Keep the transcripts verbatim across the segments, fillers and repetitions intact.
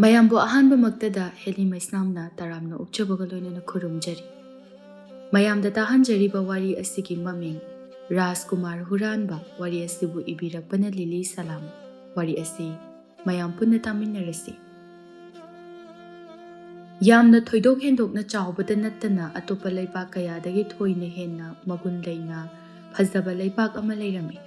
ꯃꯌꯥꯝꯕꯨ ꯑꯍꯥꯟꯕꯃꯛꯇꯗ ꯍꯦꯂꯤ ꯃꯩꯁꯅꯥꯝꯅ ꯇꯔꯥꯝꯅ ꯑꯣꯛꯆꯕꯒ ꯂꯣꯏꯅꯅ ꯈꯨꯔꯨꯝꯖꯔꯤ꯫ ꯃꯌꯥꯝꯗ ꯇꯥꯍꯟꯖꯔꯤꯕ ꯋꯥꯔꯤ ꯑꯁꯤꯒꯤ ꯃꯃꯤꯡ ꯔꯥꯖꯀꯨꯃꯥꯔ ꯍꯨꯔꯥꯟꯕ꯫ ꯋꯥꯔꯤ ꯑꯁꯤꯕꯨ ꯏꯕꯤꯔꯛꯄꯅ ꯂꯤꯂꯤ ꯁꯂꯥꯝ꯫ ꯋꯥꯔꯤ ꯑꯁꯤ ꯃꯌꯥꯝ ꯄꯨꯟꯅ ꯇꯥꯃꯤꯟꯅꯔꯁꯤ꯫ ꯌꯥꯝꯅ ꯊꯣꯏꯗꯣꯛ ꯍꯦꯟꯗꯣꯛꯅ ꯆꯥꯎꯕꯗ ꯅꯠꯇꯅ ꯑꯇꯣꯞꯄ ꯂꯩꯕꯥꯛ ꯀꯌꯥꯗꯒꯤ ꯊꯣꯏꯅ ꯍꯦꯟꯅ ꯃꯒꯨꯟ ꯂꯩꯅ ꯐꯖꯕ ꯂꯩꯕꯥꯛ ꯑꯃ ꯂꯩꯔꯝꯃꯤ꯫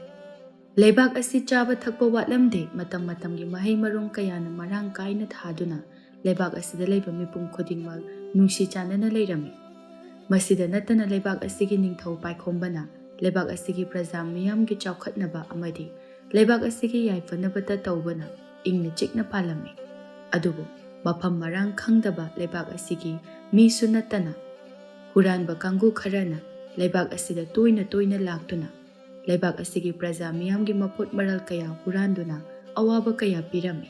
ꯂꯩꯕꯥꯛ ꯑꯁꯤ ꯆꯥꯕ ꯊꯛꯄ ꯋꯥꯠꯂꯝꯗꯦ꯫ ꯃꯇꯝ ꯃꯇꯝꯒꯤ ꯃꯍꯩ ꯃꯔꯣꯡ ꯀꯌꯥꯅ ꯃꯔꯥꯡ ꯀꯥꯏꯅ ꯊꯥꯗꯨꯅ ꯂꯩꯕꯥꯛ ꯑꯁꯤꯗ ꯂꯩꯕ ꯃꯤꯄꯨꯝ ꯈꯨꯗꯤꯡꯃꯛ ꯅꯨꯡꯁꯤ ꯆꯥꯟꯅꯅ ꯂꯩꯔꯝꯃꯤ꯫ ꯃꯁꯤꯗ ꯅꯠꯇꯅ ꯂꯩꯕꯥꯛ ꯑꯁꯤꯒꯤ ꯅꯤꯡꯊꯧ ꯄꯥꯏꯈꯣꯝꯕꯅ ꯂꯩꯕꯥꯛ ꯑꯁꯤꯒꯤ ꯄ꯭ꯔꯖꯥ ꯃꯤꯌꯥꯝꯒꯤ ꯆꯥꯎꯈꯠꯅꯕ ꯑꯃꯗꯤ ꯂꯩꯕꯥꯛ ꯑꯁꯤꯒꯤ ꯌꯥꯏꯐꯅꯕꯇ ꯇꯧꯕꯅ ꯏꯪꯅ ꯆꯤꯛꯅ ꯄꯥꯜꯂꯝꯃꯤ꯫ ꯑꯗꯨꯕꯨ ꯃꯐꯝ ꯃꯔꯥꯡ ꯈꯪꯗꯕ ꯂꯩꯕꯥꯛ ꯑꯁꯤꯒꯤ ꯃꯤꯁꯨ ꯅꯠꯇꯅ ꯍꯨꯔꯥꯟꯕ ꯀꯥꯡꯕꯨ ꯈꯔꯅ ꯂꯩꯕꯥꯛ ꯑꯁꯤꯗ ꯇꯣꯏꯅ ꯇꯣꯏꯅ ꯂꯥꯛꯇꯨꯅ ꯂꯩꯕꯥꯛ ꯑꯁꯤꯒꯤ ꯄ꯭ꯔꯖꯥ ꯃꯤꯌꯥꯝꯒꯤ ꯃꯄꯣꯠ ꯃꯔꯜ ꯀꯌꯥ ꯍꯨꯔꯥꯟꯗꯨꯅ ꯑꯋꯥꯕ ꯀꯌꯥ ꯄꯤꯔꯝꯃꯤ꯫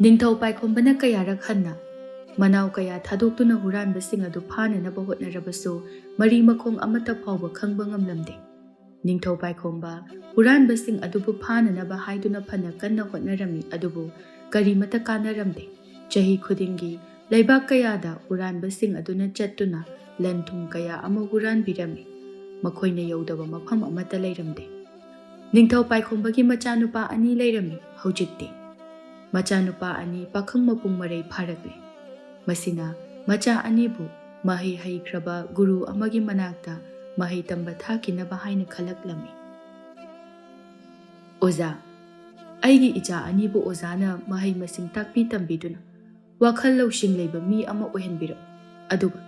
ꯅꯤꯡꯊꯧ ꯄꯥꯏꯈꯣꯝꯕꯅ ꯀꯌꯥꯔꯛ ꯍꯟꯅ ꯃꯅꯥꯎ ꯀꯌꯥ ꯊꯥꯗꯣꯛꯇꯨꯅ ꯍꯨꯔꯥꯟꯕꯁꯤꯡ ꯑꯗꯨ ꯐꯥꯅꯅꯕ ꯍꯣꯠꯅꯔꯕꯁꯨ ꯃꯔꯤ ꯃꯈꯣꯡ ꯑꯃꯠꯇ ꯐꯥꯎꯕ ꯈꯪꯕ ꯉꯝꯂꯝꯗꯦ꯫ ꯅꯤꯡꯊꯧ ꯄꯥꯏꯈꯣꯝꯕ ꯍꯨꯔꯥꯟꯕꯁꯤꯡ ꯑꯗꯨꯕꯨ ꯐꯥꯅꯅꯕ ꯍꯥꯏꯗꯨꯅ ꯐꯅ ꯀꯟꯅ ꯍꯣꯠꯅꯔꯝꯃꯤ, ꯑꯗꯨꯕꯨ ꯀꯔꯤꯃꯠꯇ ꯀꯥꯟꯅꯔꯝꯗꯦ꯫ ꯆꯍꯤ ꯈꯨꯗꯤꯡꯒꯤ ꯂꯩꯕꯥꯛ ꯀꯌꯥꯗ ꯍꯨꯔꯥꯟꯕꯁꯤꯡ ꯑꯗꯨꯅ ꯆꯠꯇꯨꯅ ꯂꯟ ꯊꯨꯝ ꯀꯌꯥ ꯑꯃ ꯍꯨꯔꯥꯟꯕꯤꯔꯝꯃꯤ꯫ ꯃꯈꯣꯏꯅ ꯌꯧꯗꯕ ꯃꯐꯝ ꯑꯃꯠꯇ ꯂꯩꯔꯝꯗꯦ꯫ ꯅꯤꯡꯊꯧ ꯄꯥꯏꯈꯣꯝꯕꯒꯤ ꯃꯆꯥꯅꯨꯄꯥ ꯑꯅꯤ ꯂꯩꯔꯝꯃꯤ꯫ ꯍꯧꯖꯤꯛꯇꯤ ꯃꯆꯥꯅꯨꯄꯥ ꯑꯅꯤ ꯄꯥꯈꯪ ꯃꯄꯨꯡ ꯃꯔꯩ ꯐꯥꯔꯛꯂꯦ꯫ ꯃꯁꯤꯅ ꯃꯆꯥ ꯑꯅꯤꯕꯨ ꯃꯍꯩ ꯍꯩꯈ꯭ꯔꯕ ꯒꯨꯔꯨ ꯑꯃꯒꯤ ꯃꯅꯥꯛꯇ ꯃꯍꯩ ꯇꯝꯕ ꯊꯥꯈꯤꯅꯕ ꯍꯥꯏꯅ ꯈꯜꯂꯛꯂꯝꯃꯤ꯫ "ꯑꯣꯖꯥ, ꯑꯩꯒꯤ ꯏꯆꯥ ꯑꯅꯤꯕꯨ ꯑꯣꯖꯥꯅ ꯃꯍꯩ ꯃꯁꯤꯡ ꯇꯥꯛꯄꯤ ꯇꯝꯕꯤꯗꯨꯅ ꯋꯥꯈꯜ ꯂꯧꯁꯤꯡ ꯂꯩꯕ ꯃꯤ ꯑꯃ ꯑꯣꯏꯍꯟꯕꯤꯔꯛꯎ꯫ ꯑꯗꯨꯒ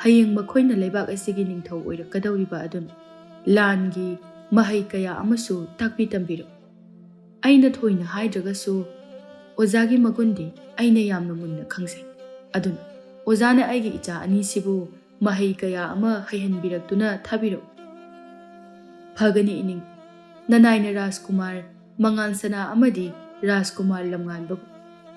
ꯍꯌꯦꯡ ꯃꯈꯣꯏꯅ ꯂꯩꯕꯥꯛ ꯑꯁꯤꯒꯤ ꯅꯤꯡꯊꯧ ꯑꯣꯏꯔꯛꯀꯗꯧꯔꯤꯕ ꯑꯗꯨꯅ ꯂꯥꯟꯒꯤ ꯃꯍꯩ ꯀꯌꯥ ꯑꯃꯁꯨ ꯇꯥꯛꯄꯤ ꯇꯝꯕꯤꯔꯛꯎ꯫ ꯑꯩꯅ ꯊꯣꯏꯅ ꯍꯥꯏꯗ꯭ꯔꯒꯁꯨ ꯑꯣꯖꯥꯒꯤ ꯃꯒꯨꯟꯗꯤ ꯑꯩꯅ ꯌꯥꯝꯅ ꯃꯨꯟꯅ ꯈꯪꯖꯩ꯫ ꯑꯗꯨꯅ ꯑꯣꯖꯥꯅ ꯑꯩꯒꯤ ꯏꯆꯥ ꯑꯅꯤꯁꯤꯕꯨ ꯃꯍꯩ ꯀꯌꯥ ꯑꯃ ꯍꯩꯍꯟꯕꯤꯔꯛꯇꯨꯅ ꯊꯥꯕꯤꯔꯛꯎ꯫" "ꯐꯒꯅꯤ ꯏꯅꯤꯡ, ꯅꯅꯥꯏꯅ ꯔꯥꯖꯀꯨꯃꯥꯔ ꯃꯉꯥꯟ ꯁꯅꯥ ꯑꯃꯗꯤ ꯔꯥꯖꯀꯨꯃꯥꯔ ꯂꯝꯉꯥꯟꯕꯕꯨ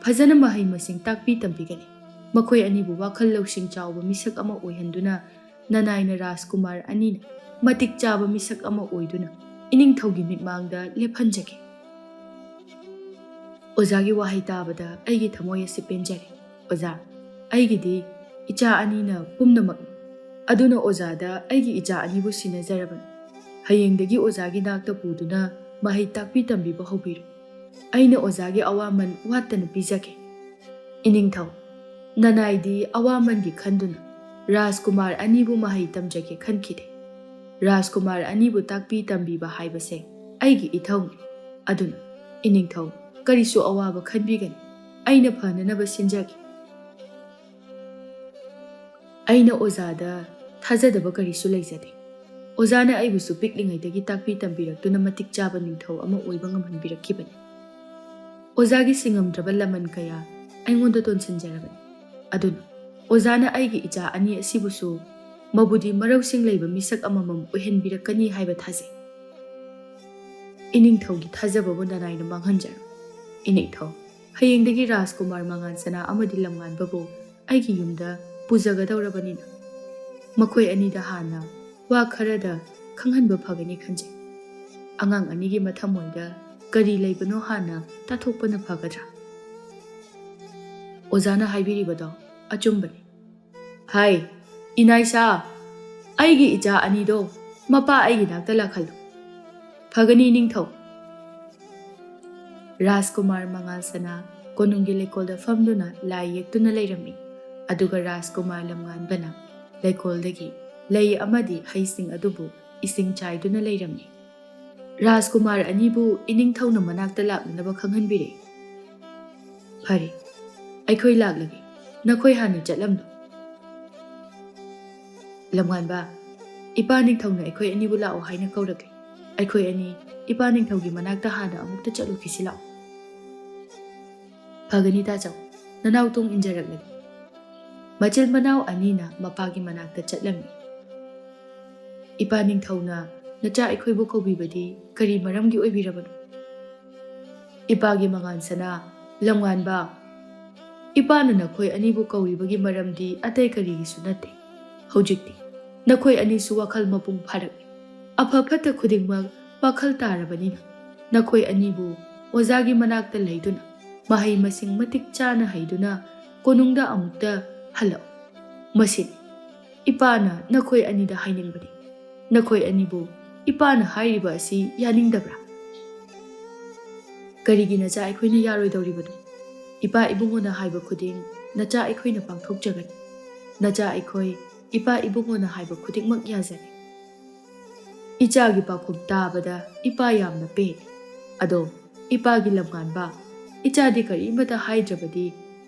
ꯐꯖꯅ ꯃꯍꯩ ꯃꯁꯤꯡ ꯇꯥꯛꯄꯤ ꯇꯝꯕꯤꯒꯅꯤ꯫ ꯃꯈꯣꯏ ꯑꯅꯤꯕꯨ ꯋꯥꯈꯜ ꯂꯧꯁꯤꯡ ꯆꯥꯎꯕ ꯃꯤꯁꯛ ꯑꯃ ꯑꯣꯏꯍꯟꯗꯨꯅ ꯅꯅꯥꯏꯅ ꯔꯥꯖꯀꯨꯃꯥꯔ ꯑꯅꯤꯅ ꯃꯇꯤꯛ ꯆꯥꯕ ꯃꯤꯁꯛ ꯑꯃ ꯑꯣꯏꯗꯨꯅ ꯏꯅꯤꯡꯊꯧꯒꯤ ꯃꯤꯠꯃꯥꯡꯗ ꯂꯦꯞꯍꯟꯖꯒꯦ꯫" ꯑꯣꯖꯥꯒꯤ ꯋꯥꯍꯩ ꯇꯥꯕꯗ ꯑꯩꯒꯤ ꯊꯃꯣꯏ ꯑꯁꯤ ꯄꯦꯟꯖꯔꯦ꯫ ꯑꯣꯖꯥ, ꯑꯩꯒꯤꯗꯤ ꯏꯆꯥ ꯑꯅꯤꯅ ꯄꯨꯝꯅꯃꯛꯅꯤ꯫ ꯑꯗꯨꯅ ꯑꯣꯖꯥꯗ ꯑꯩꯒꯤ ꯏꯆꯥ ꯑꯅꯤꯕꯨ ꯁꯤꯟꯅꯖꯔꯕꯅꯤ꯫ ꯍꯌꯦꯡꯗꯒꯤ ꯑꯣꯖꯥꯒꯤ ꯅꯥꯛꯇ ꯄꯨꯗꯨꯅ ꯃꯍꯩ ꯇꯥꯛꯄꯤ ꯇꯝꯕꯤꯕ ꯍꯧꯕꯤꯔꯣ꯫ ꯑꯩꯅ ꯑꯣꯖꯥꯒꯤ ꯑꯋꯥꯃꯟ ꯋꯥꯠꯇꯅ ꯄꯤꯖꯒꯦ꯫ ꯏꯅꯤꯡꯊꯧ, ꯅꯅꯥꯏꯗꯤ ꯑꯋꯥꯃꯟꯒꯤ ꯈꯟꯗꯨꯅ ꯔꯥꯖꯀꯨꯃꯥꯔ ꯑꯅꯤꯕꯨ ꯃꯍꯩ ꯇꯝꯖꯒꯦ ꯈꯟꯈꯤꯗꯦ꯫ ꯔꯥꯖꯀꯨꯃꯥꯔ ꯑꯅꯤꯕꯨ ꯇꯥꯛꯄꯤ ꯇꯝꯕꯤꯕ ꯍꯥꯏꯕꯁꯦ ꯑꯩꯒꯤ ꯏꯊꯧꯅꯤ꯫ ꯑꯗꯨꯅ ꯏꯅꯤꯡꯊꯧ, ꯀꯔꯤꯁꯨ ꯑꯋꯥꯕ ꯈꯟꯕꯤꯒꯅꯨ꯫ ꯑꯩꯅ ꯐꯅꯅꯕ ꯁꯤꯟꯖꯒꯦ꯫ ꯑꯩꯅ ꯑꯣꯖꯥꯗ ꯊꯥꯖꯗꯕ ꯀꯔꯤꯁꯨ ꯂꯩꯖꯗꯦ꯫ ꯑꯣꯖꯥꯅ ꯑꯩꯕꯨꯁꯨ ꯄꯤꯛꯂꯤꯉꯩꯗꯒꯤ ꯇꯥꯛꯄꯤ ꯇꯝꯕꯤꯔꯛꯇꯨꯅ ꯃꯇꯤꯛ ꯆꯥꯕ ꯅꯤꯡꯊꯧ ꯑꯃ ꯑꯣꯏꯕ ꯉꯝꯍꯟꯕꯤꯔꯛꯈꯤꯕꯅꯤ꯫ ꯑꯣꯖꯥꯒꯤ ꯁꯤꯡꯉꯝꯗ꯭ꯔꯕ ꯂꯃꯟ ꯀꯌꯥ ꯑꯩꯉꯣꯟꯗ ꯇꯣꯟꯁꯤꯟꯖꯔꯕꯅꯤ꯫ ꯑꯗꯨꯅ ꯑꯣꯖꯥꯅ ꯑꯩꯒꯤ ꯏꯆꯥ ꯑꯅꯤ ꯑꯁꯤꯕꯨꯁꯨ ꯃꯕꯨꯗꯤ ꯃꯔꯧꯁꯤꯡ ꯂꯩꯕ ꯃꯤꯁꯛ ꯑꯃꯃꯝ ꯑꯣꯏꯍꯟꯕꯤꯔꯛꯀꯅꯤ ꯍꯥꯏꯕ ꯊꯥꯖꯩ꯫ ꯏꯅꯤꯡꯊꯧꯒꯤ ꯊꯥꯖꯕꯕꯨ ꯅꯅꯥꯏꯅ ꯃꯥꯡꯍꯟꯖꯔꯣꯏ꯫ ꯏꯅꯤꯡꯊꯧ, ꯍꯌꯦꯡꯗꯒꯤ ꯔꯥꯖꯀꯨꯃꯥꯔ ꯃꯉꯥꯜ ꯁꯅꯥ ꯑꯃꯗꯤ ꯂꯝꯉꯥꯟꯕꯕꯨ ꯑꯩꯒꯤ ꯌꯨꯝꯗ ꯄꯨꯖꯒꯗꯧꯔꯕꯅꯤꯅ ꯃꯈꯣꯏ ꯑꯅꯤꯗ ꯍꯥꯟꯅ ꯋꯥ ꯈꯔꯗ ꯈꯪꯍꯟꯕ ꯐꯒꯅꯤ ꯈꯟꯖꯩ꯫ ꯑꯉꯥꯡ ꯑꯅꯤꯒꯤ ꯃꯊꯃꯣꯏꯗ ꯀꯔꯤ ꯂꯩꯕꯅꯣ ꯍꯥꯟꯅ ꯇꯥꯊꯣꯛꯄꯅ ꯐꯒꯗ꯭ꯔꯥ? ꯑꯣꯖꯥꯅ ꯍꯥꯏꯕꯤꯔꯤꯕꯗꯣ ꯑꯆꯨꯝꯕꯅꯤ꯫ ꯍꯥꯏ, ꯏꯅꯥꯏꯁꯥ, ꯑꯩꯒꯤ ꯏꯆꯥ ꯑꯅꯤꯗꯣ ꯃꯄꯥ ꯑꯩꯒꯤ ꯅꯥꯛꯇ ꯂꯥꯛꯍꯜꯂꯨ꯫ ꯐꯒꯅꯤ, ꯏꯅꯤꯡꯊꯧ꯫ ꯔꯥꯖꯀꯨꯃꯥꯔ ꯃꯉꯥꯜ ꯁꯅꯥ ꯀꯣꯅꯨꯡꯒꯤ ꯂꯩꯀꯣꯜꯗ ꯐꯝꯗꯨꯅ ꯂꯥꯏ ꯌꯦꯛꯇꯨꯅ ꯂꯩꯔꯝꯃꯤ꯫ ꯑꯗꯨꯒ ꯔꯥꯖꯀꯨꯃꯥꯔ ꯂꯝꯉꯥꯟꯕꯅ ꯂꯩꯀꯣꯜꯗꯒꯤ ꯂꯩ ꯑꯃꯗꯤ ꯍꯩꯁꯤꯡ ꯑꯗꯨꯕꯨ ꯏꯁꯤꯡ ꯆꯥꯏꯗꯨꯅ ꯂꯩꯔꯝꯃꯤ꯫ ꯔꯥꯖꯀꯨꯃꯥꯔ ꯑꯅꯤꯕꯨ ꯏꯅꯤꯡꯊꯧꯅ ꯃꯅꯥꯛꯇ ꯂꯥꯛꯅꯅꯕ ꯈꯪꯍꯟꯕꯤꯔꯛꯏ꯫ ꯐꯔꯦ, ꯑꯩꯈꯣꯏ ꯂꯥꯛꯂꯒꯦ꯫ ꯅꯈꯣꯏ ꯍꯥꯟꯅ ꯆꯠꯂꯝꯂꯣ꯫ ꯂꯝꯉꯥꯟꯕ, ꯏꯄꯥ ꯅꯤꯡꯊꯧꯅ ꯑꯩꯈꯣꯏ ꯑꯅꯤꯕꯨ ꯂꯥꯛꯑꯣ ꯍꯥꯏꯅ ꯀꯧꯔꯛꯂꯤ꯫ ꯑꯩꯈꯣꯏ ꯑꯅꯤ ꯏꯄꯥ ꯅꯤꯡꯊꯧꯒꯤ ꯃꯅꯥꯛꯇ ꯍꯥꯟꯅ ꯑꯃꯨꯛꯇ ꯆꯠꯂꯨꯈꯤꯁꯤ ꯂꯥꯛꯑꯣ꯫ ꯐꯒꯅꯤ ꯇꯥꯆꯧ, ꯅꯅꯥꯎ ꯇꯨꯡ ꯏꯟꯖꯔꯛꯂꯒꯦ꯫ ꯃꯆꯤꯟ ꯃꯅꯥꯎ ꯑꯅꯤꯅ ꯃꯄꯥꯒꯤ ꯃꯅꯥꯛꯇ ꯆꯠꯂꯝꯃꯤ꯫ ꯏꯄꯥ ꯅꯤꯡꯊꯧꯅ ꯅꯆꯥ ꯑꯩꯈꯣꯏꯕꯨ ꯀꯧꯕꯤꯕꯗꯤ ꯀꯔꯤ ꯃꯔꯝꯒꯤ ꯑꯣꯏꯕꯤꯔꯕꯅꯣ? ꯏꯄꯥꯒꯤ ꯃꯉꯥꯟ ꯁꯅꯥ, ꯂꯝꯉꯥꯟꯕ, ꯏꯄꯥꯅ ꯅꯈꯣꯏ ꯑꯅꯤꯕꯨ ꯀꯧꯔꯤꯕꯒꯤ ꯃꯔꯝꯗꯤ ꯑꯇꯩ ꯀꯔꯤꯒꯤꯁꯨ ꯅꯠꯇꯦ꯫ ꯍꯧꯖꯤꯛꯇꯤ ꯅꯈꯣꯏ ꯑꯅꯤꯁꯨ ꯋꯥꯈꯜ ꯃꯄꯨꯡ ꯐꯥꯔꯛꯂꯦ꯫ ꯑꯐ ꯐꯠꯇ ꯈꯨꯗꯤꯡꯃꯛ ꯋꯥꯈꯜ ꯇꯥꯔꯕꯅꯤꯅ ꯅꯈꯣꯏ ꯑꯅꯤꯕꯨ ꯑꯣꯖꯥꯒꯤ ꯃꯅꯥꯛꯇ ꯂꯩꯗꯨꯅ ꯃꯍꯩ ꯃꯁꯤꯡ ꯃꯇꯤꯛ ꯆꯥꯅ ꯍꯩꯗꯨꯅ ꯀꯣꯅꯨꯡꯗ ꯑꯃꯨꯛꯇ ꯍꯜꯂꯛꯎ꯫ ꯃꯁꯤꯅꯤ ꯏꯄꯥꯅ ꯅꯈꯣꯏ ꯑꯅꯤꯗ ꯍꯥꯏꯅꯤꯡꯕꯗꯤ꯫ ꯅꯈꯣꯏ ꯑꯅꯤꯕꯨ ꯏꯄꯥꯅ ꯍꯥꯏꯔꯤꯕ ꯑꯁꯤ ꯌꯥꯅꯤꯡꯗꯕ꯭ꯔꯥ? ꯀꯔꯤꯒꯤ ꯅꯆꯥ ꯑꯩꯈꯣꯏꯅ ꯌꯥꯔꯣꯏꯗꯧꯔꯤꯕꯅꯣ? ꯏꯄꯥ ꯏꯕꯨꯡꯉꯣꯅ ꯍꯥꯏꯕ ꯈꯨꯗꯤꯡ ꯅꯆꯥ ꯑꯩꯈꯣꯏꯅ ꯄꯥꯡꯊꯣꯛꯆꯒꯅꯤ꯫ ꯅꯆꯥ ꯑꯩꯈꯣꯏ ꯏꯄꯥ ꯏꯕꯨꯡꯉꯣꯅ ꯍꯥꯏꯕ ꯈꯨꯗꯤꯡꯃꯛ ꯌꯥꯖꯔꯦ꯫ ꯏꯆꯥꯒꯤ ꯄꯥꯎꯈꯨꯝ ꯇꯥꯕꯗ ꯏꯄꯥ ꯌꯥꯝꯅ ꯄꯦꯟ꯫ ꯑꯗꯣ ꯏꯄꯥꯒꯤ ꯂꯝꯉꯥꯟꯕ, ꯏꯆꯥꯗꯤ ꯀꯔꯤꯃꯇ ꯍꯥꯏꯗ꯭ꯔꯕꯗꯤ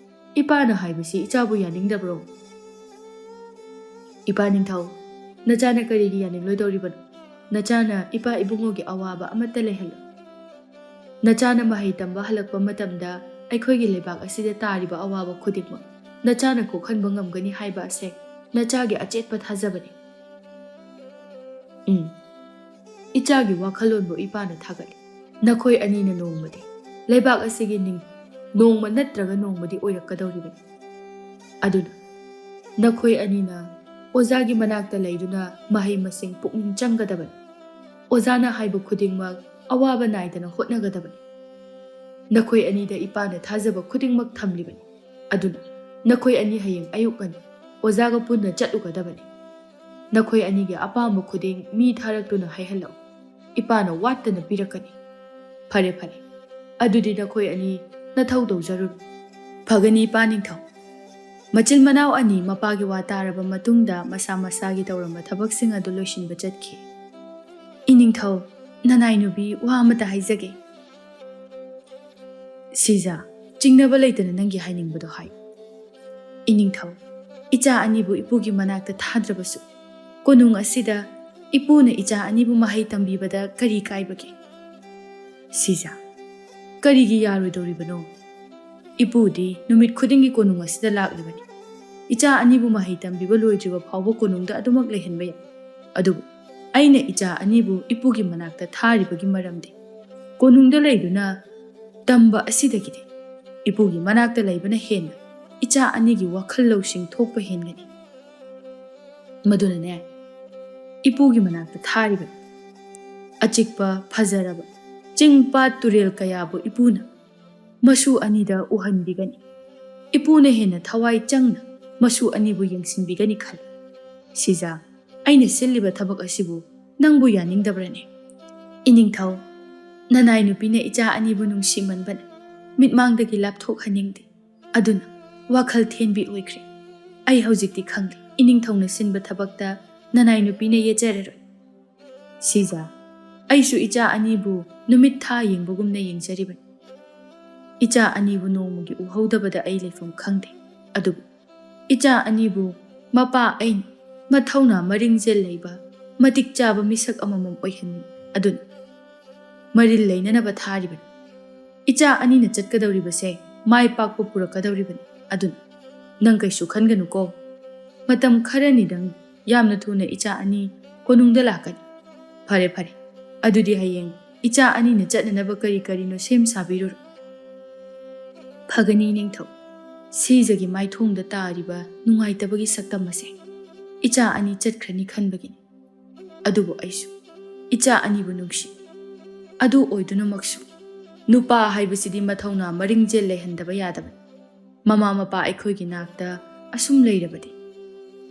ꯏꯄꯥꯅ ꯍꯥꯏꯕꯁꯤ ꯏꯆꯥꯕꯨ ꯌꯥꯅꯤꯡꯗꯕ꯭ꯔꯣ? ꯏꯄꯥ ꯅꯤꯡꯊꯧ, ꯅꯆꯥꯅ ꯀꯔꯤꯒꯤ ꯌꯥꯅꯤꯡꯂꯣꯏꯗꯧꯔꯤꯕꯅꯣ? ꯅꯆꯥꯅ ꯏꯄꯥ ꯏꯕꯨꯡꯉꯣꯒꯤ ꯑꯋꯥꯕ ꯑꯃꯠꯇ ꯂꯩꯍꯜꯂꯣ꯫ ꯅꯆꯥꯅ ꯃꯍꯩ ꯇꯝꯕ ꯍꯜꯂꯛꯄ ꯃꯇꯝꯗ ꯑꯩꯈꯣꯏꯒꯤ ꯂꯩꯕꯥꯛ ꯑꯁꯤꯗ ꯇꯥꯔꯤꯕ ꯑꯋꯥꯕ ꯈꯨꯗꯤꯡꯃꯛ ꯅꯆꯥꯅ ꯀꯣꯛꯍꯟꯕ ꯉꯝꯒꯅꯤ ꯍꯥꯏꯕ ꯑꯁꯦ ꯅꯆꯥꯒꯤ ꯑꯆꯦꯠꯄ ꯊꯥꯖꯕꯅꯤ꯫ ꯎꯝ, ꯏꯆꯥꯒꯤ ꯋꯥꯈꯜꯂꯣꯟꯕꯨ ꯏꯄꯥꯅ ꯊꯥꯒꯠꯂꯤ꯫ ꯅꯈꯣꯏ ꯑꯅꯤꯅ ꯅꯣꯡꯃꯗꯤ ꯂꯩꯕꯥꯛ ꯑꯁꯤꯒꯤ ꯅꯤꯡ-, ꯅꯣꯡꯃ ꯅꯠꯇ꯭ꯔꯒ ꯅꯣꯡꯃꯗꯤ ꯑꯣꯏꯔꯛꯀꯗꯧꯔꯤꯕꯅꯤ꯫ ꯑꯗꯨꯅ ꯅꯈꯣꯏ ꯑꯅꯤꯅ ꯑꯣꯖꯥꯒꯤ ꯃꯅꯥꯛꯇ ꯂꯩꯗꯨꯅ ꯃꯍꯩ ꯃꯁꯤꯡ ꯄꯨꯛꯅꯤꯡ ꯆꯪꯒꯗꯕꯅꯤ꯫ ꯑꯣꯖꯥꯅ ꯍꯥꯏꯕ ꯈꯨꯗꯤꯡꯃꯛ ꯑꯋꯥꯕ ꯅꯥꯏꯗꯅ ꯍꯣꯠꯅꯒꯗꯕꯅꯤ꯫ ꯅꯈꯣꯏ ꯑꯅꯤꯗ ꯏꯄꯥꯅ ꯊꯥꯖꯕ ꯈꯨꯗꯤꯡꯃꯛ ꯊꯝꯂꯤꯕꯅꯤ꯫ ꯑꯗꯨꯅ ꯅꯈꯣꯏ ꯑꯅꯤ ꯍꯌꯦꯡ ꯑꯌꯨꯛ ꯉꯟꯅ ꯑꯣꯖꯥꯒ ꯄꯨꯟꯅ ꯆꯠꯂꯨꯒꯗꯕꯅꯤ꯫ ꯅꯈꯣꯏ ꯑꯅꯤꯒꯤ ꯑꯄꯥꯝꯕ ꯈꯨꯗꯤꯡ ꯃꯤ ꯊꯥꯔꯛꯇꯨꯅ ꯍꯥꯏꯍꯜꯂꯛꯎ꯫ ꯏꯄꯥꯅ ꯋꯥꯠꯇꯅ ꯄꯤꯔꯛꯀꯅꯤ꯫ ꯐꯔꯦ, ꯐꯔꯦ꯫ ꯑꯗꯨꯗꯤ ꯅꯈꯣꯏ ꯑꯅꯤ ꯅꯊꯧ ꯇꯧꯖꯔꯨꯔꯣ꯫ ꯐꯒꯅꯤ, ꯏꯄꯥ ꯅꯤꯡꯊꯧ꯫ ꯃꯆꯤꯟ ꯃꯅꯥꯎ ꯑꯅꯤ ꯃꯄꯥꯒꯤ ꯋꯥ ꯇꯥꯔꯕ ꯃꯇꯨꯡꯗ ꯃꯁꯥ ꯃꯁꯥꯒꯤ ꯇꯧꯔꯝꯕ ꯊꯕꯛꯁꯤꯡ ꯑꯗꯨ ꯂꯣꯏꯁꯤꯟꯕ ꯆꯠꯈꯤ꯫ ꯏꯅꯤꯡꯊꯧ, ꯅꯅꯥꯏ ꯅꯨꯄꯤ ꯋꯥ ꯑꯃꯇ ꯍꯥꯏꯖꯒꯦ꯫ ꯁꯤꯖꯥ, ꯆꯤꯡꯅꯕ ꯂꯩꯇꯅ ꯅꯪꯒꯤ ꯍꯥꯏꯅꯤꯡꯕꯗꯣ ꯍꯥꯏ꯫ ꯏꯅꯤꯡꯊꯧ, ꯏꯆꯥ ꯑꯅꯤꯕꯨ ꯏꯄꯨꯒꯤ ꯃꯅꯥꯛꯇ ꯊꯥꯗ꯭ꯔꯕꯁꯨ, ꯀꯣꯅꯨꯡ ꯑꯁꯤꯗ ꯏꯄꯨꯅ ꯏꯆꯥ ꯑꯅꯤꯕꯨ ꯃꯍꯩ ꯇꯝꯕꯤꯕꯗ ꯀꯔꯤ ꯀꯥꯏꯕꯒꯦ? ꯁꯤꯖꯥ, ꯀꯔꯤꯒꯤ ꯌꯥꯔꯣꯏꯗꯧꯔꯤꯕꯅꯣ? ꯏꯄꯨꯗꯤ ꯅꯨꯃꯤꯠ ꯈꯨꯗꯤꯡꯒꯤ ꯀꯣꯅꯨꯡ ꯑꯁꯤꯗ ꯂꯥꯛꯂꯤꯕꯅꯤ꯫ ꯏꯆꯥ ꯑꯅꯤꯕꯨ ꯃꯍꯩ ꯇꯝꯕꯤꯕ ꯂꯣꯏꯗ꯭ꯔꯤꯕ ꯐꯥꯎꯕ ꯀꯣꯅꯨꯡꯗ ꯑꯗꯨꯃꯛ ꯂꯩꯍꯟꯕ ꯌꯥꯏ꯫ ꯑꯗꯨꯕꯨ ꯑꯩꯅ ꯏꯆꯥ ꯑꯅꯤꯕꯨ ꯏꯄꯨꯒꯤ ꯃꯅꯥꯛꯇ ꯊꯥꯔꯤꯕꯒꯤ ꯃꯔꯝꯗꯤ, ꯀꯣꯅꯨꯡꯗ ꯂꯩꯗꯨꯅ ꯇꯝꯕ ꯑꯁꯤꯗꯒꯤꯗꯤ ꯏꯄꯨꯒꯤ ꯃꯅꯥꯛꯇ ꯂꯩꯕꯅ ꯍꯦꯟꯅ ꯏꯆꯥ ꯑꯅꯤꯒꯤ ꯋꯥꯈꯜ ꯂꯧꯁꯤꯡ ꯊꯣꯛꯄ ꯍꯦꯟꯒꯅꯤ꯫ ꯃꯗꯨꯅꯅꯦ, ꯏꯄꯨꯒꯤ ꯃꯅꯥꯛꯇ ꯊꯥꯔꯤꯕꯅꯤ꯫ ꯑꯆꯤꯛꯄ, ꯐꯖꯔꯕ, ꯆꯤꯡ ꯄꯥꯠ ꯇꯨꯔꯦꯜ ꯀꯌꯥꯕꯨ ꯏꯄꯨꯅ ꯃꯁꯨ ꯑꯅꯤꯗ ꯎꯍꯟꯕꯤꯒꯅꯤ꯫ ꯏꯄꯨꯅ ꯍꯦꯟꯅ ꯊꯋꯥꯏ ꯆꯪꯅ ꯃꯁꯨ ꯑꯅꯤꯕꯨ ꯌꯦꯡꯁꯤꯟꯕꯤꯒꯅꯤ ꯈꯜꯂꯤ꯫ ꯁꯤꯖꯥ, ꯑꯩꯅ ꯁꯤꯜꯂꯤꯕ ꯊꯕꯛ ꯑꯁꯤꯕꯨ ꯅꯪꯕꯨ ꯌꯥꯅꯤꯡꯗꯕ꯭ꯔꯅꯦ? ꯏꯅꯤꯡꯊꯧ, ꯅꯅꯥꯏ ꯅꯨꯄꯤꯅ ꯏꯆꯥ ꯑꯅꯤꯕꯨ ꯅꯨꯡꯁꯤꯃꯟꯕꯅ ꯃꯤꯠꯃꯥꯡꯗꯒꯤ ꯂꯥꯞꯊꯣꯛꯍꯟꯅꯤꯡꯗꯦ꯫ ꯑꯗꯨꯅ ꯋꯥꯈꯜ ꯊꯦꯟꯕꯤ ꯑꯣꯏꯈ꯭ꯔꯦ꯫ ꯑꯩ ꯍꯧꯖꯤꯛꯇꯤ ꯈꯪꯂꯦ, ꯏꯅꯤꯡꯊꯧꯅ ꯁꯤꯟꯕ ꯊꯕꯛꯇ ꯅꯅꯥꯏ ꯅꯨꯄꯤꯅ ꯌꯦꯠꯆꯔꯔꯣꯏ꯫ ꯁꯤꯖꯥ, ꯑꯩꯁꯨ ꯏꯆꯥ ꯑꯅꯤꯕꯨ ꯅꯨꯃꯤꯠ ꯊꯥ ꯌꯦꯡꯕꯒꯨꯝꯅ ꯌꯦꯡꯖꯔꯤꯕꯅꯤ꯫ ꯏꯆꯥ ꯑꯅꯤꯕꯨ ꯅꯣꯡꯃꯒꯤ ꯎꯍꯧꯗꯕꯗ ꯑꯩ ꯂꯩꯐꯝ ꯈꯪꯗꯦ꯫ ꯑꯗꯨꯕꯨ ꯏꯆꯥ ꯑꯅꯤꯕꯨ ꯃꯄꯥ ꯑꯩꯅ ꯃꯊꯧꯅꯥ ꯃꯔꯤꯡꯖꯦꯜ ꯂꯩꯕ, ꯃꯇꯤꯛ ꯆꯥꯕ ꯃꯤꯁꯛ ꯑꯃꯃꯝ ꯑꯣꯏꯍꯟꯅꯤꯡꯏ꯫ ꯑꯗꯨꯅ ꯃꯔꯤꯜ ꯂꯩꯅꯅꯕ ꯊꯥꯔꯤꯕꯅꯤ꯫ ꯏꯆꯥ ꯑꯅꯤꯅ ꯆꯠꯀꯗꯧꯔꯤꯕꯁꯦ ꯃꯥꯏ ꯄꯥꯛꯄ ꯄꯨꯔꯛꯀꯗꯧꯔꯤꯕꯅꯤ꯫ ꯑꯗꯨꯅ ꯅꯪ ꯀꯩꯁꯨ ꯈꯟꯒꯅꯨꯀꯣ꯫ ꯃꯇꯝ ꯈꯔꯅꯤꯗꯪ, ꯌꯥꯝꯅ ꯊꯨꯅ ꯏꯆꯥ ꯑꯅꯤ ꯀꯣꯅꯨꯡꯗ ꯂꯥꯛꯀꯅꯤ꯫ ꯐꯔꯦ, ꯐꯔꯦ꯫ ꯑꯗꯨꯗꯤ ꯍꯌꯦꯡ ꯏꯆꯥ ꯑꯅꯤꯅ ꯆꯠꯅꯅꯕ ꯀꯔꯤ ꯀꯔꯤꯅꯣ ꯁꯦꯝ ꯁꯥꯕꯤꯔꯨꯔꯣ꯫ ꯐꯒꯅꯤ, ꯏꯅꯤꯡꯊꯧ꯫ ꯁꯤꯖꯥꯒꯤ ꯃꯥꯏꯊꯣꯡꯗ ꯇꯥꯔꯤꯕ ꯅꯨꯡꯉꯥꯏꯇꯕꯒꯤ ꯁꯛꯇꯝ ꯑꯁꯦ꯫ ꯏꯆꯥ ꯑꯅꯤ ꯆꯠꯈ꯭ꯔꯅꯤ ꯈꯟꯕꯒꯤꯅꯤ꯫ ꯑꯗꯨꯕꯨ ꯑꯩꯁꯨ ꯏꯆꯥ ꯑꯅꯤꯕꯨ ꯅꯨꯡꯁꯤ꯫ ꯑꯗꯨ ꯑꯣꯏꯗꯨꯅꯃꯛꯁꯨ ꯅꯨꯄꯥ ꯍꯥꯏꯕꯁꯤꯗꯤ ꯃꯊꯧꯅꯥ ꯃꯔꯤꯡꯖꯦꯜ ꯂꯩꯍꯟꯗꯕ ꯌꯥꯗꯕꯅꯤ꯫ ꯃꯃꯥ ꯃꯄꯥ ꯑꯩꯈꯣꯏꯒꯤ ꯅꯥꯛꯇ ꯑꯁꯨꯝ ꯂꯩꯔꯕꯗꯤ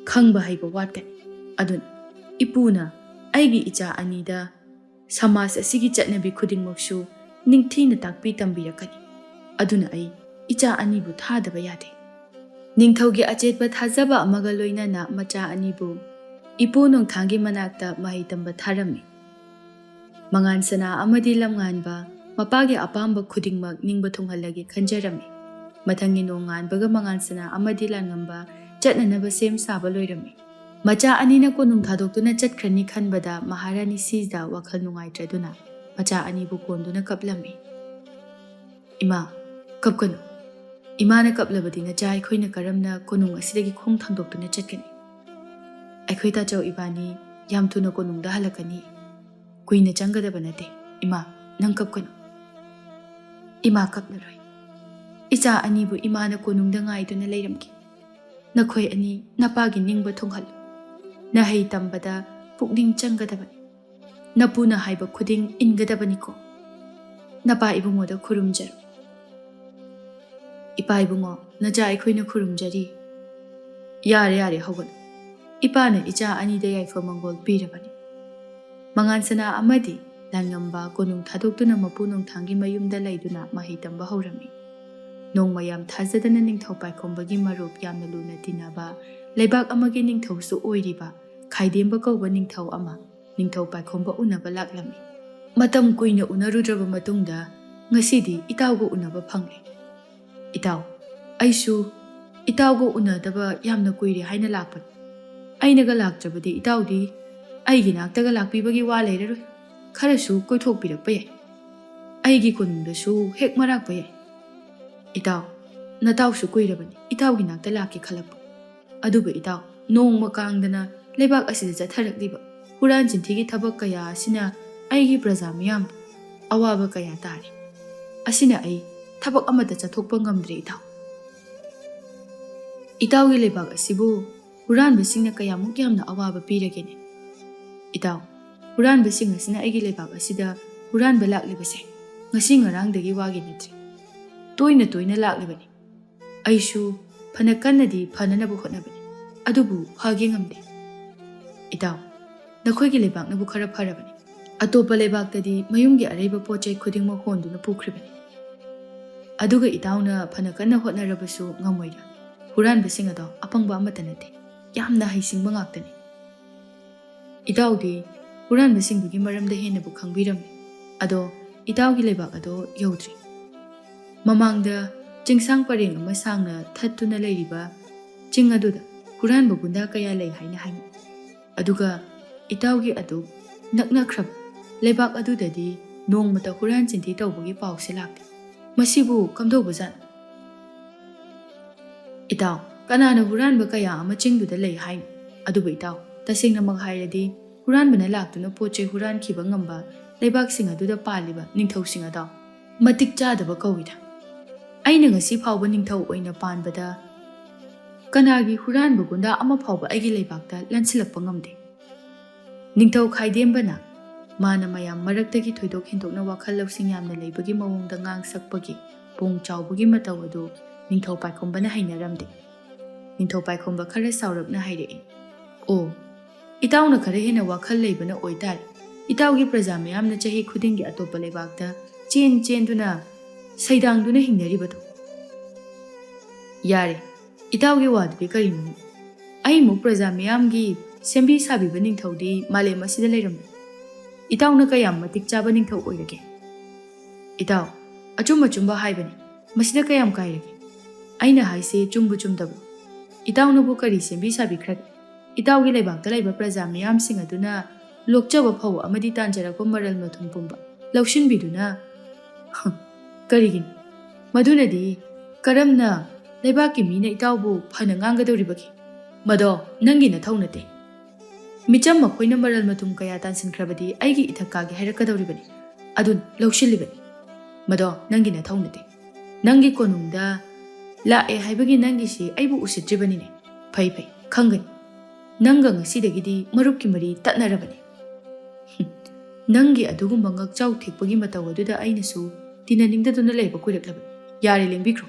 ꯈꯪꯕ ꯍꯩꯕ ꯋꯥꯠꯀꯅꯤ꯫ ꯑꯗꯨꯅ ꯏꯄꯨꯅ ꯑꯩꯒꯤ ꯏꯆꯥ ꯑꯅꯤꯗ ꯁꯃꯥꯖ ꯑꯁꯤꯒꯤ ꯆꯠꯅꯕꯤ ꯈꯨꯗꯤꯡꯃꯛꯁꯨ ꯅꯤꯡꯊꯤꯅ ꯇꯥꯛꯄꯤ ꯇꯝꯕꯤꯔꯛꯀꯅꯤ꯫ ꯑꯗꯨꯅ ꯑꯩ ꯏꯆꯥ ꯑꯅꯤꯕꯨ ꯊꯥꯗꯕ ꯌꯥꯗꯦ꯫ ꯅꯤꯡꯊꯧꯒꯤ ꯑꯆꯦꯠꯄ ꯊꯥꯖꯕ ꯑꯃꯒ ꯂꯣꯏꯅꯅ ꯃꯆꯥ ꯑꯅꯤꯕꯨ ꯏꯄꯨ ꯅꯣꯡꯊꯥꯡꯒꯤ ꯃꯅꯥꯛꯇ ꯃꯍꯩ ꯇꯝꯕ ꯊꯥꯔꯝꯃꯤ꯫ ꯃꯉꯥꯟ ꯁꯅꯥ ꯑꯃꯗꯤ ꯂꯝꯉꯥꯟꯕ ꯃꯄꯥꯒꯤ ꯑꯄꯥꯝꯕ ꯈꯨꯗꯤꯡꯃꯛ ꯅꯤꯡꯕ ꯊꯨꯡꯍꯜꯂꯒꯦ ꯈꯟꯖꯔꯝꯃꯤ꯫ ꯃꯊꯪꯒꯤ ꯅꯣꯡꯉꯥꯟꯕꯒ ꯃꯉꯥꯟ ꯁꯅꯥ ꯑꯃꯗꯤ ꯂꯥꯡꯉꯝꯕ ꯆꯠꯅꯅꯕ ꯁꯦꯝ ꯁꯥꯕ ꯂꯣꯏꯔꯝꯃꯤ꯫ ꯃꯆꯥ ꯑꯅꯤꯅ ꯀꯣꯅꯨꯡ ꯊꯥꯗꯣꯛꯇꯨꯅ ꯆꯠꯈ꯭ꯔꯅꯤ ꯈꯟꯕꯗ ꯃꯍꯥꯔꯥꯅꯤ ꯁꯤꯖꯥ ꯋꯥꯈꯜ ꯅꯨꯡꯉꯥꯏꯇ꯭ꯔꯗꯨꯅ ꯃꯆꯥ ꯑꯅꯤꯕꯨ ꯀꯣꯟꯗꯨꯅ ꯀꯞꯂꯝꯃꯤ꯫ "ꯏꯃꯥ, ꯀꯞꯀꯅꯨ꯫ ꯏꯃꯥꯅ ꯀꯞꯂꯕꯗꯤ ꯅꯆꯥ ꯑꯩꯈꯣꯏꯅ ꯀꯔꯝꯅ ꯀꯣꯅꯨꯡ ꯑꯁꯤꯗꯒꯤ ꯈꯣꯡ ꯊꯥꯡꯗꯣꯛꯇꯨꯅ ꯆꯠꯀꯅꯤ? ꯑꯩꯈꯣꯏ ꯇꯥꯆꯧ ꯏꯕꯥꯅꯤ ꯌꯥꯝ ꯊꯨꯅ ꯀꯣꯅꯨꯡꯗ ꯍꯜꯂꯛꯀꯅꯤ꯫ ꯀꯨꯏꯅ ꯆꯪꯒꯗꯕ ꯅꯠꯇꯦ꯫ ꯏꯃꯥ, ꯅꯪ ꯀꯞꯀꯅꯨ꯫" "ꯏꯃꯥ ꯀꯞꯂꯔꯣꯏ꯫ ꯏꯆꯥ ꯑꯅꯤꯕꯨ ꯏꯃꯥꯅ ꯀꯣꯅꯨꯡꯗ ꯉꯥꯏꯗꯨꯅ ꯂꯩꯔꯝꯒꯦ꯫ ꯅꯈꯣꯏ ꯑꯅꯤ ꯅꯄꯥꯒꯤ ꯅꯤꯡꯕ ꯊꯨꯡꯍꯜꯂꯨ꯫ ꯅꯍꯩ ꯇꯝꯕꯗ ꯄꯨꯛꯅꯤꯡ ꯆꯪꯒꯗꯕꯅꯤ꯫ ꯅꯄꯨꯅ ꯍꯥꯏꯕ ꯈꯨꯗꯤꯡ ꯏꯟꯒꯗꯕꯅꯤꯀꯣ꯫" ꯅꯄꯥ ꯏꯕꯨꯡꯉꯣꯗ ꯈꯨꯔꯨꯝꯖꯔꯣ꯫ ꯏꯄꯥ ꯏꯕꯨꯡꯉꯣ, ꯅꯆꯥ ꯑꯩꯈꯣꯏꯅ ꯈꯨꯔꯨꯝꯖꯔꯤ꯫ ꯌꯥꯔꯦ, ꯌꯥꯔꯦ, ꯍꯧꯒꯠꯂꯨ꯫ ꯏꯄꯥꯅ ꯏꯆꯥ ꯑꯅꯤꯗ ꯌꯥꯏꯐ ꯃꯪꯒꯣꯜ ꯄꯤꯔꯕꯅꯤ꯫ ꯃꯉꯥꯟ ꯁꯅꯥ ꯑꯃꯗꯤ ꯂꯥꯟꯉꯝꯕ ꯀꯣꯅꯨꯡ ꯊꯥꯗꯣꯛꯇꯨꯅ ꯃꯄꯨ ꯅꯣꯡꯊꯥꯡꯒꯤ ꯃꯌꯨꯝꯗ ꯂꯩꯗꯨꯅ ꯃꯍꯩ ꯇꯝꯕ ꯍꯧꯔꯝꯃꯤ꯫ ꯅꯣꯡꯃ ꯌꯥꯝ ꯊꯥꯖꯗꯅ ꯅꯤꯡꯊꯧ ꯄꯥꯏꯈꯣꯝꯕꯒꯤ ꯃꯔꯨꯞ ꯌꯥꯝꯅ ꯂꯨꯅ ꯇꯤꯟꯅꯕ, ꯂꯩꯕꯥꯛ ꯑꯃꯒꯤ ꯅꯤꯡꯊꯧꯁꯨ ꯑꯣꯏꯔꯤꯕ ꯈꯥꯏꯗꯦꯝꯕ ꯀꯧꯕ ꯅꯤꯡꯊꯧ ꯑꯃ ꯅꯤꯡꯊꯧ ꯄꯥꯏꯈꯣꯝꯕ ꯎꯅꯕ ꯂꯥꯛꯂꯝꯃꯤ꯫ ꯃꯇꯝ ꯀꯨꯏꯅ ꯎꯅꯔꯨꯗ꯭ꯔꯕ ꯃꯇꯨꯡꯗ ꯉꯁꯤꯗꯤ ꯏꯇꯥꯎꯒ ꯎꯅꯕ ꯐꯪꯂꯦ꯫ ꯏꯇꯥꯎ, ꯑꯩꯁꯨ ꯏꯇꯥꯎꯒ ꯎꯅꯗꯕ ꯌꯥꯝꯅ ꯀꯨꯏꯔꯦ ꯍꯥꯏꯅ ꯂꯥꯛꯄꯅꯤ꯫ ꯑꯩꯅꯒ ꯂꯥꯛꯇ꯭ꯔꯕꯗꯤ ꯏꯇꯥꯎꯗꯤ ꯑꯩꯒꯤ ꯅꯥꯛꯇꯒ ꯂꯥꯛꯄꯤꯕꯒꯤ ꯋꯥ ꯂꯩꯔꯔꯣꯏ꯫ ꯈꯔꯁꯨ ꯀꯣꯏꯊꯣꯛꯄꯤꯔꯛꯄ ꯌꯥꯏ꯫ ꯑꯩꯒꯤ ꯀꯣꯅꯨꯡꯗꯁꯨ ꯍꯦꯛ ꯃꯔꯥꯛꯄ ꯌꯥꯏ꯫ ꯏꯇꯥꯎ, ꯅꯇꯥꯎꯁꯨ ꯀꯨꯏꯔꯕꯅꯤ ꯏꯇꯥꯎꯒꯤ ꯅꯥꯛꯇ ꯂꯥꯛꯀꯦ ꯈꯜꯂꯛꯄ꯫ ꯑꯗꯨꯕꯨ ꯏꯇꯥꯎ, ꯅꯣꯡꯃ ꯀꯥꯡꯗꯅ ꯂꯩꯕꯥꯛ ꯑꯁꯤꯗ ꯆꯠꯊꯔꯛꯂꯤꯕ ꯍꯨꯔꯥꯟ ꯆꯤꯟꯊꯤꯒꯤ ꯊꯕꯛ ꯀꯌꯥ ꯑꯁꯤꯅ ꯑꯩꯒꯤ ꯄ꯭ꯔꯖꯥ ꯃꯤꯌꯥꯝꯕꯨ ꯑꯋꯥꯕ ꯀꯌꯥ ꯇꯥꯔꯦ꯫ ꯑꯁꯤꯅ ꯑꯩ ꯊꯕꯛ ꯑꯃꯠꯇ ꯆꯠꯊꯣꯛꯄ ꯉꯝꯗ꯭ꯔꯦ ꯏꯇꯥꯎ꯫ ꯏꯇꯥꯎꯒꯤ ꯂꯩꯕꯥꯛ ꯑꯁꯤꯕꯨ ꯍꯨꯔꯥꯟꯕꯁꯤꯡꯅ ꯀꯌꯥꯃꯨꯛ ꯌꯥꯝꯅ ꯑꯋꯥꯕ ꯄꯤꯔꯒꯦꯅꯦ? ꯏꯇꯥꯎ, ꯍꯨꯔꯥꯟꯕꯁꯤꯡ ꯑꯁꯤꯅ ꯑꯩꯒꯤ ꯂꯩꯕꯥꯛ ꯑꯁꯤꯗ ꯍꯨꯔꯥꯟꯕ ꯂꯥꯛꯂꯤꯕꯁꯦ ꯉꯁꯤ ꯉꯔꯥꯡꯗꯒꯤ ꯋꯥꯒꯤ ꯅꯠꯇ꯭ꯔꯦ꯫ ꯇꯣꯏꯅ ꯇꯣꯏꯅ ꯂꯥꯛꯂꯤꯕꯅꯤ꯫ ꯑꯩꯁꯨ ꯐꯅ ꯀꯟꯅꯗꯤ ꯐꯅꯅꯕ ꯍꯣꯠꯅꯕꯅꯤ, ꯑꯗꯨꯕꯨ ꯐꯒꯦ ꯉꯝꯗꯦ꯫ ꯏꯇꯥꯎ, ꯅꯈꯣꯏꯒꯤ ꯂꯩꯕꯥꯛꯅꯕꯨ ꯈꯔ ꯐꯔꯕꯅꯤ꯫ ꯑꯇꯣꯞꯄ ꯂꯩꯕꯥꯛꯇꯗꯤ ꯃꯌꯨꯝꯒꯤ ꯑꯔꯩꯕ ꯄꯣꯠ ꯆꯩ ꯈꯨꯗꯤꯡꯃꯛ ꯍꯣꯟꯗꯨꯅ ꯄꯨꯈ꯭ꯔꯤꯕꯅꯤ꯫ ꯑꯗꯨꯒ ꯏꯇꯥꯎꯅ ꯐꯅ ꯀꯟꯅ ꯍꯣꯠꯅꯔꯕꯁꯨ ꯉꯝꯃꯣꯏꯗ꯫ ꯍꯨꯔꯥꯟꯕꯁꯤꯡ ꯑꯗꯣ ꯑꯄꯪꯕ ꯑꯃꯠꯇ ꯅꯠꯇꯦ, ꯌꯥꯝꯅ ꯍꯩꯁꯤꯡꯕ ꯉꯥꯛꯇꯅꯤ꯫ ꯏꯇꯥꯎꯗꯤ ꯍꯨꯔꯥꯟꯕꯁꯤꯡꯗꯨꯒꯤ ꯃꯔꯝꯗ ꯍꯦꯟꯅꯕꯨ ꯈꯪꯕꯤꯔꯝꯃꯤ꯫ ꯑꯗꯣ ꯏꯇꯥꯎꯒꯤ ꯂꯩꯕꯥꯛ ꯑꯗꯣ ꯌꯧꯗ꯭ꯔꯤ꯫ ꯃꯃꯥꯡꯗ ꯆꯤꯡꯁꯥꯡ ꯄꯔꯦꯡ ꯑꯃ ꯁꯥꯡꯅ ꯊꯠꯇꯨꯅ ꯂꯩꯔꯤꯕ ꯆꯤꯡ ꯑꯗꯨꯗ ꯍꯨꯔꯥꯟꯕ ꯒꯨꯟꯗꯥ ꯀꯌꯥ ꯂꯩ ꯍꯥꯏꯅ ꯍꯥꯏꯅꯩ꯫ ꯑꯗꯨꯒ ꯏꯇꯥꯎꯒꯤ ꯑꯗꯨ ꯅꯛꯅꯈ꯭ꯔꯕ ꯂꯩꯕꯥꯛ ꯑꯗꯨꯗꯗꯤ ꯅꯣꯡꯃꯇ ꯍꯨꯔꯥꯟ ꯆꯤꯟꯊꯤ ꯇꯧꯕꯒꯤ ꯄꯥꯎꯁꯦ ꯂꯥꯛꯇꯦ꯫ ꯃꯁꯤꯕꯨ ꯀꯝꯗꯧꯕꯖꯥꯠꯅꯣ? ꯏꯇꯥꯎ, ꯀꯅꯥꯅ ꯍꯨꯔꯥꯟꯕ ꯀꯌꯥ ꯑꯃ ꯆꯤꯡꯗꯨꯗ ꯂꯩ ꯍꯥꯏꯅꯣ? ꯑꯗꯨꯕꯨ ꯏꯇꯥꯎ, ꯇꯁꯦꯡꯅꯃꯛ ꯍꯥꯏꯔꯗꯤ ꯍꯨꯔꯥꯟꯕꯅ ꯂꯥꯛꯇꯨꯅ ꯄꯣꯠ ꯆꯩ ꯍꯨꯔꯥꯟꯈꯤꯕ ꯉꯝꯕ ꯂꯩꯕꯥꯛꯁꯤꯡ ꯑꯗꯨꯗ ꯄꯥꯜꯂꯤꯕ ꯅꯤꯡꯊꯧꯁꯤꯡ ꯑꯗꯣ ꯃꯇꯤꯛ ꯆꯥꯗꯕ ꯀꯧꯏꯗ꯫ ꯑꯩꯅ ꯉꯁꯤ ꯐꯥꯎꯕ ꯅꯤꯡꯊꯧ ꯑꯣꯏꯅ ꯄꯥꯟꯕꯗ ꯀꯅꯥꯒꯤ ꯍꯨꯔꯥꯟꯕ ꯒꯨꯟꯗꯥ ꯑꯃ ꯐꯥꯎꯕ ꯑꯩꯒꯤ ꯂꯩꯕꯥꯛꯇ ꯂꯥꯟꯁꯤꯜꯂꯛꯄ ꯉꯝꯗꯦ꯫ ꯅꯤꯡꯊꯧ ꯈꯥꯏꯗꯦꯝꯕꯅ ꯃꯥꯅ ꯃꯌꯥꯝ ꯃꯔꯛꯇꯒꯤ ꯊꯣꯏꯗꯣꯛ ꯍꯦꯟꯗꯣꯛꯅ ꯋꯥꯈꯜ ꯂꯧꯁꯤꯡ ꯌꯥꯝꯅ ꯂꯩꯕꯒꯤ ꯃꯑꯣꯡꯗ ꯉꯥꯡ ꯁꯛꯄꯒꯤ ꯄꯣꯡ ꯆꯥꯎꯕꯒꯤ ꯃꯇꯧ ꯑꯗꯨ ꯅꯤꯡꯊꯧ ꯄꯥꯏꯈꯣꯝꯕꯅ ꯍꯩꯅꯔꯝꯗꯦ꯫ ꯅꯤꯡꯊꯧ ꯄꯥꯏꯈꯣꯝꯕ ꯈꯔ ꯁꯥꯎꯔꯞꯅ ꯍꯥꯏꯔꯛꯏ, "ꯑꯣ, ꯏꯇꯥꯎꯅ ꯈꯔ ꯍꯦꯟꯅ ꯋꯥꯈꯜ ꯂꯩꯕꯅ ꯑꯣꯏꯇꯥꯔꯦ꯫ ꯏꯇꯥꯎꯒꯤ ꯄ꯭ꯔꯖꯥ ꯃꯤꯌꯥꯝꯅ ꯆꯍꯤ ꯈꯨꯗꯤꯡꯒꯤ ꯑꯇꯣꯞꯄ ꯂꯩꯕꯥꯛꯇ ꯆꯦꯟ ꯆꯦꯟꯗꯨꯅ ꯁꯩꯗꯥꯡꯗꯨꯅ ꯍꯤꯡꯅꯔꯤꯕꯗꯣ꯫" "ꯌꯥꯔꯦ, ꯏꯇꯥꯎꯒꯤ ꯋꯥꯗꯨꯗꯤ ꯀꯔꯤꯅꯣ? ꯑꯩꯃꯨꯛ ꯄ꯭ꯔꯖꯥ ꯃꯤꯌꯥꯝꯒꯤ ꯁꯦꯝꯕꯤ ꯁꯥꯕꯤꯕ ꯅꯤꯡꯊꯧꯗꯤ ꯃꯥꯂꯦꯝ ꯑꯁꯤꯗ ꯂꯩꯔꯝꯂꯣꯏ꯫ ꯏꯇꯥꯎꯅ ꯀꯌꯥꯝ ꯃꯇꯤꯛ ꯆꯥꯕ ꯅꯤꯡꯊꯧ ꯑꯣꯏꯔꯒꯦ?" "ꯏꯇꯥꯎ, ꯑꯆꯨꯝ ꯑꯆꯨꯝꯕ ꯍꯥꯏꯕꯅꯤ꯫ ꯃꯁꯤꯗ ꯀꯌꯥꯝ ꯀꯥꯏꯔꯒꯦ? ꯑꯩꯅ ꯍꯥꯏꯁꯦ ꯆꯨꯝꯕꯨ ꯆꯨꯝꯗꯕ? ꯏꯇꯥꯎꯅꯕꯨ ꯀꯔꯤ ꯁꯦꯝꯕꯤ ꯁꯥꯕꯤꯈ꯭ꯔꯒꯦ? ꯏꯇꯥꯎꯒꯤ ꯂꯩꯕꯥꯛꯇ ꯂꯩꯕ ꯄ꯭ꯔꯖꯥ ꯃꯤꯌꯥꯝꯁꯤꯡ ꯑꯗꯨꯅ ꯂꯣꯛꯆꯕ ꯐꯧ ꯑꯃꯗꯤ ꯇꯥꯟꯖꯔꯛꯄ ꯃꯔꯜ ꯃꯊꯨꯝ ꯄꯨꯝꯕ ꯂꯧꯁꯤꯟꯕꯤꯗꯨꯅ..." "ꯍ, ꯀꯔꯤꯒꯤꯅꯣ? ꯃꯗꯨꯅꯗꯤ ꯀꯔꯝꯅ ꯂꯩꯕꯥꯛꯀꯤ ꯃꯤꯅ ꯏꯇꯥꯎꯕꯨ ꯐꯅ ꯉꯥꯡꯒꯗꯧꯔꯤꯕꯒꯦ? ꯃꯗꯣ ꯅꯪꯒꯤ ꯅꯊꯧ ꯅꯠꯇꯦ꯫ ꯃꯤꯆꯝ ꯃꯈꯣꯏꯅ ꯃꯔꯜ ꯃꯊꯨꯝ ꯀꯌꯥ ꯇꯥꯟꯁꯤꯟꯈ꯭ꯔꯕꯗꯤ ꯑꯩꯒꯤ ꯏꯊꯛ ꯀꯥꯒꯦ ꯍꯥꯏꯔꯛꯀꯗꯧꯔꯤꯕꯅꯤ꯫ ꯑꯗꯨꯅ ꯂꯧꯁꯤꯜꯂꯤꯕꯅꯤ꯫ ꯃꯗꯣ ꯅꯪꯒꯤ ꯅꯊꯧ ꯅꯠꯇꯦ꯫ ꯅꯪꯒꯤ ꯀꯣꯅꯨꯡꯗ ꯂꯥꯛꯑꯦ ꯍꯥꯏꯕꯒꯤ ꯅꯪꯒꯤꯁꯤ ꯑꯩꯕꯨ ꯎꯁꯤꯠꯇ꯭ꯔꯤꯕꯅꯤꯅꯦ꯫ ꯐꯩ ꯐꯩ, ꯈꯪꯒꯅꯤ꯫ ꯅꯪꯒ ꯉꯁꯤꯗꯒꯤꯗꯤ ꯃꯔꯨꯞꯀꯤ ꯃꯔꯤ ꯇꯠꯅꯔꯕꯅꯤ꯫ ꯍꯨꯝ, ꯅꯪꯒꯤ ꯑꯗꯨꯒꯨꯝꯕ ꯉꯛꯆꯥꯎ ꯊꯦꯛꯄꯒꯤ ꯃꯇꯧ ꯑꯗꯨꯗ ꯑꯩꯅꯁꯨ ꯇꯤꯟꯅꯅꯤꯡꯗꯗꯨꯅ ꯂꯩꯕ ꯀꯨꯏꯔꯛꯂꯕꯅꯤ꯫ ꯌꯥꯔꯦ, ꯂꯦꯡꯕꯤꯈ꯭ꯔꯣ꯫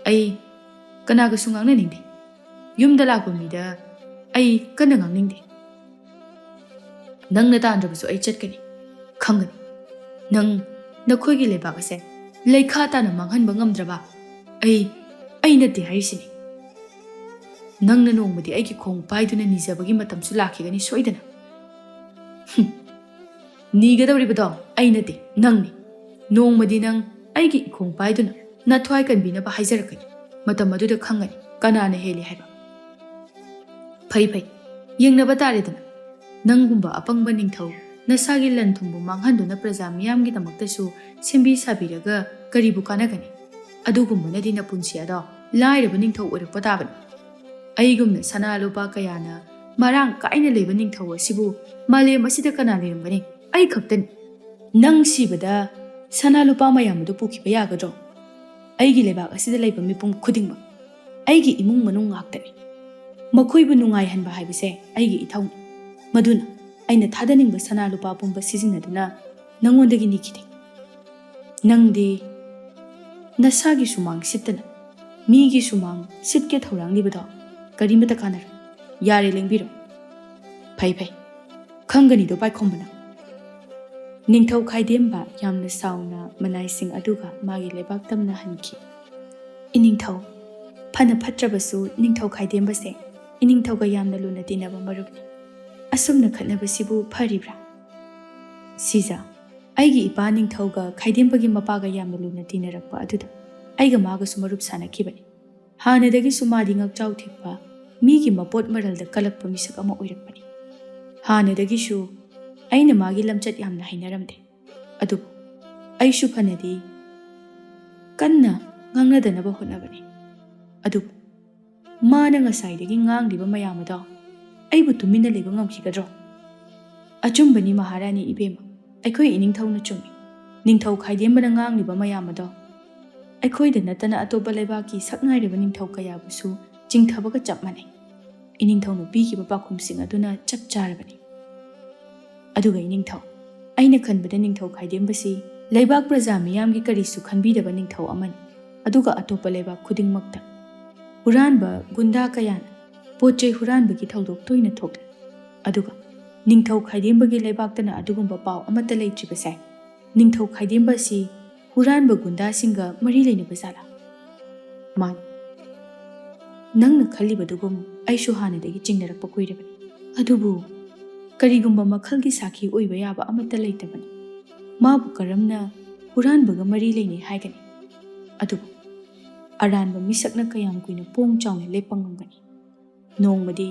ꯑꯩ ꯀꯅꯥꯒꯁꯨ ꯉꯥꯡꯅꯅꯤꯡꯗꯦ꯫ ꯌꯨꯝꯗ ꯂꯥꯛꯄ ꯃꯤꯗ ꯑꯩ ꯀꯟꯅ ꯉꯥꯡꯅꯤꯡꯗꯦ꯫ ꯅꯪꯅ ꯇꯥꯟꯗ꯭ꯔꯕꯁꯨ ꯑꯩ ꯆꯠꯀꯅꯤ, ꯈꯪꯒꯅꯤ꯫ ꯅꯪ ꯅꯈꯣꯏꯒꯤ ꯂꯩꯕꯥꯛ ꯑꯁꯦ ꯂꯩꯈꯥ ꯇꯥꯅ ꯃꯥꯡꯍꯟꯕ ꯉꯝꯗ꯭ꯔꯕ ꯑꯩ, ꯑꯩ ꯅꯠꯇꯦ ꯍꯥꯏꯔꯤꯁꯤꯅꯤ꯫ ꯅꯪꯅ ꯅꯣꯡꯃꯗꯤ ꯑꯩꯒꯤ ꯈꯣꯡ ꯄꯥꯏꯗꯨꯅ ꯅꯤꯖꯕꯒꯤ ꯃꯇꯝꯁꯨ ꯂꯥꯛꯈꯤꯒꯅꯤ ꯁꯣꯏꯗꯅ꯫" "ꯍꯨꯝ, ꯅꯤꯒꯗꯧꯔꯤꯕꯗꯣ ꯑꯩ ꯅꯠꯇꯦ, ꯅꯪꯅꯤ꯫ ꯅꯣꯡꯃꯗꯤ ꯅꯪ ꯑꯩꯒꯤ ꯏꯈꯣꯡ ꯄꯥꯏꯗꯨꯅ ꯅꯊ꯭ꯋꯥꯏ ꯀꯟꯕꯤꯅꯕ ꯍꯥꯏꯖꯔꯛꯀꯅꯤ꯫ ꯃꯇꯝ ꯑꯗꯨꯗ ꯈꯪꯒꯅꯤ ꯀꯅꯥꯅ ꯍꯦꯜꯂꯤ ꯍꯥꯏꯕ꯫" "ꯐꯩ ꯐꯩ, ꯌꯦꯡꯅꯕ ꯇꯥꯔꯦꯗꯅ꯫ ꯅꯪꯒꯨꯝꯕ ꯑꯄꯪꯕ ꯅꯤꯡꯊꯧ ꯅꯁꯥꯒꯤ ꯂꯟ ꯊꯨꯝꯕꯨ ꯃꯥꯡꯍꯟꯗꯨꯅ ꯄ꯭ꯔꯖꯥ ꯃꯤꯌꯥꯝꯒꯤꯗꯃꯛꯇꯁꯨ ꯁꯦꯝꯕꯤ ꯁꯥꯕꯤꯔꯒ ꯀꯔꯤꯕꯨ ꯀꯥꯟꯅꯒꯅꯤ? ꯑꯗꯨꯒꯨꯝꯕꯅꯗꯤ ꯅꯄꯨꯟꯁꯤ ꯑꯗꯣ ꯂꯥꯏꯔꯕ ꯅꯤꯡꯊꯧ ꯑꯣꯏꯔꯛꯄ ꯇꯥꯕꯅꯤ꯫ ꯑꯩꯒꯨꯝꯅ ꯁꯅꯥ ꯂꯨꯄꯥ ꯀꯌꯥꯅ ꯃꯔꯥꯡ ꯀꯥꯏꯅ ꯂꯩꯕ ꯅꯤꯡꯊꯧ ꯑꯁꯤꯕꯨ ꯃꯥꯂꯦꯝ ꯑꯁꯤꯗ ꯀꯅꯥ ꯂꯩꯔꯝꯒꯅꯤ? ꯑꯩ ꯈꯛꯇꯅꯤ꯫ ꯅꯪ ꯁꯤꯕꯗ ꯁꯅꯥ ꯂꯨꯄꯥ ꯃꯌꯥꯝ ꯑꯗꯨ ꯄꯨꯈꯤꯕ ꯌꯥꯒꯗ꯭ꯔꯣ? ꯑꯩꯒꯤ ꯂꯩꯕꯥꯛ ꯑꯁꯤꯗ ꯂꯩꯕ ꯃꯤꯄꯨꯝ ꯈꯨꯗꯤꯡꯃꯛ ꯑꯩꯒꯤ ꯏꯃꯨꯡ ꯃꯅꯨꯡ ꯉꯥꯛꯇꯅꯤ꯫ ꯃꯈꯣꯏꯕꯨ ꯅꯨꯡꯉꯥꯏꯍꯟꯕ ꯍꯥꯏꯕꯁꯦ ꯑꯩꯒꯤ ꯏꯊꯧꯅꯤ꯫ ꯃꯗꯨꯅ ꯑꯩꯅ ꯊꯥꯗꯅꯤꯡꯕ ꯁꯅꯥ ꯂꯨꯄꯥ ꯄꯨꯝꯕ ꯁꯤꯖꯤꯟꯅꯗꯨꯅ ꯅꯪꯉꯣꯟꯗꯒꯤ ꯅꯤꯈꯤꯗꯦ꯫ ꯅꯪꯗꯤ ꯅꯁꯥꯒꯤ ꯁꯨꯃꯥꯡ ꯁꯤꯠꯇꯅ ꯃꯤꯒꯤ ꯁꯨꯃꯥꯡ ꯁꯤꯠꯀꯦ ꯊꯧꯔꯥꯡꯂꯤꯕꯗꯣ ꯀꯔꯤꯃꯇ ꯀꯥꯟꯅꯔꯣꯏ꯫ ꯌꯥꯔꯦ, ꯂꯦꯡꯕꯤꯔꯣ꯫ ꯐꯩ, ꯐꯩ꯫ ꯈꯪꯒꯅꯤꯗꯣ ꯄꯥꯏꯈꯣꯝꯕꯅ꯫ ꯅꯤꯡꯊꯧ ꯈꯥꯏꯗꯦꯝꯕ ꯌꯥꯝꯅ ꯁꯥꯎꯅ ꯃꯅꯥꯏꯁꯤꯡ ꯑꯗꯨꯒ ꯃꯥꯒꯤ ꯂꯩꯕꯥꯛ ꯇꯝꯅ ꯍꯟꯈꯤ꯫ ꯏꯅꯤꯡꯊꯧ, ꯐꯅ ꯐꯠꯇ꯭ꯔꯕꯁꯨ ꯅꯤꯡꯊꯧ ꯈꯥꯏꯗꯦꯝꯕꯁꯦ ꯏꯅꯤꯡꯊꯧꯒ ꯌꯥꯝꯅ ꯂꯨꯅ ꯇꯤꯟꯅꯕ ꯃꯔꯨꯞꯅꯤ꯫ ꯑꯁꯨꯝꯅ ꯈꯠꯅꯕꯁꯤꯕꯨ ꯐꯔꯤꯕ꯭ꯔꯥ? ꯁꯤꯖ, ꯑꯩꯒꯤ ꯏꯄꯥ ꯅꯤꯡꯊꯧꯒ ꯈꯥꯏꯗꯦꯝꯕꯒꯤ ꯃꯄꯥꯒ ꯌꯥꯝꯅ ꯂꯨꯅ ꯇꯤꯟꯅꯔꯛꯄ ꯑꯗꯨꯗ ꯑꯩꯒ ꯃꯥꯒꯁꯨ ꯃꯔꯨꯞ ꯁꯥꯟꯅꯈꯤꯕꯅꯤ꯫ ꯍꯥꯟꯅꯗꯒꯤꯁꯨ ꯃꯥꯗꯤ ꯉꯛꯆꯥꯎ ꯊꯦꯛꯄ, ꯃꯤꯒꯤ ꯃꯄꯣꯠ ꯃꯔꯜꯗ ꯀꯜꯂꯛꯄ ꯃꯤꯁꯛ ꯑꯃ ꯑꯣꯏꯔꯛꯄꯅꯤ꯫ ꯍꯥꯟꯅꯗꯒꯤꯁꯨ ꯑꯩꯅ ꯃꯥꯒꯤ ꯂꯝꯆꯠ ꯌꯥꯝꯅ ꯍꯩꯅꯔꯝꯗꯦ꯫ ꯑꯗꯨꯕꯨ ꯑꯩꯁꯨ ꯐꯅꯗꯤ ꯀꯟꯅ ꯉꯥꯡꯅꯗꯅꯕ ꯍꯣꯠꯅꯕꯅꯤ꯫ ꯑꯗꯨꯕꯨ ꯃꯥꯅ ꯉꯁꯥꯏꯗꯒꯤ ꯉꯥꯡꯂꯤꯕ ꯃꯌꯥꯝ ꯑꯗꯣ ꯑꯩꯕꯨ ꯇꯨꯃꯤꯟꯅ ꯂꯩꯕ ꯉꯝꯈꯤꯒꯗ꯭ꯔꯣ? ꯑꯆꯨꯝꯕꯅꯤ ꯃꯍꯥꯔꯥꯅꯤ ꯏꯕꯦꯝꯃ, ꯑꯩꯈꯣꯏ ꯏꯅꯤꯡꯊꯧꯅ ꯆꯨꯝꯃꯤ꯫ ꯅꯤꯡꯊꯧ ꯈꯥꯏꯗꯦꯝꯕꯅ ꯉꯥꯡꯂꯤꯕ ꯃꯌꯥꯝ ꯑꯗꯣ ꯑꯩꯈꯣꯏꯗ ꯅꯠꯇꯅ ꯑꯇꯣꯞꯄ ꯂꯩꯕꯥꯛꯀꯤ ꯁꯛꯅꯥꯏꯔꯕ ꯅꯤꯡꯊꯧ ꯀꯌꯥꯕꯨꯁꯨ ꯆꯤꯡꯊꯕꯒ ꯆꯞ ꯃꯥꯟꯅꯩ꯫ ꯏꯅꯤꯡꯊꯧꯅ ꯄꯤꯈꯤꯕ ꯄꯥꯎꯈꯨꯝꯁꯤꯡ ꯑꯗꯨꯅ ꯆꯞ ꯆꯥꯔꯕꯅꯤ꯫ ꯑꯗꯨꯒ ꯏꯅꯤꯡꯊꯧ, ꯑꯩꯅ ꯈꯟꯕꯗ ꯅꯤꯡꯊꯧ ꯈꯥꯏꯗꯦꯝꯕꯁꯤ ꯂꯩꯕꯥꯛ ꯄ꯭ꯔꯖꯥ ꯃꯤꯌꯥꯝꯒꯤ ꯀꯔꯤꯁꯨ ꯈꯟꯕꯤꯗꯕ ꯅꯤꯡꯊꯧ ꯑꯃꯅꯤ꯫ ꯑꯗꯨꯒ ꯑꯇꯣꯞꯄ ꯂꯩꯕꯥꯛ ꯈꯨꯗꯤꯡꯃꯛꯇ ꯍꯨꯔꯥꯟꯕ ꯒꯨꯟꯗꯥ ꯀꯌꯥꯅ ꯄꯣꯠ ꯆꯩ ꯍꯨꯔꯥꯟꯕꯒꯤ ꯊꯧꯗꯣꯛ ꯇꯣꯏꯅ ꯊꯣꯛꯂꯤ꯫ ꯑꯗꯨꯒ ꯅꯤꯡꯊꯧ ꯈꯥꯏꯗꯦꯝꯕꯒꯤ ꯂꯩꯕꯥꯛꯇꯅ ꯑꯗꯨꯒꯨꯝꯕ ꯄꯥꯎ ꯑꯃꯠꯇ ꯂꯩꯇ꯭ꯔꯤꯕꯁꯦ ꯅꯤꯡꯊꯧ ꯈꯥꯏꯗꯦꯝꯕ ꯑꯁꯤ ꯍꯨꯔꯥꯟꯕ ꯒꯨꯟꯗꯥꯁꯤꯡꯒ ꯃꯔꯤ ꯂꯩꯅꯕ ꯖꯥꯠꯂꯥ? ꯃꯥꯅꯤ꯫ ꯅꯪꯅ ꯈꯜꯂꯤꯕꯗꯨꯒꯨꯝ ꯑꯩꯁꯨ ꯍꯥꯟꯅꯗꯒꯤ ꯆꯤꯡꯅꯔꯛꯄ ꯀꯨꯏꯔꯕꯅꯤ꯫ ꯑꯗꯨꯕꯨ ꯀꯔꯤꯒꯨꯝꯕ ꯃꯈꯜꯒꯤ ꯁꯥꯈꯤ ꯑꯣꯏꯕ ꯌꯥꯕ ꯑꯃꯠꯇ ꯂꯩꯇꯕꯅꯤ꯫ ꯃꯥꯕꯨ ꯀꯔꯝꯅ ꯍꯨꯔꯥꯟꯕꯒ ꯃꯔꯤ ꯂꯩꯅꯩ ꯍꯥꯏꯒꯅꯤ? ꯑꯗꯨꯕꯨ ꯑꯔꯥꯟꯕ ꯃꯤꯁꯛꯅ ꯀꯌꯥꯝ ꯀꯨꯏꯅ ꯄꯣꯡ ꯆꯥꯎꯅ ꯂꯦꯞꯄ ꯉꯝꯒꯅꯤ? ꯅꯣꯡꯃꯗꯤ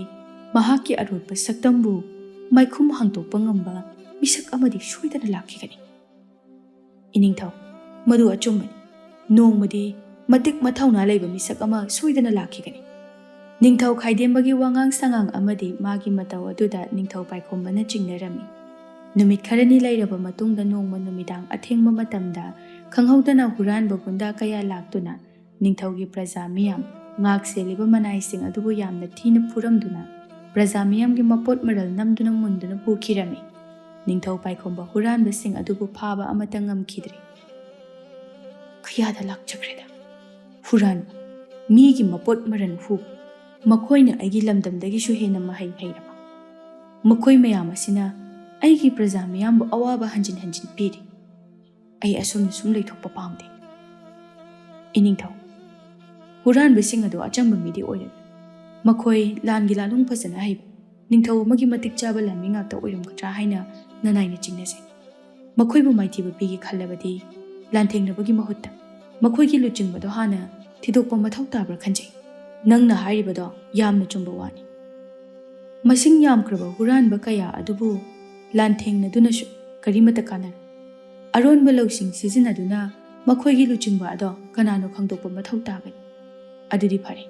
ꯃꯍꯥꯛꯀꯤ ꯑꯔꯣꯠꯄ ꯁꯛꯇꯝꯕꯨ ꯃꯥꯏꯈꯨꯝ ꯍꯥꯡꯗꯣꯛꯄ ꯉꯝꯕ ꯃꯤꯁꯛ ꯑꯃꯗꯤ ꯁꯣꯏꯗꯅ ꯂꯥꯛꯈꯤꯒꯅꯤ꯫ ꯏꯅꯤꯡꯊꯧ, ꯃꯗꯨ ꯑꯆꯨꯝꯕꯅꯤ꯫ ꯅꯣꯡꯃꯗꯤ ꯃꯇꯤꯛ ꯃꯊꯧꯅꯥ ꯂꯩꯕ ꯃꯤꯁꯛ ꯑꯃ ꯁꯣꯏꯗꯅ ꯂꯥꯛꯈꯤꯒꯅꯤ꯫ ꯅꯤꯡꯊꯧ ꯈꯥꯏꯗꯦꯝꯕꯒꯤ ꯋꯥꯉꯥꯡ ꯁꯉꯥꯡ ꯑꯃꯗꯤ ꯃꯥꯒꯤ ꯃꯇꯧ ꯑꯗꯨꯗ ꯅꯤꯡꯊꯧ ꯄꯥꯏꯈꯣꯝꯕꯅ ꯆꯤꯡꯅꯔꯝꯃꯤ꯫ ꯅꯨꯃꯤꯠ ꯈꯔꯅꯤ ꯂꯩꯔꯕ ꯃꯇꯨꯡꯗ ꯅꯣꯡꯃ ꯅꯨꯃꯤꯗꯥꯡ ꯑꯊꯦꯡꯕ ꯃꯇꯝꯗ ꯈꯪꯍꯧꯗꯅ ꯍꯨꯔꯥꯟꯕ ꯒꯨꯟꯗꯥ ꯀꯌꯥ ꯂꯥꯛꯇꯨꯅ ꯅꯤꯡꯊꯧꯒꯤ ꯄ꯭ꯔꯖꯥ ꯃꯤꯌꯥꯝ, ꯉꯥꯛ ꯁꯦꯜꯂꯤꯕ ꯃꯅꯥꯏꯁꯤꯡ ꯑꯗꯨꯕꯨ ꯌꯥꯝꯅ ꯊꯤꯅ ꯐꯨꯔꯝꯗꯨꯅ ꯄ꯭ꯔꯖꯥ ꯃꯤꯌꯥꯝꯒꯤ ꯃꯄꯣꯠ ꯃꯔꯜ ꯅꯝꯗꯨꯅ ꯃꯨꯟꯗꯨꯅ ꯄꯨꯈꯤꯔꯝꯃꯤ꯫ ꯅꯤꯡꯊꯧ ꯄꯥꯏꯈꯣꯝꯕ ꯍꯨꯔꯥꯟꯕꯁꯤꯡ ꯑꯗꯨꯕꯨ ꯐꯥꯕ ꯑꯃꯠꯇ ꯉꯝꯈꯤꯗ꯭ꯔꯦ꯫ ꯀꯌꯥꯗ ꯂꯥꯛꯆꯈ꯭ꯔꯦꯗ ꯍꯨꯔꯥꯟꯕ, ꯃꯤꯒꯤ ꯃꯄꯣꯠ ꯃꯔꯜ ꯍꯨꯕ꯫ ꯃꯈꯣꯏꯅ ꯑꯩꯒꯤ ꯂꯝꯗꯝꯗꯒꯤꯁꯨ ꯍꯦꯟꯅ ꯃꯍꯩ ꯍꯩꯔꯕ꯫ ꯃꯈꯣꯏ ꯃꯌꯥꯝ ꯑꯁꯤꯅ ꯑꯩꯒꯤ ꯄ꯭ꯔꯖꯥ ꯃꯤꯌꯥꯝꯕꯨ ꯑꯋꯥꯕ ꯍꯟꯖꯤꯟ ꯍꯟꯖꯤꯟ ꯄꯤꯔꯤ꯫ ꯑꯩ ꯑꯁꯨꯝꯅ ꯁꯨꯝ ꯂꯩꯊꯣꯛꯄ ꯄꯥꯝꯗꯦ꯫ ꯏꯅꯤꯡꯊꯧ, ꯍꯨꯔꯥꯟꯕꯁꯤꯡ ꯑꯗꯨ ꯑꯆꯝꯕ ꯃꯤꯗꯤ ꯑꯣꯏꯔꯝꯃꯤ꯫ ꯃꯈꯣꯏ ꯂꯥꯟꯒꯤ ꯂꯥꯂꯣꯡ ꯐꯖꯅ ꯍꯩꯕ, ꯅꯤꯡꯊꯧ ꯑꯃꯒꯤ ꯃꯇꯤꯛ ꯆꯥꯕ ꯂꯥꯟꯃꯤ ꯉꯥꯛꯇ ꯑꯣꯏꯔꯝꯒꯗ꯭ꯔꯥ ꯍꯥꯏꯅ ꯅꯅꯥꯏꯅ ꯆꯤꯡꯅꯖꯩ꯫ ꯃꯈꯣꯏꯕꯨ ꯃꯥꯏꯊꯤꯕ ꯄꯤꯒꯦ ꯈꯜꯂꯕꯗꯤ ꯂꯥꯟꯊꯦꯡꯅꯕꯒꯤ ꯃꯍꯨꯠꯇ ꯃꯈꯣꯏꯒꯤ ꯂꯨꯆꯤꯡꯕꯗꯣ ꯍꯥꯟꯅ ꯊꯤꯗꯣꯛꯄ ꯃꯊꯧ ꯇꯥꯕ꯭ꯔꯥ ꯈꯟꯖꯩ꯫ ꯅꯪꯅ ꯍꯥꯏꯔꯤꯕꯗꯣ ꯌꯥꯝꯅ ꯆꯨꯝꯕ ꯋꯥꯅꯤ꯫ ꯃꯁꯤꯡ ꯌꯥꯝꯈ꯭ꯔꯕ ꯍꯨꯔꯥꯟꯕ ꯀꯌꯥ ꯑꯗꯨꯕꯨ ꯂꯥꯟꯊꯦꯡꯅꯗꯨꯅꯁꯨ ꯀꯔꯤꯃꯠꯇ ꯀꯥꯟꯅꯔꯣꯏ꯫ ꯑꯔꯣꯟꯕ ꯂꯧꯁꯤꯡ ꯁꯤꯖꯤꯟꯅꯗꯨꯅ ꯃꯈꯣꯏꯒꯤ ꯂꯨꯆꯤꯡꯕ ꯑꯗꯣ ꯀꯅꯥꯅꯣ ꯈꯪꯗꯣꯛꯄ ꯃꯊꯧ ꯇꯥꯒꯅꯤ꯫ ꯑꯗꯨꯗꯤ ꯐꯔꯦ,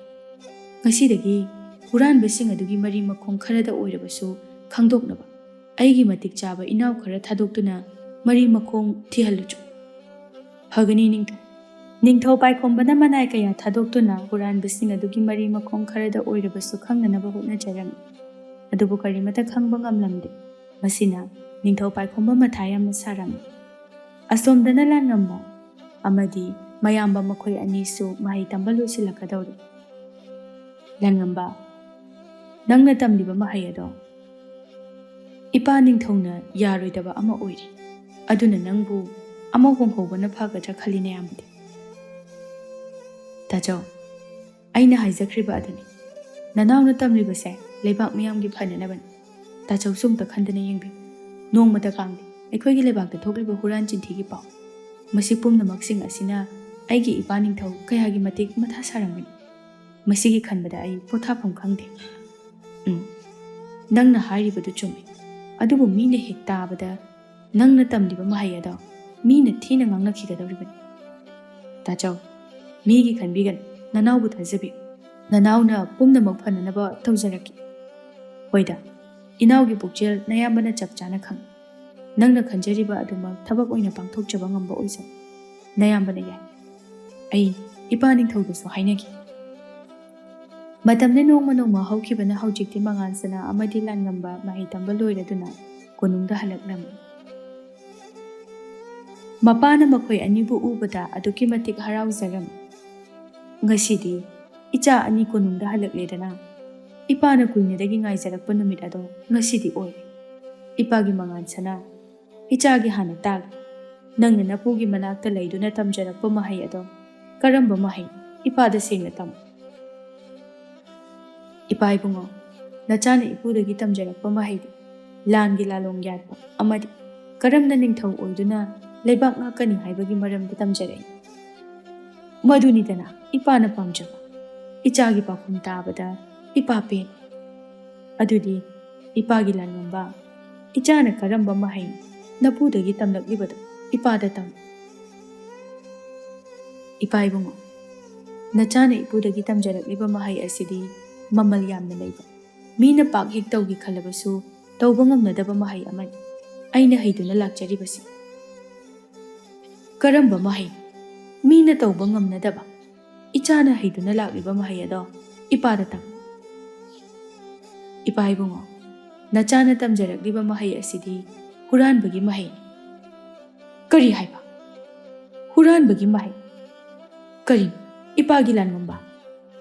ꯉꯁꯤꯗꯒꯤ ꯍꯨꯔꯥꯟꯕꯁꯤꯡ ꯑꯗꯨꯒꯤ ꯃꯔꯤ ꯃꯈꯣꯡ ꯈꯔꯗ ꯑꯣꯏꯔꯕꯁꯨ ꯈꯪꯗꯣꯛꯅꯕ ꯑꯩꯒꯤ ꯃꯇꯤꯛ ꯆꯥꯕ ꯏꯅꯥꯎ ꯈꯔ ꯊꯥꯗꯣꯛꯇꯨꯅ ꯃꯔꯤ ꯃꯈꯣꯡ ꯊꯤꯍꯜꯂꯨꯆꯣ꯫ ꯐꯒꯅꯤ ꯅꯤꯡꯊꯧ꯫ ꯅꯤꯡꯊꯧ ꯄꯥꯏꯈꯣꯝꯕꯅ ꯃꯅꯥꯏ ꯀꯌꯥ ꯊꯥꯗꯣꯛꯇꯨꯅ ꯍꯨꯔꯥꯟꯕꯁꯤꯡ ꯑꯗꯨꯒꯤ ꯃꯔꯤ ꯃꯈꯣꯡ ꯈꯔꯗ ꯑꯣꯏꯔꯕꯁꯨ ꯈꯪꯅꯅꯕ ꯍꯣꯠꯅꯖꯔꯝꯃꯤ꯫ ꯑꯗꯨꯕꯨ ꯀꯔꯤꯃꯠꯇ ꯈꯪꯕ ꯉꯝꯂꯝꯗꯦ꯫ ꯃꯁꯤꯅ ꯅꯤꯡꯊꯧ ꯄꯥꯏꯈꯣꯝꯕ ꯃꯊꯥ ꯌꯥꯝꯅ ꯁꯥꯔꯝꯃꯤ꯫ ꯑꯁꯣꯝꯗꯅ ꯂꯥꯟꯉꯝꯕ ꯑꯃꯗꯤ ꯃꯌꯥꯝꯕ ꯃꯈꯣꯏ ꯑꯅꯤꯁꯨ ꯃꯍꯩ ꯇꯝꯕ ꯂꯣꯏꯁꯤꯜꯂꯛꯀꯗꯧꯔꯤ꯫ ꯂꯥꯟꯉꯝꯕ, ꯅꯪꯅ ꯇꯝꯂꯤꯕ ꯃꯍꯩ ꯑꯗꯣ ꯏꯄꯥ ꯅꯤꯡꯊꯧꯅ ꯌꯥꯔꯣꯏꯗꯕ ꯑꯃ ꯑꯣꯏꯔꯤ꯫ ꯑꯗꯨꯅ ꯅꯪꯕꯨ ꯑꯃ ꯍꯣꯡꯍꯧꯕꯅ ꯐꯒꯗ꯭ꯔꯥ ꯈꯜꯂꯤ ꯅꯌꯥꯝꯕꯗꯤ꯫ ꯇꯥꯆꯧ, ꯑꯩꯅ ꯍꯥꯏꯖꯈ꯭ꯔꯤꯕ ꯑꯗꯨꯅꯤ꯫ ꯅꯅꯥꯎꯅ ꯇꯝꯂꯤꯕꯁꯦ ꯂꯩꯕꯥꯛ ꯃꯤꯌꯥꯝꯒꯤ ꯐꯅꯅꯕꯅꯤ꯫ ꯇꯥꯆꯧꯁꯨ ꯑꯝꯇ ꯈꯟꯗꯅ ꯌꯦꯡꯕꯤꯌꯨ꯫ ꯅꯣꯡꯃꯇ ꯀꯥꯡꯗꯦ ꯑꯩꯈꯣꯏꯒꯤ ꯂꯩꯕꯥꯛꯇ ꯊꯣꯛꯂꯤꯕ ꯍꯨꯔꯥꯟ ꯆꯤꯟꯊꯤꯒꯤ ꯄꯥꯎ꯫ ꯃꯁꯤ ꯄꯨꯝꯅꯃꯛꯁꯤꯡ ꯑꯁꯤꯅ ꯑꯩꯒꯤ ꯏꯄꯥ ꯅꯤꯡꯊꯧ ꯀꯌꯥꯒꯤ ꯃꯇꯤꯛ ꯃꯊꯥ ꯁꯥꯔꯝꯒꯅꯤ꯫ ꯃꯁꯤꯒꯤ ꯈꯟꯕꯗ ꯑꯩ ꯄꯣꯊꯥꯐꯝ ꯈꯪꯗꯦ꯫ ꯎꯝ, ꯅꯪꯅ ꯍꯥꯏꯔꯤꯕꯗꯨ ꯆꯨꯝꯃꯤ꯫ ꯑꯗꯨꯕꯨ ꯃꯤꯅ ꯍꯦꯛ ꯇꯥꯕꯗ ꯅꯪꯅ ꯇꯝꯂꯤꯕ ꯃꯍꯩ ꯑꯗꯣ ꯃꯤꯅ ꯊꯤꯅ ꯉꯥꯡꯅꯈꯤꯒꯗꯧꯔꯤꯕꯅꯤ꯫ ꯇꯥꯆꯧ, ꯃꯤꯒꯤ ꯈꯟꯕꯤꯒꯅꯨ, ꯅꯅꯥꯎꯕꯨ ꯊꯥꯖꯕꯤꯌꯨ꯫ ꯅꯅꯥꯎꯅ ꯄꯨꯝꯅꯃꯛ ꯐꯅꯅꯕ ꯇꯧꯖꯔꯛꯀꯦ꯫ ꯍꯣꯏꯗ, ꯏꯅꯥꯎꯒꯤ ꯄꯨꯛꯆꯦꯜ ꯅꯌꯥꯝꯕꯅ ꯆꯞ ꯆꯥꯅ ꯈꯪꯏ꯫ ꯅꯪꯅ ꯈꯟꯖꯔꯤꯕ ꯑꯗꯨꯃꯛ ꯊꯕꯛ ꯑꯣꯏꯅ ꯄꯥꯡꯊꯣꯛꯆꯕ ꯉꯝꯕ ꯑꯣꯏꯖꯅꯤ꯫ ꯅꯌꯥꯝꯕꯅ ꯌꯥꯏ꯫ ꯑꯩ ꯏꯄꯥ ꯅꯤꯡꯊꯧꯗꯁꯨ ꯍꯥꯏꯅꯒꯦ꯫ ꯃꯇꯝꯅ ꯅꯣꯡꯃ ꯅꯣꯡꯃ ꯍꯧꯈꯤꯕꯅ ꯍꯧꯖꯤꯛꯇꯤ ꯃꯉꯥꯟꯁꯅꯥ ꯑꯃꯗꯤ ꯂꯥꯟꯉꯝꯕ ꯃꯍꯩ ꯇꯝꯕ ꯂꯣꯏꯔꯗꯨꯅ ꯀꯣꯅꯨꯡꯗ ꯍꯜꯂꯛꯂꯝꯃꯤ꯫ ꯃꯄꯥꯅ ꯃꯈꯣꯏ ꯑꯅꯤꯕꯨ ꯎꯕꯗ ꯑꯗꯨꯛꯀꯤ ꯃꯇꯤꯛ ꯍꯔꯥꯎꯖꯔꯝꯃꯤ꯫ "ꯉꯁꯤꯗꯤ ꯏꯆꯥ ꯑꯅꯤ ꯀꯣꯅꯨꯡꯗ ꯍꯜꯂꯛꯂꯦꯗꯅ꯫ ꯏꯄꯥꯅ ꯀꯨꯏꯅꯗꯒꯤ ꯉꯥꯏꯖꯔꯛꯄ ꯅꯨꯃꯤꯠ ꯑꯗꯣ ꯉꯁꯤꯗꯤ ꯑꯣꯏꯔꯦ꯫ ꯏꯄꯥꯒꯤ ꯃꯉꯥꯟꯁꯅꯥ, ꯏꯆꯥꯒꯤ ꯍꯥꯟꯅ ꯇꯥꯒꯦ꯫ ꯅꯪꯅ ꯅꯄꯨꯒꯤ ꯃꯅꯥꯛꯇ ꯂꯩꯗꯨꯅ ꯇꯝꯖꯔꯛꯄ ꯃꯍꯩ ꯑꯗꯣ ꯀꯔꯝꯕ ꯃꯍꯩ? ꯏꯄꯥꯗ ꯁꯦꯡꯅ ꯇꯝꯃꯨ꯫" "ꯏꯄꯥ ꯏꯕꯨꯡꯉꯣ, ꯅꯆꯥꯅ ꯏꯄꯨꯗꯒꯤ ꯇꯝꯖꯔꯛꯄ ꯃꯍꯩꯗꯤ ꯂꯥꯟꯒꯤ ꯂꯥꯂꯣꯡ ꯌꯥꯠꯄ ꯑꯃꯗꯤ ꯀꯔꯝꯅ ꯅꯤꯡꯊꯧ ꯑꯣꯏꯗꯨꯅ ꯂꯩꯕꯥꯛ ꯉꯥꯛꯀꯅꯤ ꯍꯥꯏꯕꯒꯤ ꯃꯔꯝꯗ ꯇꯝꯖꯔꯛꯏ꯫ ꯃꯗꯨꯅꯤꯗꯅ ꯏꯄꯥꯅ ꯄꯥꯝꯖꯕ꯫ ꯏꯆꯥꯒꯤ ꯄꯥꯎꯈꯨꯝ ꯇꯥꯕꯗ ꯏꯄꯥ ꯄꯦꯟ꯫ ꯑꯗꯨꯗꯤ ꯏꯄꯥꯒꯤ ꯂꯥꯟꯉꯝꯕ, ꯏꯆꯥꯅ ꯀꯔꯝꯕ ꯃꯍꯩ ꯅꯄꯨꯗꯒꯤ ꯇꯝꯂꯛꯂꯤꯕꯗꯣ ꯏꯄꯥꯗ ꯇꯝꯃꯨ꯫" "ꯏꯄꯥ ꯏꯕꯨꯡꯉꯣ, ꯅꯆꯥꯅ ꯏꯄꯨꯗꯒꯤ ꯇꯝꯖꯔꯛꯂꯤꯕ ꯃꯍꯩ ꯑꯁꯤꯗꯤ ꯃꯃꯜ ꯌꯥꯝꯅ ꯂꯩꯕ, ꯃꯤꯅ ꯄꯥꯛ ꯍꯦꯛ ꯇꯧꯒꯦ ꯈꯜꯂꯕꯁꯨ ꯇꯧꯕ ꯉꯝꯅꯗꯕ ꯃꯍꯩ ꯑꯃꯅꯤ꯫ ꯑꯩꯅ ꯍꯩꯗꯨꯅ ꯂꯥꯛꯆꯔꯤꯕꯁꯤ꯫" "ꯀꯔꯝꯕ ꯃꯍꯩ? ꯃꯤꯅ ꯇꯧꯕ ꯉꯝꯅꯗꯕ, ꯏꯆꯥꯅ ꯍꯩꯗꯨꯅ ꯂꯥꯛꯂꯤꯕ ꯃꯍꯩ ꯑꯗꯣ ꯏꯄꯥꯗ ꯇꯝꯃꯨ꯫" "ꯏꯄꯥ ꯏꯕꯨꯡꯉꯣ, ꯅꯆꯥꯅ ꯇꯝꯖꯔꯛꯂꯤꯕ ꯃꯍꯩ ꯑꯁꯤꯗꯤ ꯍꯨꯔꯥꯟꯕꯒꯤ ꯃꯍꯩꯅꯤ꯫" "ꯀꯔꯤ ꯍꯥꯏꯕ? ꯍꯨꯔꯥꯟꯕꯒꯤ ꯃꯍꯩ? ꯀꯔꯤꯅꯣ, ꯏꯄꯥꯒꯤ ꯂꯥꯟꯉꯝꯕ?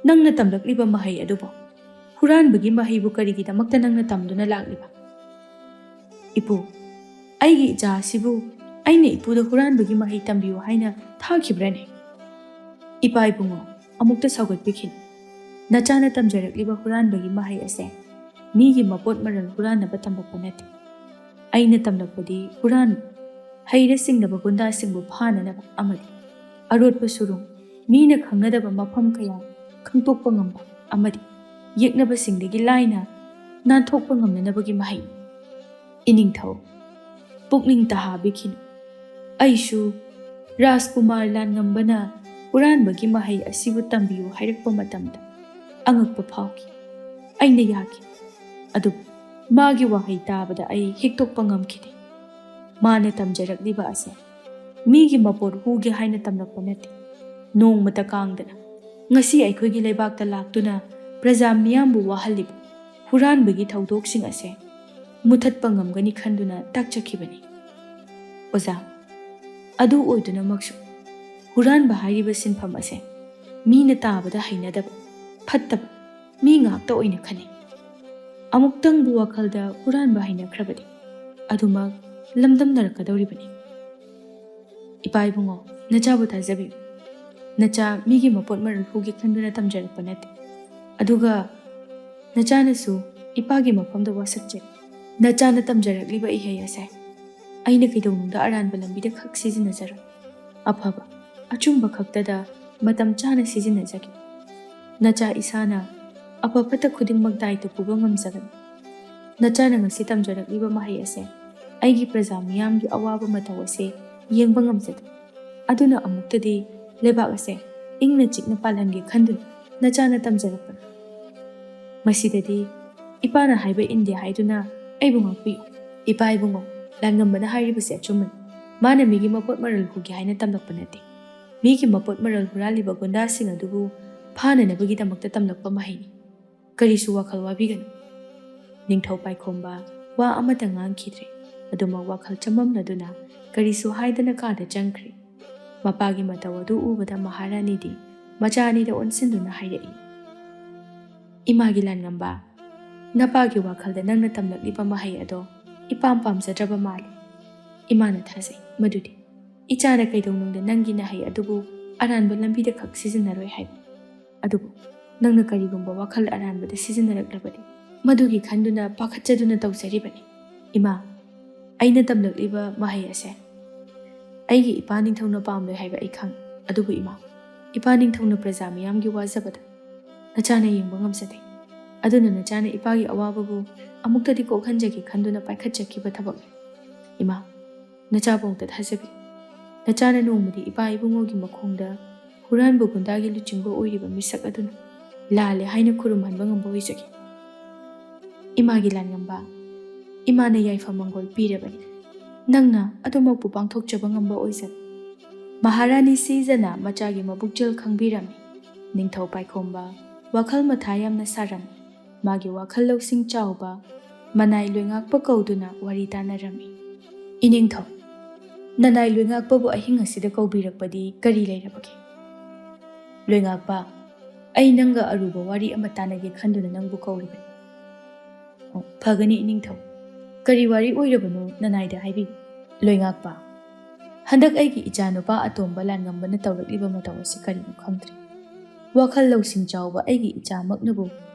ꯅꯪꯅ ꯇꯝꯂꯛꯂꯤꯕ ꯃꯍꯩ ꯑꯗꯨꯕꯨ ꯍꯨꯔꯥꯟꯕꯒꯤ ꯃꯍꯩꯕꯨ ꯀꯔꯤꯒꯤꯗꯃꯛꯇ ꯅꯪꯅ ꯇꯝꯗꯨꯅ ꯂꯥꯛꯂꯤꯕ?" "ꯏꯄꯨ, ꯑꯩꯒꯤ ꯏꯆꯥ ꯑꯁꯤꯕꯨ ꯑꯩꯅ ꯏꯄꯨꯗ ꯍꯨꯔꯥꯟꯕꯒꯤ ꯃꯍꯩ ꯇꯝꯕꯤꯌꯨ ꯍꯥꯏꯅ ꯊꯥꯈꯤꯕ꯭ꯔꯅꯦ?" "ꯏꯄꯥ ꯏꯕꯨꯡꯉꯣ, ꯑꯃꯨꯛꯇ ꯁꯧꯒꯠꯄꯤꯈꯤꯅꯨ꯫ ꯅꯆꯥꯅ ꯇꯝꯖꯔꯛꯂꯤꯕ ꯍꯨꯔꯥꯟꯕꯒꯤ ꯃꯍꯩ ꯑꯁꯦ ꯃꯤꯒꯤ ꯃꯄꯣꯠ ꯃꯔꯜ ꯍꯨꯔꯥꯟꯅꯕ ꯇꯝꯂꯛꯄ ꯅꯠꯇꯦ꯫ ꯑꯩꯅ ꯇꯝꯂꯛꯄꯗꯤ ꯍꯨꯔꯥꯟꯕ, ꯍꯩꯔ ꯁꯤꯡꯂꯕ ꯒꯨꯟꯗꯥꯁꯤꯡꯕꯨ ꯐꯥꯅꯅꯕ ꯑꯃꯗꯤ ꯑꯔꯣꯠꯄ ꯁꯨꯔꯨꯡ, ꯃꯤꯅ ꯈꯪꯅꯗꯕ ꯃꯐꯝ ꯀꯌꯥ ꯈꯪꯗꯣꯛꯄ ꯉꯝꯕ ꯑꯃꯗꯤ ꯌꯦꯛꯅꯕꯁꯤꯡꯗꯒꯤ ꯂꯥꯏꯅ ꯅꯥꯟꯊꯣꯛꯄ ꯉꯝꯅꯅꯕꯒꯤ ꯃꯍꯩꯅꯤ꯫" "ꯏꯅꯤꯡꯊꯧ, ꯄꯨꯛꯅꯤꯡ ꯇꯍꯥꯕꯤꯈꯤꯅꯨ꯫ ꯑꯩꯁꯨ ꯔꯥꯖꯀꯨꯃꯥꯔ ꯂꯥꯟꯉꯝꯕꯅ ꯍꯨꯔꯥꯟꯕꯒꯤ ꯃꯍꯩ ꯑꯁꯤꯕꯨ ꯇꯝꯕꯤꯌꯨ ꯍꯥꯏꯔꯛꯄ ꯃꯇꯝꯗ ꯑꯉꯛꯄ ꯐꯥꯎꯈꯤ꯫ ꯑꯩꯅ ꯌꯥꯈꯤ꯫ ꯑꯗꯨꯕꯨ ꯃꯥꯒꯤ ꯋꯥꯍꯩ ꯇꯥꯕꯗ ꯑꯩ ꯍꯤꯛꯇꯣꯛꯄ ꯉꯝꯈꯤꯗꯦ꯫ ꯃꯥꯅ ꯇꯝꯖꯔꯛꯂꯤꯕ ꯑꯁꯦ ꯃꯤꯒꯤ ꯃꯄꯣꯠ ꯍꯨꯒꯦ ꯍꯥꯏꯅ ꯇꯝꯂꯛꯄ ꯅꯠꯇꯦ꯫ ꯅꯣꯡꯃꯇ ꯀꯥꯡꯗꯅ ꯉꯁꯤ ꯑꯩꯈꯣꯏꯒꯤ ꯂꯩꯕꯥꯛꯇ ꯂꯥꯛꯇꯨꯅ ꯄ꯭ꯔꯖꯥ ꯃꯤꯌꯥꯝꯕꯨ ꯋꯥꯍꯜꯂꯤꯕ ꯍꯨꯔꯥꯟꯕꯒꯤ ꯊꯧꯗꯣꯛꯁꯤꯡ ꯑꯁꯦ ꯃꯨꯊꯠꯄ ꯉꯝꯒꯅꯤ ꯈꯟꯗꯨꯅ ꯇꯥꯛꯆꯈꯤꯕꯅꯤ꯫ ꯑꯣꯖꯥ, ꯑꯗꯨ ꯑꯣꯏꯗꯨꯅꯃꯛꯁꯨ ꯍꯨꯔꯥꯟꯕ ꯍꯥꯏꯔꯤꯕ ꯁꯤꯟꯐꯝ ꯑꯁꯦ ꯃꯤꯅ ꯇꯥꯕꯗ ꯍꯩꯅꯗꯕ, ꯐꯠꯇꯕ ꯃꯤ ꯉꯥꯛꯇ ꯑꯣꯏꯅ ꯈꯟꯅꯩ꯫ ꯑꯃꯨꯛꯇꯪꯕꯨ ꯋꯥꯈꯜꯗ ꯍꯨꯔꯥꯟꯕ ꯍꯩꯅꯈ꯭ꯔꯕꯗꯤ ꯑꯗꯨꯃꯛ ꯂꯝꯗꯝꯅꯔꯛꯀꯗꯧꯔꯤꯕꯅꯤ꯫ ꯏꯄꯥ ꯏꯕꯨꯡꯉꯣ, ꯅꯆꯥꯕꯨ ꯊꯥꯖꯕꯤꯌꯨ꯫ ꯅꯆꯥ ꯃꯤꯒꯤ ꯃꯄꯣꯠ ꯃꯔꯜ ꯍꯨꯒꯦ ꯈꯟꯗꯨꯅ ꯇꯝꯖꯔꯛꯄ ꯅꯠꯇꯦ꯫ ꯑꯗꯨꯒ ꯅꯆꯥꯅꯁꯨ ꯏꯄꯥꯒꯤ ꯃꯐꯝꯗ ꯋꯥꯁꯛꯆꯩ꯫ ꯅꯆꯥꯅ ꯇꯝꯖꯔꯛꯂꯤꯕ ꯏꯍꯩ ꯑꯁꯦ ꯑꯩꯅ ꯀꯩꯗꯧꯅꯨꯡꯗ ꯑꯔꯥꯟꯕ ꯂꯝꯕꯤꯗ ꯈꯛ ꯁꯤꯖꯤꯟꯅꯖꯔꯣꯏ꯫ ꯑꯐꯕ, ꯑꯆꯨꯝꯕ ꯈꯛꯇꯗ ꯃꯇꯝ ꯆꯥꯅ ꯁꯤꯖꯤꯟꯅꯖꯒꯦ꯫ ꯅꯆꯥ ꯏꯁꯥꯅ ꯑꯐ ꯐꯠꯇ ꯈꯨꯗꯤꯡꯃꯛ ꯗꯥꯏꯇ ꯄꯨꯕ ꯉꯝꯖꯒꯅꯤ꯫ ꯅꯆꯥꯅ ꯉꯁꯤ ꯇꯝꯖꯔꯛꯂꯤꯕ ꯃꯍꯩ ꯑꯁꯦ ꯑꯩꯒꯤ ꯄ꯭ꯔꯖꯥ ꯃꯤꯌꯥꯝꯒꯤ ꯑꯋꯥꯕ ꯃꯇꯧ ꯑꯁꯦ ꯌꯦꯡꯕ ꯉꯝꯖꯗꯦ꯫ ꯑꯗꯨꯅ ꯑꯃꯨꯛꯇꯗꯤ ꯂꯩꯕꯥꯛ ꯑꯁꯦ ꯏꯪꯅ ꯆꯤꯛꯅ ꯄꯥꯜꯍꯟꯒꯦ ꯈꯟꯗꯨꯅ ꯅꯆꯥꯅ ꯇꯝꯖꯔꯛꯄꯅꯤ꯫ ꯃꯁꯤꯗꯗꯤ ꯏꯄꯥꯅ ꯍꯥꯏꯕ ꯏꯟꯗꯦ ꯍꯥꯏꯗꯨꯅ ꯑꯩꯕꯨ ꯉꯥꯛꯄꯤꯌꯨ꯫ ꯏꯄꯥ ꯏꯕꯨꯡꯉꯣ, ꯂꯥꯟꯉꯝꯕꯅ ꯍꯥꯏꯔꯤꯕꯁꯦ ꯑꯆꯨꯝꯕꯅꯤ꯫ ꯃꯥꯅ ꯃꯤꯒꯤ ꯃꯄꯣꯠ ꯃꯔꯜ ꯍꯨꯒꯦ ꯍꯥꯏꯅ ꯇꯝꯂꯛꯄ ꯅꯠꯇꯦ꯫ ꯃꯤꯒꯤ ꯃꯄꯣꯠ ꯃꯔꯜ ꯍꯨꯔꯥꯜꯂꯤꯕ ꯒꯨꯟꯗꯥꯁꯤꯡ ꯑꯗꯨꯕꯨ ꯐꯥꯅꯅꯕꯒꯤꯗꯃꯛꯇ ꯇꯝꯂꯛꯄ ꯃꯍꯩꯅꯤ꯫ ꯀꯔꯤꯁꯨ ꯋꯥꯈꯜ ꯋꯥꯕꯤꯒꯅꯨ꯫ ꯅꯤꯡꯊꯧ ꯄꯥꯏꯈꯣꯝꯕ ꯋꯥ ꯑꯃꯠꯇ ꯉꯥꯡꯈꯤꯗ꯭ꯔꯦ꯫ ꯑꯗꯨꯃꯛ ꯋꯥꯈꯜ ꯆꯃꯝꯅꯗꯨꯅ ꯀꯔꯤꯁꯨ ꯍꯥꯏꯗꯅ ꯀꯥꯗ ꯆꯪꯈ꯭ꯔꯦ꯫ ꯃꯄꯥꯒꯤ ꯃꯇꯧ ꯑꯗꯨ ꯎꯕꯗ ꯃꯍꯥꯔꯥꯅꯤꯗꯤ ꯃꯆꯥ ꯑꯅꯤꯗ ꯑꯣꯟꯁꯤꯟꯗꯨꯅ ꯍꯥꯏꯔꯛꯏ, "ꯏꯃꯥꯒꯤ ꯂꯥꯟꯉꯝꯕ, ꯅꯄꯥꯒꯤ ꯋꯥꯈꯜꯗ ꯅꯪꯅ ꯇꯝꯂꯛꯂꯤꯕ ꯃꯍꯩ ꯑꯗꯣ ꯏꯄꯥꯝ ꯄꯥꯝꯖꯗ꯭ꯔꯕ ꯃꯥꯜꯂꯤ꯫ ꯏꯃꯥꯅ ꯊꯥꯖꯩ ꯃꯗꯨꯗꯤ ꯏꯆꯥꯅ ꯀꯩꯗꯧꯅꯨꯡꯗ ꯅꯪꯒꯤ ꯅꯍꯩ ꯑꯗꯨꯕꯨ ꯑꯔꯥꯟꯕ ꯂꯝꯕꯤꯗ ꯈꯛ ꯁꯤꯖꯤꯟꯅꯔꯣꯏ ꯍꯥꯏꯕ꯫ ꯑꯗꯨꯕꯨ ꯅꯪꯅ ꯀꯔꯤꯒꯨꯝꯕ ꯋꯥꯈꯜ ꯑꯔꯥꯟꯕꯗ ꯁꯤꯖꯤꯟꯅꯔꯛꯂꯕꯗꯤ ꯃꯗꯨꯒꯤ ꯈꯟꯗꯨꯅ ꯄꯥꯈꯠꯆꯗꯨꯅ ꯇꯧꯖꯔꯤꯕꯅꯤ꯫ ꯏꯃꯥ, ꯑꯩꯅ ꯇꯝꯂꯛꯂꯤꯕ ꯃꯍꯩ ꯑꯁꯦ ꯑꯩꯒꯤ ꯏꯄꯥ ꯅꯤꯡꯊꯧꯅ ꯄꯥꯝꯂꯣꯏ ꯍꯥꯏꯕ ꯑꯩ ꯈꯪꯏ꯫ ꯑꯗꯨꯕꯨ ꯏꯃꯥ, ꯏꯄꯥ ꯅꯤꯡꯊꯧꯅ ꯄ꯭ꯔꯖꯥ ꯃꯤꯌꯥꯝꯒꯤ ꯋꯥꯖꯕꯗ ꯅꯆꯥꯅ ꯌꯦꯡꯕ ꯉꯝꯖꯗꯦ꯫ ꯑꯗꯨꯅ ꯅꯆꯥꯅ ꯏꯄꯥꯒꯤ ꯑꯋꯥꯕꯕꯨ ꯑꯃꯨꯛꯇꯗꯤ ꯀꯣꯛꯍꯟꯖꯒꯦ ꯈꯟꯗꯨꯅ ꯄꯥꯏꯈꯠꯆꯈꯤꯕ ꯊꯕꯛꯅꯤ꯫ ꯏꯃꯥ, ꯅꯆꯥꯕꯨ ꯑꯃꯨꯛꯇ ꯊꯥꯖꯕꯤꯌꯨ꯫ ꯅꯆꯥꯅ ꯅꯣꯡꯃꯗꯤ ꯏꯄꯥ ꯏꯕꯨꯡꯉꯣꯒꯤ ꯃꯈꯣꯡꯗ ꯍꯨꯔꯥꯟꯕ ꯒꯨꯟꯗꯥꯒꯤ ꯂꯨꯆꯤꯡꯕ ꯑꯣꯏꯔꯤꯕ ꯃꯤꯁꯛ ꯑꯗꯨꯅ ꯂꯥꯜꯂꯦ ꯍꯥꯏꯅ ꯈꯨꯔꯨꯝꯍꯟꯕ ꯉꯝꯕ ꯑꯣꯏꯖꯒꯦ꯫ ꯏꯃꯥꯒꯤ ꯂꯥꯟꯉꯝꯕ, ꯏꯃꯥꯅ ꯌꯥꯏꯐ ꯃꯪꯒꯣꯜ ꯄꯤꯔꯕꯅꯤ꯫ ꯅꯪꯅ ꯑꯗꯨꯃꯛꯄꯨ ꯄꯥꯡꯊꯣꯛꯆꯕ ꯉꯝꯕ ꯑꯣꯏꯖꯅꯨ꯫" ꯃꯍꯥꯔꯥꯅꯤ ꯁꯤꯖꯅ ꯃꯆꯥꯒꯤ ꯃꯕꯨꯛꯆꯦꯜ ꯈꯪꯕꯤꯔꯝꯃꯤ꯫ ꯅꯤꯡꯊꯧ ꯄꯥꯏꯈꯣꯝꯕ ꯋꯥꯈꯜ ꯃꯊꯥ ꯌꯥꯝꯅ ꯁꯥꯔꯝꯃꯤ꯫ ꯃꯥꯒꯤ ꯋꯥꯈꯜ ꯂꯧꯁꯤꯡ ꯆꯥꯎꯕ ꯃꯅꯥꯏ ꯂꯣꯏꯉꯥꯛꯄ ꯀꯧꯗꯨꯅ ꯋꯥꯔꯤ ꯇꯥꯅꯔꯝꯃꯤ꯫ "ꯏꯅꯤꯡꯊꯧ, ꯅꯅꯥꯏ ꯂꯣꯏꯉꯥꯛꯄꯕꯨ ꯑꯍꯤꯡ ꯑꯁꯤꯗ ꯀꯧꯕꯤꯔꯛꯄꯗꯤ ꯀꯔꯤ ꯂꯩꯔꯕꯒꯦ?" "ꯂꯣꯏꯉꯥꯛꯄ, ꯑꯩ ꯅꯪꯒ ꯑꯔꯨꯕ ꯋꯥꯔꯤ ꯑꯃ ꯇꯥꯟꯅꯒꯦ ꯈꯟꯗꯨꯅ ꯅꯪꯕꯨ ꯀꯧꯔꯤꯕꯅꯤ꯫" "ꯑꯣ, ꯐꯒꯅꯤ ꯏꯅꯤꯡꯊꯧ꯫ ꯀꯔꯤ ꯋꯥꯔꯤ ꯑꯣꯏꯔꯕꯅꯣ ꯅꯅꯥꯏꯗ ꯍꯥꯏꯕꯤꯌꯨ꯫" "ꯂꯣꯏꯉꯥꯛꯄ, ꯍꯟꯗꯛ ꯑꯩꯒꯤ ꯏꯆꯥ ꯅꯨꯄꯥ ꯑꯇꯣꯝꯕ ꯂꯥꯟꯉꯝꯕꯅ ꯇꯧꯔꯛꯂꯤꯕ ꯃꯇꯧ ꯑꯁꯤ ꯀꯔꯤꯅꯣ ꯈꯪꯗ꯭ꯔꯦ꯫ ꯋꯥꯈꯜ ꯂꯧꯁꯤꯡ ꯆꯥꯎꯕ ꯑꯩꯒꯤ ꯏꯆꯥꯃꯛꯅꯕꯨ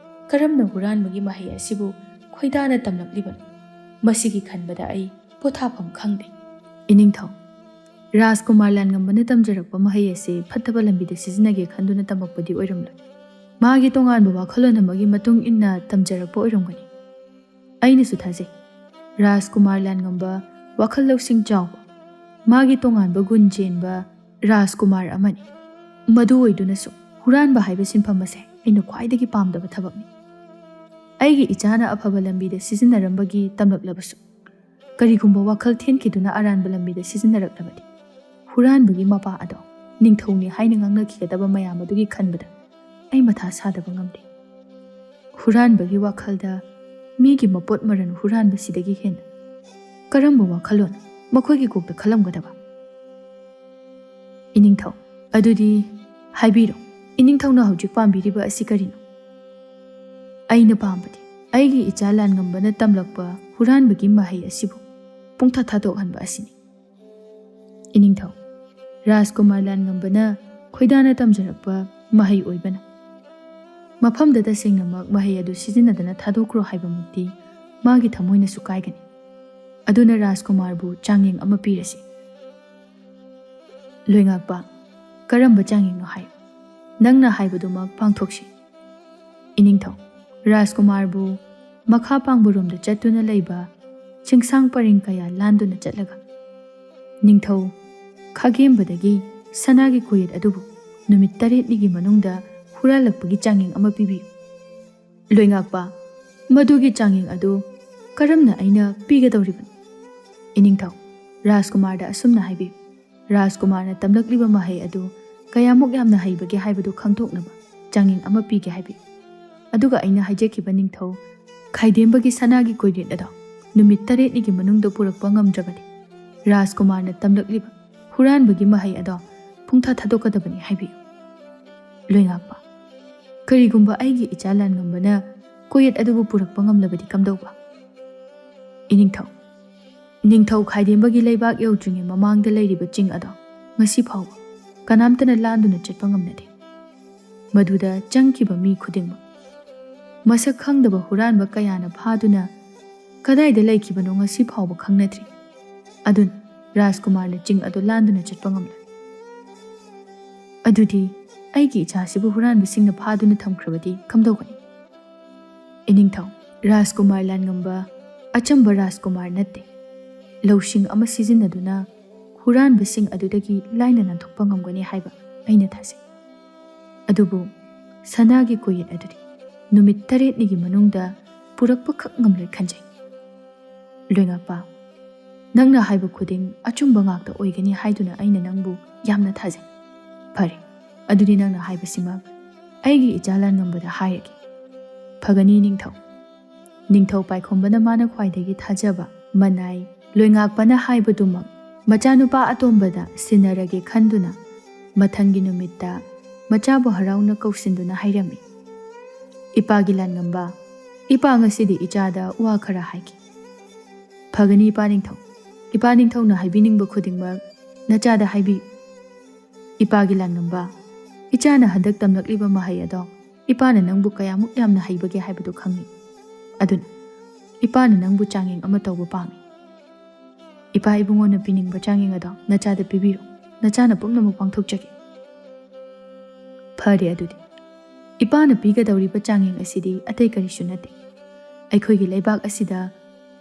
ꯀꯔꯝꯅ ꯍꯨꯔꯥꯟꯕꯒꯤ ꯃꯍꯩ ꯑꯁꯤꯕꯨ ꯈꯣꯏꯗꯥꯅ ꯇꯝꯂꯛꯂꯤꯕꯅꯣ? ꯃꯁꯤꯒꯤ ꯈꯟꯕꯗ ꯑꯩ ꯄꯣꯊꯥꯐꯝ ꯈꯪꯗꯦ꯫" "ꯏꯅꯤꯡꯊꯧ, ꯔꯥꯖꯀꯨꯃꯥꯔ ꯂꯥꯟꯉꯝꯕꯅ ꯇꯝꯖꯔꯛꯄ ꯃꯍꯩ ꯑꯁꯤ ꯐꯠꯇꯕ ꯂꯝꯕꯤꯗ ꯁꯤꯖꯤꯟꯅꯒꯦ ꯈꯟꯗꯨꯅ ꯇꯝꯃꯛꯄꯗꯤ ꯑꯣꯏꯔꯝꯂꯣꯏ꯫ ꯃꯥꯒꯤ ꯇꯣꯉꯥꯟꯕ ꯋꯥꯈꯜꯂꯣꯟ ꯑꯃꯒꯤ ꯃꯇꯨꯡ ꯏꯟꯅ ꯇꯝꯖꯔꯛꯄ ꯑꯣꯏꯔꯝꯒꯅꯤ꯫ ꯑꯩꯅꯁꯨ ꯊꯥꯖꯩ, ꯔꯥꯖꯀꯨꯃꯥꯔ ꯂꯥꯟꯉꯝꯕ ꯋꯥꯈꯜ ꯂꯧꯁꯤꯡ ꯆꯥꯎꯕ, ꯃꯥꯒꯤ ꯇꯣꯉꯥꯟꯕ ꯒꯨꯟ ꯆꯦꯟꯕ ꯔꯥꯖꯀꯨꯃꯥꯔ ꯑꯃꯅꯤ꯫ ꯃꯗꯨ ꯑꯣꯏꯗꯨꯅꯁꯨ ꯍꯨꯔꯥꯟꯕ ꯍꯥꯏꯕ ꯁꯤꯟꯐꯝ ꯑꯁꯦ ꯑꯩꯅ ꯈ꯭ꯋꯥꯏꯗꯒꯤ ꯄꯥꯝꯗꯕ ꯊꯕꯛꯅꯤ꯫ ꯑꯩꯒꯤ ꯏꯆꯥꯅ ꯑꯐꯕ ꯂꯝꯕꯤꯗ ꯁꯤꯖꯤꯟꯅꯔꯝꯕꯒꯤ ꯇꯝꯂꯛꯂꯕꯁꯨ, ꯀꯔꯤꯒꯨꯝꯕ ꯋꯥꯈꯜ ꯊꯦꯟꯈꯤꯗꯨꯅ ꯑꯔꯥꯟꯕ ꯂꯝꯕꯤꯗ ꯁꯤꯖꯤꯟꯅꯔꯛꯂꯕꯗꯤ, ꯍꯨꯔꯥꯟꯕꯒꯤ ꯃꯄꯥ ꯑꯗꯣ ꯅꯤꯡꯊꯧꯅꯤ ꯍꯥꯏꯅ ꯉꯥꯡꯅꯈꯤꯒꯗꯕ ꯃꯌꯥꯝ ꯑꯗꯨꯒꯤ ꯈꯟꯕꯗ ꯑꯩ ꯃꯊꯥ ꯁꯥꯗꯕ ꯉꯝꯗꯦ꯫ ꯍꯨꯔꯥꯟꯕꯒꯤ ꯋꯥꯈꯜꯗ ꯃꯤꯒꯤ ꯃꯄꯣꯠ ꯃꯔꯟ ꯍꯨꯔꯥꯟꯕꯁꯤꯗꯒꯤ ꯍꯦꯟꯅ ꯀꯔꯝꯕ ꯋꯥꯈꯜꯂꯣꯟ ꯃꯈꯣꯏꯒꯤ ꯀꯣꯛꯇ ꯈꯜꯂꯝꯒꯗꯕ?" "ꯏꯅꯤꯡꯊꯧ, ꯑꯗꯨꯗꯤ ꯍꯥꯏꯕꯤꯔꯣ, ꯏꯅꯤꯡꯊꯧꯅ ꯍꯧꯖꯤꯛ ꯄꯥꯝꯕꯤꯔꯤꯕ ꯑꯁꯤ ꯀꯔꯤꯅꯣ?" "ꯑꯩꯅ ꯄꯥꯝꯕꯗꯤ ꯑꯩꯒꯤ ꯏꯆꯥ ꯂꯥꯟꯉꯝꯕꯅ ꯇꯝꯂꯛꯄ ꯍꯨꯔꯥꯟꯕꯒꯤ ꯃꯍꯩ ꯑꯁꯤꯕꯨ ꯄꯨꯡꯊꯥ ꯊꯥꯗꯣꯛꯍꯟꯕ ꯑꯁꯤꯅꯤ꯫" "ꯏꯅꯤꯡꯊꯧ, ꯔꯥꯖꯀꯨꯃꯥꯔ ꯂꯥꯟꯉꯝꯕꯅ ꯈꯣꯏꯗꯥꯅ ꯇꯝꯖꯔꯛꯄ ꯃꯍꯩ ꯑꯣꯏꯕꯅ ꯃꯐꯝꯗ ꯇꯁꯦꯡꯅꯃꯛ ꯃꯍꯩ ꯑꯗꯨ ꯁꯤꯖꯤꯟꯅꯗꯅ ꯊꯥꯗꯣꯛꯈ꯭ꯔꯣ ꯍꯥꯏꯕꯃꯛꯇꯤ ꯃꯥꯒꯤ ꯊꯃꯣꯏꯅꯁꯨ ꯀꯥꯏꯒꯅꯤ꯫ ꯑꯗꯨꯅ ꯔꯥꯖꯀꯨꯃꯥꯔꯕꯨ ꯆꯥꯡꯌꯦꯡ ꯑꯃ ꯄꯤꯔꯁꯤ꯫" "ꯂꯣꯏꯉꯥꯛꯄ, ꯀꯔꯝꯕ ꯆꯥꯡꯌꯦꯡꯅꯣ ꯍꯥꯏꯌꯨ꯫ ꯅꯪꯅ ꯍꯥꯏꯕꯗꯨꯃꯛ ꯄꯥꯡꯊꯣꯛꯁꯤ꯫" "ꯏꯅꯤꯡꯊꯧ, ꯔꯥꯖꯀꯨꯃꯥꯔꯕꯨ ꯃꯈꯥ ꯄꯥꯡꯕꯔꯣꯝꯗ ꯆꯠꯇꯨꯅ ꯂꯩꯕ ꯆꯤꯡꯁꯥꯡ ꯄꯔꯤꯡ ꯀꯌꯥ ꯂꯥꯟꯗꯨꯅ ꯆꯠꯂꯒ ꯅꯤꯡꯊꯧ ꯈꯥꯒꯦꯝꯕꯗꯒꯤ ꯁꯅꯥꯒꯤ ꯀꯣꯌꯦꯠ ꯑꯗꯨꯕꯨ ꯅꯨꯃꯤꯠ ꯇꯔꯦꯠꯅꯤꯒꯤ ꯃꯅꯨꯡꯗ ꯍꯨꯔꯥꯜꯂꯛꯄꯒꯤ ꯆꯥꯡꯌꯦꯡ ꯑꯃ ꯄꯤꯕꯤꯌꯨ꯫" "ꯂꯣꯏꯉꯥꯛꯄ, ꯃꯗꯨꯒꯤ ꯆꯥꯡꯌꯦꯡ ꯑꯗꯨ ꯀꯔꯝꯅ ꯑꯩꯅ ꯄꯤꯒꯗꯧꯔꯤꯕꯅꯣ?" "ꯏꯅꯤꯡꯊꯧ, ꯔꯥꯖꯀꯨꯃꯥꯔꯗ ꯑꯁꯨꯝꯅ ꯍꯥꯏꯕꯤꯌꯨ, ꯔꯥꯖꯀꯨꯃꯥꯔꯅ ꯇꯝꯂꯛꯂꯤꯕ ꯃꯍꯩ ꯑꯗꯨ ꯀꯌꯥꯃꯨꯛ ꯌꯥꯝꯅ ꯍꯩꯕꯒꯦ ꯍꯥꯏꯕꯗꯨ ꯈꯪꯗꯣꯛꯅꯕ ꯆꯥꯡꯌꯦꯡ ꯑꯃ ꯄꯤꯒꯦ ꯍꯥꯏꯕꯤꯌꯨ꯫ ꯑꯗꯨꯒ ꯑꯩꯅ ꯍꯥꯏꯖꯈꯤꯕ ꯅꯤꯡꯊꯧ ꯈꯥꯏꯗꯦꯝꯕꯒꯤ ꯁꯅꯥꯒꯤ ꯀꯣꯏꯔꯦꯠ ꯑꯗꯣ ꯅꯨꯃꯤꯠ ꯇꯔꯦꯠꯅꯤꯒꯤ ꯃꯅꯨꯡꯗ ꯄꯨꯔꯛꯄ ꯉꯝꯗ꯭ꯔꯕꯗꯤ, ꯔꯥꯖꯀꯨꯃꯥꯔꯅ ꯇꯝꯂꯛꯂꯤꯕ ꯍꯨꯔꯥꯟꯕꯒꯤ ꯃꯍꯩ ꯑꯗꯣ ꯄꯨꯡꯊꯥ ꯊꯥꯗꯣꯛꯀꯗꯕꯅꯤ ꯍꯥꯏꯕꯤꯌꯨ꯫ ꯂꯣꯏꯉꯥꯛꯄ, ꯀꯔꯤꯒꯨꯝꯕ ꯑꯩꯒꯤ ꯏꯆꯥ ꯂꯥꯟꯉꯝꯕꯅ ꯀꯣꯏꯌꯦꯠ ꯑꯗꯨꯕꯨ ꯄꯨꯔꯛꯄ ꯉꯝꯂꯕꯗꯤ ꯀꯝꯗꯧꯕ? ꯏꯅꯤꯡꯊꯧ, ꯅꯤꯡꯊꯧ ꯈꯥꯏꯗꯦꯝꯕꯒꯤ ꯂꯩꯕꯥꯛ ꯌꯧꯗ꯭ꯔꯤꯉꯩ ꯃꯃꯥꯡꯗ ꯂꯩꯔꯤꯕ ꯆꯤꯡ ꯑꯗꯣ ꯉꯁꯤ ꯐꯥꯎꯕ ꯀꯅꯥꯝꯇꯅ ꯂꯥꯟꯗꯨꯅ ꯆꯠꯄ ꯉꯝꯅꯗꯦ꯫ ꯃꯗꯨꯗ ꯆꯪꯈꯤꯕ ꯃꯤ ꯈꯨꯗꯤꯡꯃꯛ ꯃꯁꯛ ꯈꯪꯗꯕ ꯍꯨꯔꯥꯟꯕ ꯀꯌꯥꯅ ꯐꯥꯗꯨꯅ ꯀꯗꯥꯏꯗ ꯂꯩꯈꯤꯕꯅꯣ ꯉꯁꯤ ꯐꯥꯎꯕ ꯈꯪꯅꯗ꯭ꯔꯤ꯫ ꯑꯗꯨꯅ ꯔꯥꯖꯀꯨꯃꯥꯔꯅ ꯆꯤꯡ ꯑꯗꯨ ꯂꯥꯟꯗꯨꯅ ꯆꯠꯄ ꯉꯝꯂꯣꯏ꯫ ꯑꯗꯨꯗꯤ ꯑꯩꯒꯤ ꯏꯆꯥꯁꯤꯕꯨ ꯍꯨꯔꯥꯟꯕꯁꯤꯡꯅ ꯐꯥꯗꯨꯅ ꯊꯝꯈ꯭ꯔꯕꯗꯤ ꯀꯝꯗꯧꯒꯅꯤ? ꯏꯅꯤꯡꯊꯧ, ꯔꯥꯖꯀꯨꯃꯥꯔ ꯂꯥꯟꯉꯝꯕ ꯑꯆꯝꯕ ꯔꯥꯖꯀꯨꯃꯥꯔ ꯅꯠꯇꯦ꯫ ꯂꯧꯁꯤꯡ ꯑꯃ ꯁꯤꯖꯤꯟꯅꯗꯨꯅ ꯍꯨꯔꯥꯟꯕꯁꯤꯡ ꯑꯗꯨꯗꯒꯤ ꯂꯥꯏꯅ ꯅꯥꯟꯊꯣꯛꯄ ꯉꯝꯒꯅꯤ ꯍꯥꯏꯕ ꯑꯩꯅ ꯊꯥꯖꯩ꯫ ꯑꯗꯨꯕꯨ ꯁꯅꯥꯒꯤ ꯀꯣꯌꯦꯠ ꯑꯗꯨꯗꯤ ꯅꯨꯃꯤꯠ ꯇꯔꯦꯠꯅꯤꯒꯤ ꯃꯅꯨꯡꯗ ꯄꯨꯔꯛꯄꯈꯛ ꯉꯝꯂꯣꯏ ꯈꯟꯖꯩ꯫ ꯂꯣꯏꯉꯥꯛꯄ, ꯅꯪꯅ ꯍꯥꯏꯕ ꯈꯨꯗꯤꯡ ꯑꯆꯨꯝꯕ ꯉꯥꯛꯇ ꯑꯣꯏꯒꯅꯤ ꯍꯥꯏꯗꯨꯅ ꯑꯩꯅ ꯅꯪꯕꯨ ꯌꯥꯝꯅ ꯊꯥꯖꯩ꯫ ꯐꯔꯦ, ꯑꯗꯨꯗꯤ ꯅꯪꯅ ꯍꯥꯏꯕꯁꯤꯃꯛ ꯑꯩꯒꯤ ꯏꯆꯥ ꯂꯥꯟꯉꯝꯕꯗ ꯍꯥꯏꯔꯒꯦ꯫ ꯐꯒꯅꯤ ꯅꯤꯡꯊꯧ꯫ ꯅꯤꯡꯊꯧ ꯄꯥꯏꯈꯣꯝꯕꯅ ꯃꯥꯅ ꯈ꯭ꯋꯥꯏꯗꯒꯤ ꯊꯥꯖꯕ ꯃꯅꯥꯏ ꯂꯣꯏꯉꯥꯛꯄꯅ ꯍꯥꯏꯕꯗꯨꯃꯛ ꯃꯆꯥꯅꯨꯄꯥ ꯑꯇꯣꯝꯕꯗ ꯁꯤꯟꯅꯔꯒꯦ ꯈꯟꯗꯨꯅ ꯃꯊꯪꯒꯤ ꯅꯨꯃꯤꯠꯇ ꯃꯆꯥꯕꯨ ꯍꯔꯥꯎꯅ ꯀꯧꯁꯤꯟꯗꯨꯅ ꯍꯥꯏꯔꯝꯃꯤ, "ꯏꯄꯥꯒꯤ ꯂꯥꯟꯉꯝꯕ, ꯏꯄꯥ ꯉꯁꯤꯗꯤ ꯏꯆꯥꯗ ꯋꯥ ꯈꯔ ꯍꯥꯏꯒꯦ꯫" "ꯐꯒꯅꯤ ꯏꯄꯥ ꯅꯤꯡꯊꯧ꯫ ꯏꯄꯥ ꯅꯤꯡꯊꯧꯅ ꯍꯥꯏꯕꯤꯅꯤꯡꯕ ꯈꯨꯗꯤꯡꯃꯛ ꯅꯆꯥꯗ ꯍꯥꯏꯕꯤꯌꯨ꯫" "ꯏꯄꯥꯒꯤ ꯂꯥꯟꯉꯝꯕ, ꯏꯆꯥꯅ ꯍꯟꯗꯛ ꯇꯝꯂꯛꯂꯤꯕ ꯃꯍꯩ ꯑꯗꯣ ꯏꯄꯥꯅ ꯅꯪꯕꯨ ꯀꯌꯥꯃꯨꯛ ꯌꯥꯝꯅ ꯍꯩꯕꯒꯦ ꯍꯥꯏꯕꯗꯨ ꯈꯪꯏ꯫ ꯑꯗꯨꯅ ꯏꯄꯥꯅ ꯅꯪꯕꯨ ꯆꯥꯡꯌꯦꯡ ꯑꯃ ꯇꯧꯕ ꯄꯥꯝꯃꯤ꯫ ꯏꯄꯥ ꯏꯕꯨꯡꯉꯣꯅ ꯄꯤꯅꯤꯡꯕ ꯆꯥꯡꯌꯦꯡ ꯑꯗꯣ ꯅꯆꯥꯗ ꯄꯤꯕꯤꯔꯣ꯫ ꯅꯆꯥꯅ ꯄꯨꯝꯅꯃꯛ ꯄꯥꯡꯊꯣꯛꯆꯒꯦ꯫" "ꯐꯔꯦ ꯑꯗꯨꯗꯤ꯫ ꯏꯄꯥꯅ ꯄꯤꯒꯗꯧꯔꯤꯕ ꯆꯥꯡꯌꯦꯡ ꯑꯁꯤꯗꯤ ꯑꯇꯩ ꯀꯔꯤꯁꯨ ꯅꯠꯇꯦ꯫ ꯑꯩꯈꯣꯏꯒꯤ ꯂꯩꯕꯥꯛ ꯑꯁꯤꯗ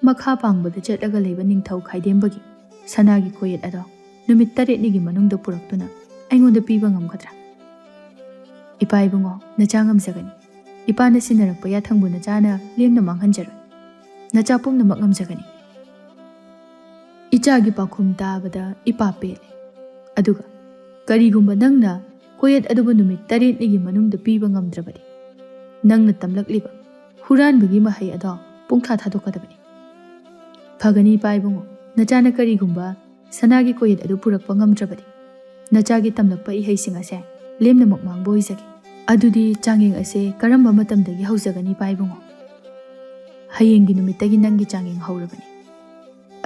ꯃꯈꯥ ꯄꯥꯡꯕꯗ ꯆꯠꯂꯒ ꯂꯩꯕ ꯅꯤꯡꯊꯧ ꯈꯥꯏꯗꯦꯝꯕꯒꯤ ꯁꯅꯥꯒꯤ ꯀꯣꯌꯦꯠ ꯑꯗꯣ ꯅꯨꯃꯤꯠ ꯇꯔꯦꯠꯅꯤꯒꯤ ꯃꯅꯨꯡꯗ ꯄꯨꯔꯛꯇꯨꯅ ꯑꯩꯉꯣꯟꯗ ꯄꯤꯕ ꯉꯝꯒꯗ꯭ꯔꯥ?" "ꯏꯄꯥ ꯏꯕꯨꯡꯉꯣ, ꯅꯆꯥ ꯉꯝꯖꯒꯅꯤ꯫ ꯏꯄꯥꯅ ꯁꯤꯟꯅꯔꯛꯄ ꯌꯥꯊꯪꯕꯨ ꯅꯆꯥꯅ ꯂꯦꯝꯅ ꯃꯥꯡꯍꯟꯖꯔꯣꯏ꯫ ꯅꯆꯥ ꯄꯨꯝꯅꯃꯛ ꯉꯝꯖꯒꯅꯤ꯫" ꯏꯆꯥꯒꯤ ꯄꯥꯎꯈꯨꯝ ꯇꯥꯕꯗ ꯏꯄꯥ ꯄꯦꯜꯂꯦ꯫ ꯑꯗꯨꯒ ꯀꯔꯤꯒꯨꯝꯕ ꯅꯪꯅ ꯀꯣꯌꯦꯠ ꯑꯗꯨꯕꯨ ꯅꯨꯃꯤꯠ ꯇꯔꯦꯠꯅꯤꯒꯤ ꯃꯅꯨꯡꯗ ꯄꯤꯕ ꯉꯝꯗ꯭ꯔꯕꯗꯤ, ꯅꯪꯅ ꯇꯝꯂꯛꯂꯤꯕ ꯍꯨꯔꯥꯟꯕꯒꯤ ꯃꯍꯩ ꯑꯗꯣ ꯄꯨꯡꯊꯥ ꯊꯥꯗꯣꯛꯀꯗꯕꯅꯤ꯫ ꯐꯒꯅꯤ, ꯏꯄꯥ ꯏꯕꯨꯡꯉꯣ꯫ ꯅꯆꯥꯅ ꯀꯔꯤꯒꯨꯝꯕ ꯁꯅꯥꯒꯤ ꯀꯣꯌꯦꯠ ꯑꯗꯨ ꯄꯨꯔꯛꯄ ꯉꯝꯗ꯭ꯔꯕꯗꯤ, ꯅꯆꯥꯒꯤ ꯇꯝꯂꯛꯄ ꯏꯍꯩꯁꯤꯡ ꯑꯁꯦ ꯂꯦꯝꯅꯃꯛ ꯃꯥꯡꯕ ꯑꯣꯏꯖꯒꯦ꯫ ꯑꯗꯨꯗꯤ ꯆꯥꯡꯌꯦꯡ ꯑꯁꯦ ꯀꯔꯝꯕ ꯃꯇꯝꯗꯒꯤ ꯍꯧꯖꯒꯅꯤ, ꯏꯄꯥ ꯏꯕꯨꯡꯉꯣ? ꯍꯌꯦꯡꯒꯤ ꯅꯨꯃꯤꯠꯇꯒꯤ ꯅꯪꯒꯤ ꯆꯥꯡꯌꯦꯡ ꯍꯧꯔꯕꯅꯤ꯫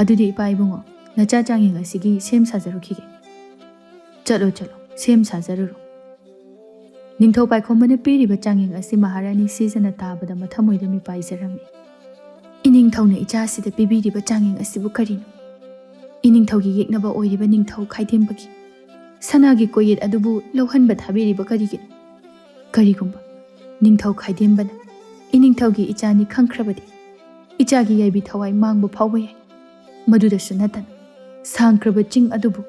ꯑꯗꯨꯗꯤ, ꯏꯄꯥ ꯏꯕꯨꯡꯉꯣ, ꯅꯆꯥ ꯆꯥꯡꯌꯦꯡ ꯑꯁꯤꯒꯤ ꯁꯦꯝ ꯁꯥꯖꯔꯨꯈꯤꯒꯦ꯫ ꯆꯠꯂꯣ, ꯆꯠꯂꯣ, ꯁꯦꯝ ꯁꯥꯖꯔꯨꯔꯣ꯫ ꯅꯤꯡꯊꯧ ꯄꯥꯏꯈꯣꯝꯕꯅ ꯄꯤꯔꯤꯕ ꯆꯥꯡꯌꯦꯡ ꯑꯁꯤ ꯃꯍꯥꯔꯥꯅꯤ ꯁꯤꯖꯅ ꯇꯥꯕꯗ ꯃꯊꯃꯣꯏꯗ ꯃꯤꯄꯥꯏꯖꯔꯝꯃꯤ꯫ ꯏꯅꯤꯡꯊꯧꯅ ꯏꯆꯥꯁꯤꯗ ꯄꯤꯕꯤꯔꯤꯕ ꯆꯥꯡꯌꯦꯡ ꯑꯁꯤꯕꯨ ꯀꯔꯤꯅꯣ? ꯏꯅꯤꯡꯊꯧꯒꯤ ꯌꯦꯛꯅꯕ ꯑꯣꯏꯔꯤꯕ ꯅꯤꯡꯊꯧ ꯈꯥꯏꯗꯦꯝꯕꯒꯤ ꯁꯅꯥꯒꯤ ꯀꯣꯌꯦꯠ ꯑꯗꯨꯕꯨ ꯂꯧꯍꯟꯕ ꯊꯥꯕꯤꯔꯤꯕ ꯀꯔꯤꯒꯤꯅꯣ? ꯀꯔꯤꯒꯨꯝꯕ ꯅꯤꯡꯊꯧ ꯈꯥꯏꯗꯦꯝꯕꯅ ꯏꯅꯤꯡꯊꯧꯒꯤ ꯏꯆꯥꯅꯤ ꯈꯪꯈ꯭ꯔꯕꯗꯤ, ꯏꯆꯥꯒꯤ ꯌꯥꯏꯕꯤ ꯊꯋꯥꯏ ꯃꯥꯡꯕ ꯐꯥꯎꯕ ꯌꯥꯏ꯫ ꯃꯗꯨꯗꯁꯨ ꯅꯠꯇꯅ, ꯁꯥꯡꯈ꯭ꯔꯕ ꯆꯤꯡ ꯑꯗꯨꯕꯨ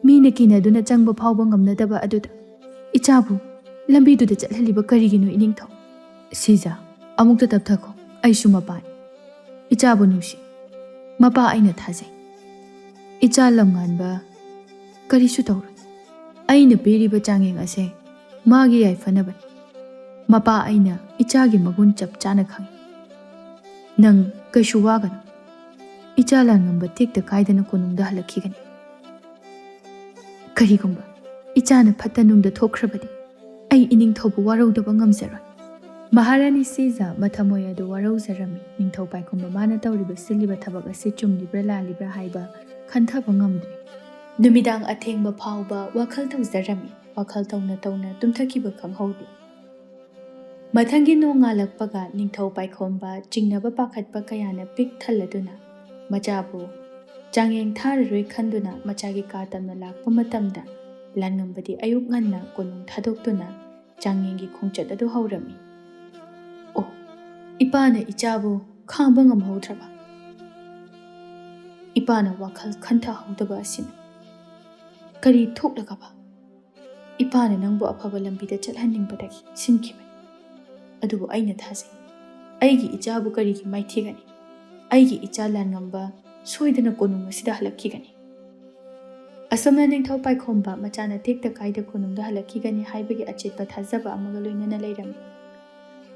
ꯃꯤꯅ ꯀꯤꯅꯗꯨꯅ ꯆꯪꯕ ꯐꯥꯎꯕ ꯉꯝꯅꯗꯕ ꯑꯗꯨꯗ ꯏꯆꯥꯕꯨ ꯂꯝꯕꯤꯗꯨꯗ ꯆꯠꯍꯜꯂꯤꯕ ꯀꯔꯤꯒꯤꯅꯣ, ꯏꯅꯤꯡꯊꯧ? ꯁꯤꯖ, ꯑꯃꯨꯛꯇ ꯇꯞꯊꯈꯣ꯫ ꯑꯩꯁꯨ ꯃꯄꯥꯅꯤ꯫ ꯏꯆꯥꯕꯨ ꯅꯨꯡꯁꯤ꯫ ꯃꯄꯥ ꯑꯩꯅ ꯊꯥꯖꯩ꯫ ꯏꯆꯥ ꯂꯝꯉꯥꯟꯕ ꯀꯔꯤꯁꯨ ꯇꯧꯔꯣꯏ꯫ ꯑꯩꯅ ꯄꯤꯔꯤꯕ ꯆꯥꯡꯌꯦꯡ ꯑꯁꯦ ꯃꯥꯒꯤ ꯌꯥꯏꯐꯅꯕꯅꯤ꯫ ꯃꯄꯥ ꯑꯩꯅ ꯏꯆꯥꯒꯤ ꯃꯒꯨꯟ ꯆꯞ ꯆꯥꯅ ꯈꯪꯏ꯫ ꯅꯪ ꯀꯩꯁꯨ ꯋꯥꯒꯅꯨ꯫ ꯏꯆꯥ ꯂꯥꯟꯉꯝꯕ ꯇꯦꯛꯇ ꯀꯥꯏꯗꯅ ꯀꯣꯅꯨꯡꯗ ꯍꯜꯂꯛꯈꯤꯒꯅꯤ꯫ ꯀꯔꯤꯒꯨꯝꯕ ꯏꯆꯥꯅ ꯐꯠꯇ ꯅꯨꯡꯗ ꯊꯣꯛꯈ꯭ꯔꯕꯗꯤ, ꯑꯩ ꯏꯅꯤꯡꯊꯧꯕꯨ ꯋꯥꯔꯧꯗꯕ ꯉꯝꯖꯔꯣꯏ꯫ ꯃꯍꯥꯔꯥꯅꯤ ꯁꯤꯖ ꯃꯊꯃꯣꯏ ꯑꯗꯨ ꯋꯥꯔꯧꯖꯔꯝꯃꯤ꯫ ꯅꯤꯡꯊꯧ ꯄꯥꯏꯈꯣꯝꯕ ꯃꯥꯅ ꯇꯧꯔꯤꯕ ꯁꯤꯜꯂꯤꯕ ꯊꯕꯛ ꯑꯁꯤ ꯆꯨꯝꯂꯤꯕ꯭ꯔꯥ ꯂꯥꯜꯂꯤꯕ꯭ꯔꯥ ꯍꯥꯏꯕ ꯈꯟꯊꯕ ꯉꯝꯗ꯭ꯔꯦ꯫ ꯅꯨꯃꯤꯗꯥꯡ ꯑꯊꯦꯡꯕ ꯐꯥꯎꯕ ꯋꯥꯈꯜ ꯇꯧꯖꯔꯝꯃꯤ꯫ ꯋꯥꯈꯜ ꯇꯧꯅ ꯇꯧꯅ ꯇꯨꯝꯊꯈꯤꯕ ꯈꯪꯍꯧꯗꯦ꯫ ꯃꯊꯪꯒꯤ ꯅꯣꯡꯉꯥꯜꯂꯛꯄꯒ ꯅꯤꯡꯊꯧ ꯄꯥꯏꯈꯣꯝꯕ ꯆꯤꯡꯅꯕ ꯄꯥꯈꯠꯄ ꯀꯌꯥꯅ ꯄꯤꯛ ꯊꯜꯂꯗꯨꯅ ꯃꯆꯥꯕꯨ ꯆꯥꯡꯌꯦꯡ ꯊꯥꯔꯔꯣꯏ ꯈꯟꯗꯨꯅ ꯃꯆꯥꯒꯤ ꯀꯥ ꯇꯝꯅ ꯂꯥꯛꯄ ꯃꯇꯝꯗ, ꯂꯥꯟꯉꯝꯕꯗꯤ ꯑꯌꯨꯛ ꯉꯟꯅ ꯀꯣꯅꯨꯡ ꯊꯥꯗꯣꯛꯇꯨꯅ ꯆꯥꯡꯌꯦꯡꯒꯤ ꯈꯣꯡꯆꯠ ꯑꯗꯨ ꯍꯧꯔꯝꯃꯤ꯫ ꯑꯣ, ꯏꯄꯥꯅ ꯏꯆꯥꯕꯨ ꯈꯥꯡꯕ ꯉꯝꯍꯧꯗ꯭ꯔꯕ? ꯏꯄꯥꯅ ꯋꯥꯈꯜ ꯈꯟꯊꯍꯧꯗꯕ ꯑꯁꯤꯅ ꯀꯔꯤ ꯊꯣꯛꯂꯒꯕ? ꯏꯄꯥꯅ ꯅꯪꯕꯨ ꯑꯐꯕ ꯂꯝꯕꯤꯗ ꯆꯠꯍꯟꯅꯤꯡꯕꯗꯒꯤ ꯁꯤꯟꯈꯤꯕꯅꯤ꯫ ꯑꯗꯨꯕꯨ ꯑꯩꯅ ꯊꯥꯖꯩ, ꯑꯩꯒꯤ ꯏꯆꯥꯕꯨ ꯀꯔꯤꯒꯤ ꯃꯥꯏꯊꯤꯒꯅꯤ? ꯑꯩꯒꯤ ꯏꯆꯥ ꯂꯥꯟꯉꯝꯕ ꯁꯣꯏꯗꯅ ꯀꯣꯅꯨꯡ ꯑꯁꯤꯗ ꯍꯜꯂꯛꯈꯤꯒꯅꯤ꯫ ꯑꯁꯨꯝꯅ ꯅꯤꯡꯊꯧ ꯄꯥꯏꯈꯣꯝꯕ ꯃꯆꯥꯅ ꯇꯦꯛꯇ ꯀꯥꯏꯗ ꯀꯣꯅꯨꯡꯗ ꯍꯜꯂꯛꯈꯤꯒꯅꯤ ꯍꯥꯏꯕꯒꯤ ꯑꯆꯦꯠꯄ ꯊꯥꯖꯕ ꯑꯃꯒ ꯂꯣꯏꯅꯅ ꯂꯩꯔꯝꯃꯤ꯫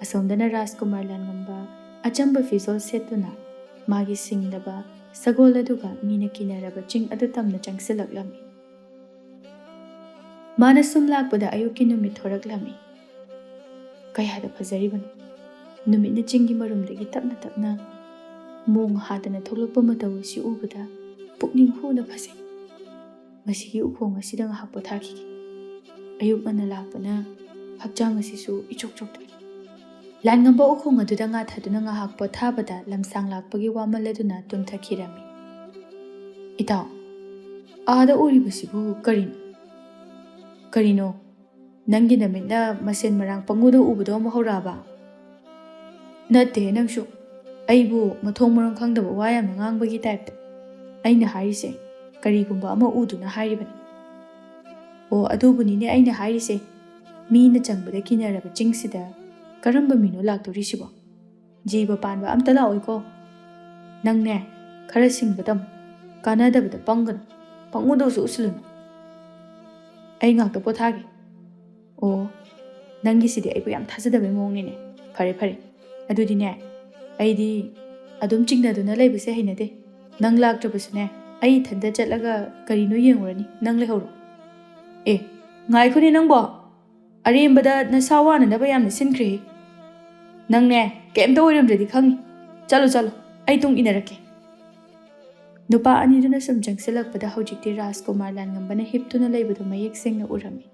ꯑꯁꯣꯝꯗꯅ ꯔꯥꯖꯀꯨꯃꯥꯔ ꯂꯥꯟꯉꯝꯕ ꯑꯆꯝꯕ ꯐꯤꯖꯣꯜ ꯁꯦꯠꯇꯨꯅ ꯃꯥꯒꯤ ꯁꯤꯡꯂꯕ ꯁꯒꯣꯜ ꯑꯗꯨꯒ ꯃꯤꯅ ꯀꯤꯅꯔꯕ ꯆꯤꯡ ꯑꯗꯨ ꯇꯝꯅ ꯆꯪꯁꯤꯜꯂꯛꯂꯝꯃꯤ꯫ ꯃꯥꯅ ꯁꯨꯝ ꯂꯥꯛꯄꯗ ꯑꯌꯨꯛꯀꯤ ꯅꯨꯃꯤꯠ ꯊꯣꯔꯛꯂꯝꯃꯤ꯫ ꯀꯌꯥꯗ ꯐꯖꯔꯤꯕꯅꯣ! ꯅꯨꯃꯤꯠꯅ ꯆꯤꯡꯒꯤ ꯃꯔꯨꯝꯗꯒꯤ ꯇꯞꯅ ꯇꯞꯅ ꯃꯣꯡ ꯍꯥꯗꯅ ꯊꯣꯛꯂꯛꯄ ꯃꯇꯧ ꯑꯁꯤ ꯎꯕꯗ ꯄꯨꯛꯅꯤꯡ ꯍꯨꯅ ꯐꯖꯩ꯫ ꯉꯁꯤꯒꯤ ꯎꯈꯣꯡ ꯑꯁꯤꯗ ꯉꯥꯏꯍꯥꯛ ꯄꯣꯊꯥꯈꯤꯒꯦ꯫ ꯑꯌꯨꯛ ꯉꯟꯅ ꯂꯥꯛꯄꯅ ꯍꯛꯆꯥꯡ ꯑꯁꯤꯁꯨ ꯏꯆꯣꯛ ꯆꯣꯛꯊꯩ꯫ ꯂꯥꯟꯉꯝꯕ ꯎꯈꯣꯡ ꯑꯗꯨꯗ ꯉꯥꯊꯗꯨꯅ ꯉꯥꯏꯍꯥꯛ ꯄꯣꯊꯥꯕꯗ ꯂꯝꯁꯥꯡ ꯂꯥꯛꯄꯒꯤ ꯋꯥꯃꯜ ꯑꯗꯨꯅ ꯇꯨꯝꯊꯈꯤꯔꯝꯃꯤ꯫ "ꯏꯇꯥꯎ, ꯑꯥꯗ ꯎꯔꯤꯕꯁꯤꯕꯨ ꯀꯔꯤꯅꯣ? ꯀꯔꯤꯅꯣ? ꯅꯪꯒꯤ ꯅꯃꯤꯠꯅ ꯃꯁꯦꯟ ꯃꯔꯥꯡ ꯄꯪꯎꯗ ꯎꯕꯗꯣ ꯑꯃꯨꯛ ꯍꯧꯔꯛꯑꯕ?" "ꯅꯠꯇꯦ, ꯅꯪꯁꯨ ꯑꯩꯕꯨ ꯃꯊꯣꯡ ꯃꯔꯝ ꯈꯪꯗꯕ ꯋꯥ ꯌꯥꯝꯅ ꯉꯥꯡꯕꯒꯤ ꯇꯥꯏꯞꯇ꯫ ꯑꯩꯅ ꯍꯥꯏꯔꯤꯁꯦ ꯀꯔꯤꯒꯨꯝꯕ ꯑꯃ ꯎꯗꯨꯅ ꯍꯥꯏꯔꯤꯕꯅꯤ꯫" "ꯑꯣ, ꯑꯗꯨꯕꯨꯅꯤꯅꯦ ꯑꯩꯅ ꯍꯥꯏꯔꯤꯁꯦ꯫ ꯃꯤꯅ ꯆꯪꯕꯗ ꯀꯤꯅꯔꯕ ꯆꯤꯡꯁꯤꯗ ꯀꯔꯝꯕ ꯃꯤꯅꯣ ꯂꯥꯛꯇꯣꯔꯤꯁꯤꯕꯣ? ꯖꯤꯕ ꯄꯥꯟꯕ ꯑꯝꯇ ꯂꯥꯛꯑꯣꯏꯀꯣ꯫ ꯅꯪꯅꯦ, ꯈꯔ ꯁꯤꯡꯕ ꯇꯝꯃꯨ꯫ ꯀꯥꯟꯅꯗꯕꯗ ꯄꯪꯒꯅꯨ꯫ ꯄꯪꯎꯗ ꯎꯁꯨ ꯎꯁꯤꯜꯂꯨꯅꯨ꯫ ꯑꯩ ꯉꯥꯛꯇ ꯄꯣꯊꯥꯒꯦ꯫" "ꯑꯣ, ꯅꯪꯒꯤꯁꯤꯗꯤ ꯑꯩꯕꯨ ꯌꯥꯝ ꯊꯥꯖꯗꯕꯩ ꯃꯑꯣꯡꯅꯤꯅꯦ꯫ ꯐꯔꯦ, ꯐꯔꯦ꯫ ꯑꯗꯨꯗꯤꯅꯦ, ꯑꯩꯗꯤ ꯑꯗꯨꯝ ꯆꯤꯡꯅꯗꯨꯅ ꯂꯩꯕꯁꯦ ꯍꯩꯅꯗꯦ꯫ ꯅꯪ ꯂꯥꯛꯇ꯭ꯔꯕꯁꯨꯅꯦ, ꯑꯩ ꯏꯊꯟꯇ ꯆꯠꯂꯒ ꯀꯔꯤꯅꯣ ꯌꯦꯡꯉꯨꯔꯅꯤ꯫ ꯅꯪ ꯂꯩꯍꯧꯔꯣ꯫" "ꯑꯦ, ꯉꯥꯏꯈꯣꯅꯦ ꯅꯪꯕꯣ꯫ ꯑꯔꯦꯝꯕꯗ ꯅꯁꯥ ꯋꯥꯅꯅꯕ ꯌꯥꯝꯅ ꯁꯤꯟꯈ꯭ꯔꯦꯍꯦ꯫ ꯅꯪꯅꯦ, ꯀꯩꯝꯇ ꯑꯣꯏꯔꯝꯗ꯭ꯔꯗꯤ ꯈꯪꯉꯤ꯫ ꯆꯠꯂꯣ, ꯆꯠꯂꯣ꯫ ꯑꯩ ꯇꯨꯡ ꯏꯟꯅꯔꯛꯀꯦ꯫" ꯅꯨꯄꯥ ꯑꯅꯤꯗꯨꯅ ꯁꯨꯝ ꯆꯪꯁꯤꯜꯂꯛꯄꯗ ꯍꯧꯖꯤꯛꯇꯤ ꯔꯥꯖꯀꯨꯃꯥꯔ ꯂꯥꯟꯉꯝꯕꯅ ꯍꯤꯞꯇꯨꯅ ꯂꯩꯕꯗꯨ ꯃꯌꯦꯛ ꯁꯦꯡꯅ ꯎꯔꯝꯃꯤ꯫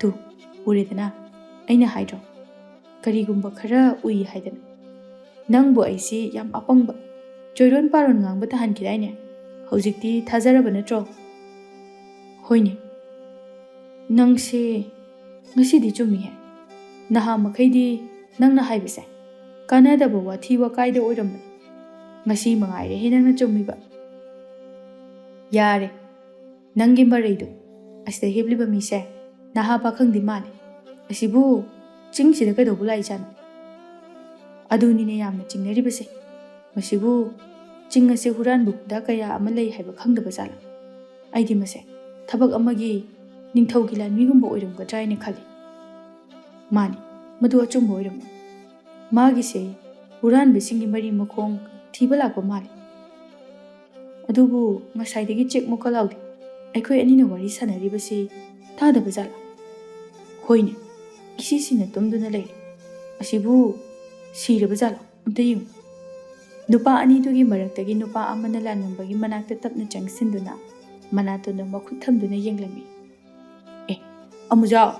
"ꯇꯨ, ꯎꯔꯦꯗꯅ, ꯑꯩꯅ ꯍꯥꯏꯗ꯭ꯔꯣ? ꯀꯔꯤꯒꯨꯝꯕ ꯈꯔ ꯎꯏ ꯍꯥꯏꯗꯅ꯫ ꯅꯪꯕꯨ ꯑꯩꯁꯤ ꯌꯥꯝ ꯑꯄꯪꯕ, ꯆꯣꯏꯔꯣꯟ ꯄꯥꯔꯣꯟ ꯉꯥꯡꯕ ꯇꯥꯍꯟꯈꯤꯗꯥꯏꯅꯦ? ꯍꯧꯖꯤꯛꯇꯤ ꯊꯥꯖꯔꯕ ꯅꯠꯇ꯭ꯔꯣ?" "ꯍꯣꯏꯅꯦ, ꯅꯪꯁꯦ ꯉꯁꯤꯗꯤ ꯆꯨꯝꯃꯤꯍꯦ꯫ ꯅꯍꯥ ꯃꯈꯩꯗꯤ ꯅꯪꯅ ꯍꯥꯏꯕꯁꯦ ꯀꯥꯟꯅꯗꯕ ꯋꯥꯊꯤ ꯋꯥꯀꯥꯏꯗ ꯑꯣꯏꯔꯝꯕꯅꯤ꯫ ꯉꯁꯤ ꯃꯉꯥꯏꯔꯦꯍꯦ ꯅꯪꯅ ꯆꯨꯝꯃꯤꯕ꯫" "ꯌꯥꯔꯦ, ꯅꯪꯒꯤ ꯃꯔꯩꯗꯣ꯫ ꯑꯁꯤꯗ ꯍꯤꯞꯂꯤꯕ ꯃꯤꯁꯦ ꯅꯍꯥ ꯄꯥꯈꯪꯗꯤ ꯃꯥꯜꯂꯤ꯫ ꯑꯁꯤꯕꯨ ꯆꯤꯡꯁꯤꯗ ꯀꯩꯗꯧꯕ ꯂꯥꯛꯏꯖꯥꯠꯅꯣ? ꯑꯗꯨꯅꯤꯅꯦ ꯌꯥꯝꯅ ꯆꯤꯡꯅꯔꯤꯕꯁꯦ꯫ ꯃꯁꯤꯕꯨ ꯆꯤꯡ ꯑꯁꯤ ꯍꯨꯔꯥꯟꯕ ꯈꯨꯟꯗꯥ ꯀꯌꯥ ꯑꯃ ꯂꯩ ꯍꯥꯏꯕ ꯈꯪꯗꯕ ꯖꯥꯠꯂꯥ?" ꯑꯩꯗꯤ ꯃꯁꯦ ꯊꯕꯛ ꯑꯃꯒꯤ ꯅꯤꯡꯊꯧꯒꯤ ꯂꯥꯟꯃꯤꯒꯨꯝꯕ ꯑꯣꯏꯔꯝꯒꯗ꯭ꯔꯥ ꯍꯥꯏꯅ ꯈꯜꯂꯤ꯫ ꯃꯥꯅꯤ, ꯃꯗꯨ ꯑꯆꯨꯝꯕ ꯑꯣꯏꯔꯝꯃꯤ꯫ ꯃꯥꯒꯤꯁꯦ ꯍꯨꯔꯥꯟꯕꯁꯤꯡꯒꯤ ꯃꯔꯤ ꯃꯈꯣꯡ ꯊꯤꯕ ꯂꯥꯛꯄ ꯃꯥꯜꯂꯤ꯫ ꯑꯗꯨꯕꯨ ꯉꯁꯥꯏꯗꯒꯤ ꯆꯦꯛ ꯃꯨꯛꯀ ꯂꯥꯎꯗꯦ꯫ ꯑꯩꯈꯣꯏ ꯑꯅꯤꯅ ꯋꯥꯔꯤ ꯁꯥꯟꯅꯔꯤꯕꯁꯤ ꯇꯥꯗꯕ ꯖꯥꯠꯂꯥ? ꯍꯣꯏꯅꯦ, ꯏꯁꯤꯁꯤꯅ ꯇꯨꯝꯗꯨꯅ ꯂꯩꯔꯦ꯫ ꯑꯁꯤꯕꯨ ꯁꯤꯔꯕ ꯖꯥꯠꯂꯣ? ꯑꯝꯇ ꯌꯦꯡꯉꯨ꯫ ꯅꯨꯄꯥ ꯑꯅꯤꯗꯨꯒꯤ ꯃꯔꯛꯇꯒꯤ ꯅꯨꯄꯥ ꯑꯃꯅ ꯂꯥꯟꯉꯝꯕꯒꯤ ꯃꯅꯥꯛꯇ ꯇꯞꯅ ꯆꯪꯁꯤꯟꯗꯨꯅ ꯃꯅꯥꯇꯣꯟꯗ ꯃꯈꯨꯠ ꯊꯝꯗꯨꯅ ꯌꯦꯡꯂꯝꯃꯤ꯫ "ꯑꯦ, ꯑꯃꯨꯖꯥꯎ,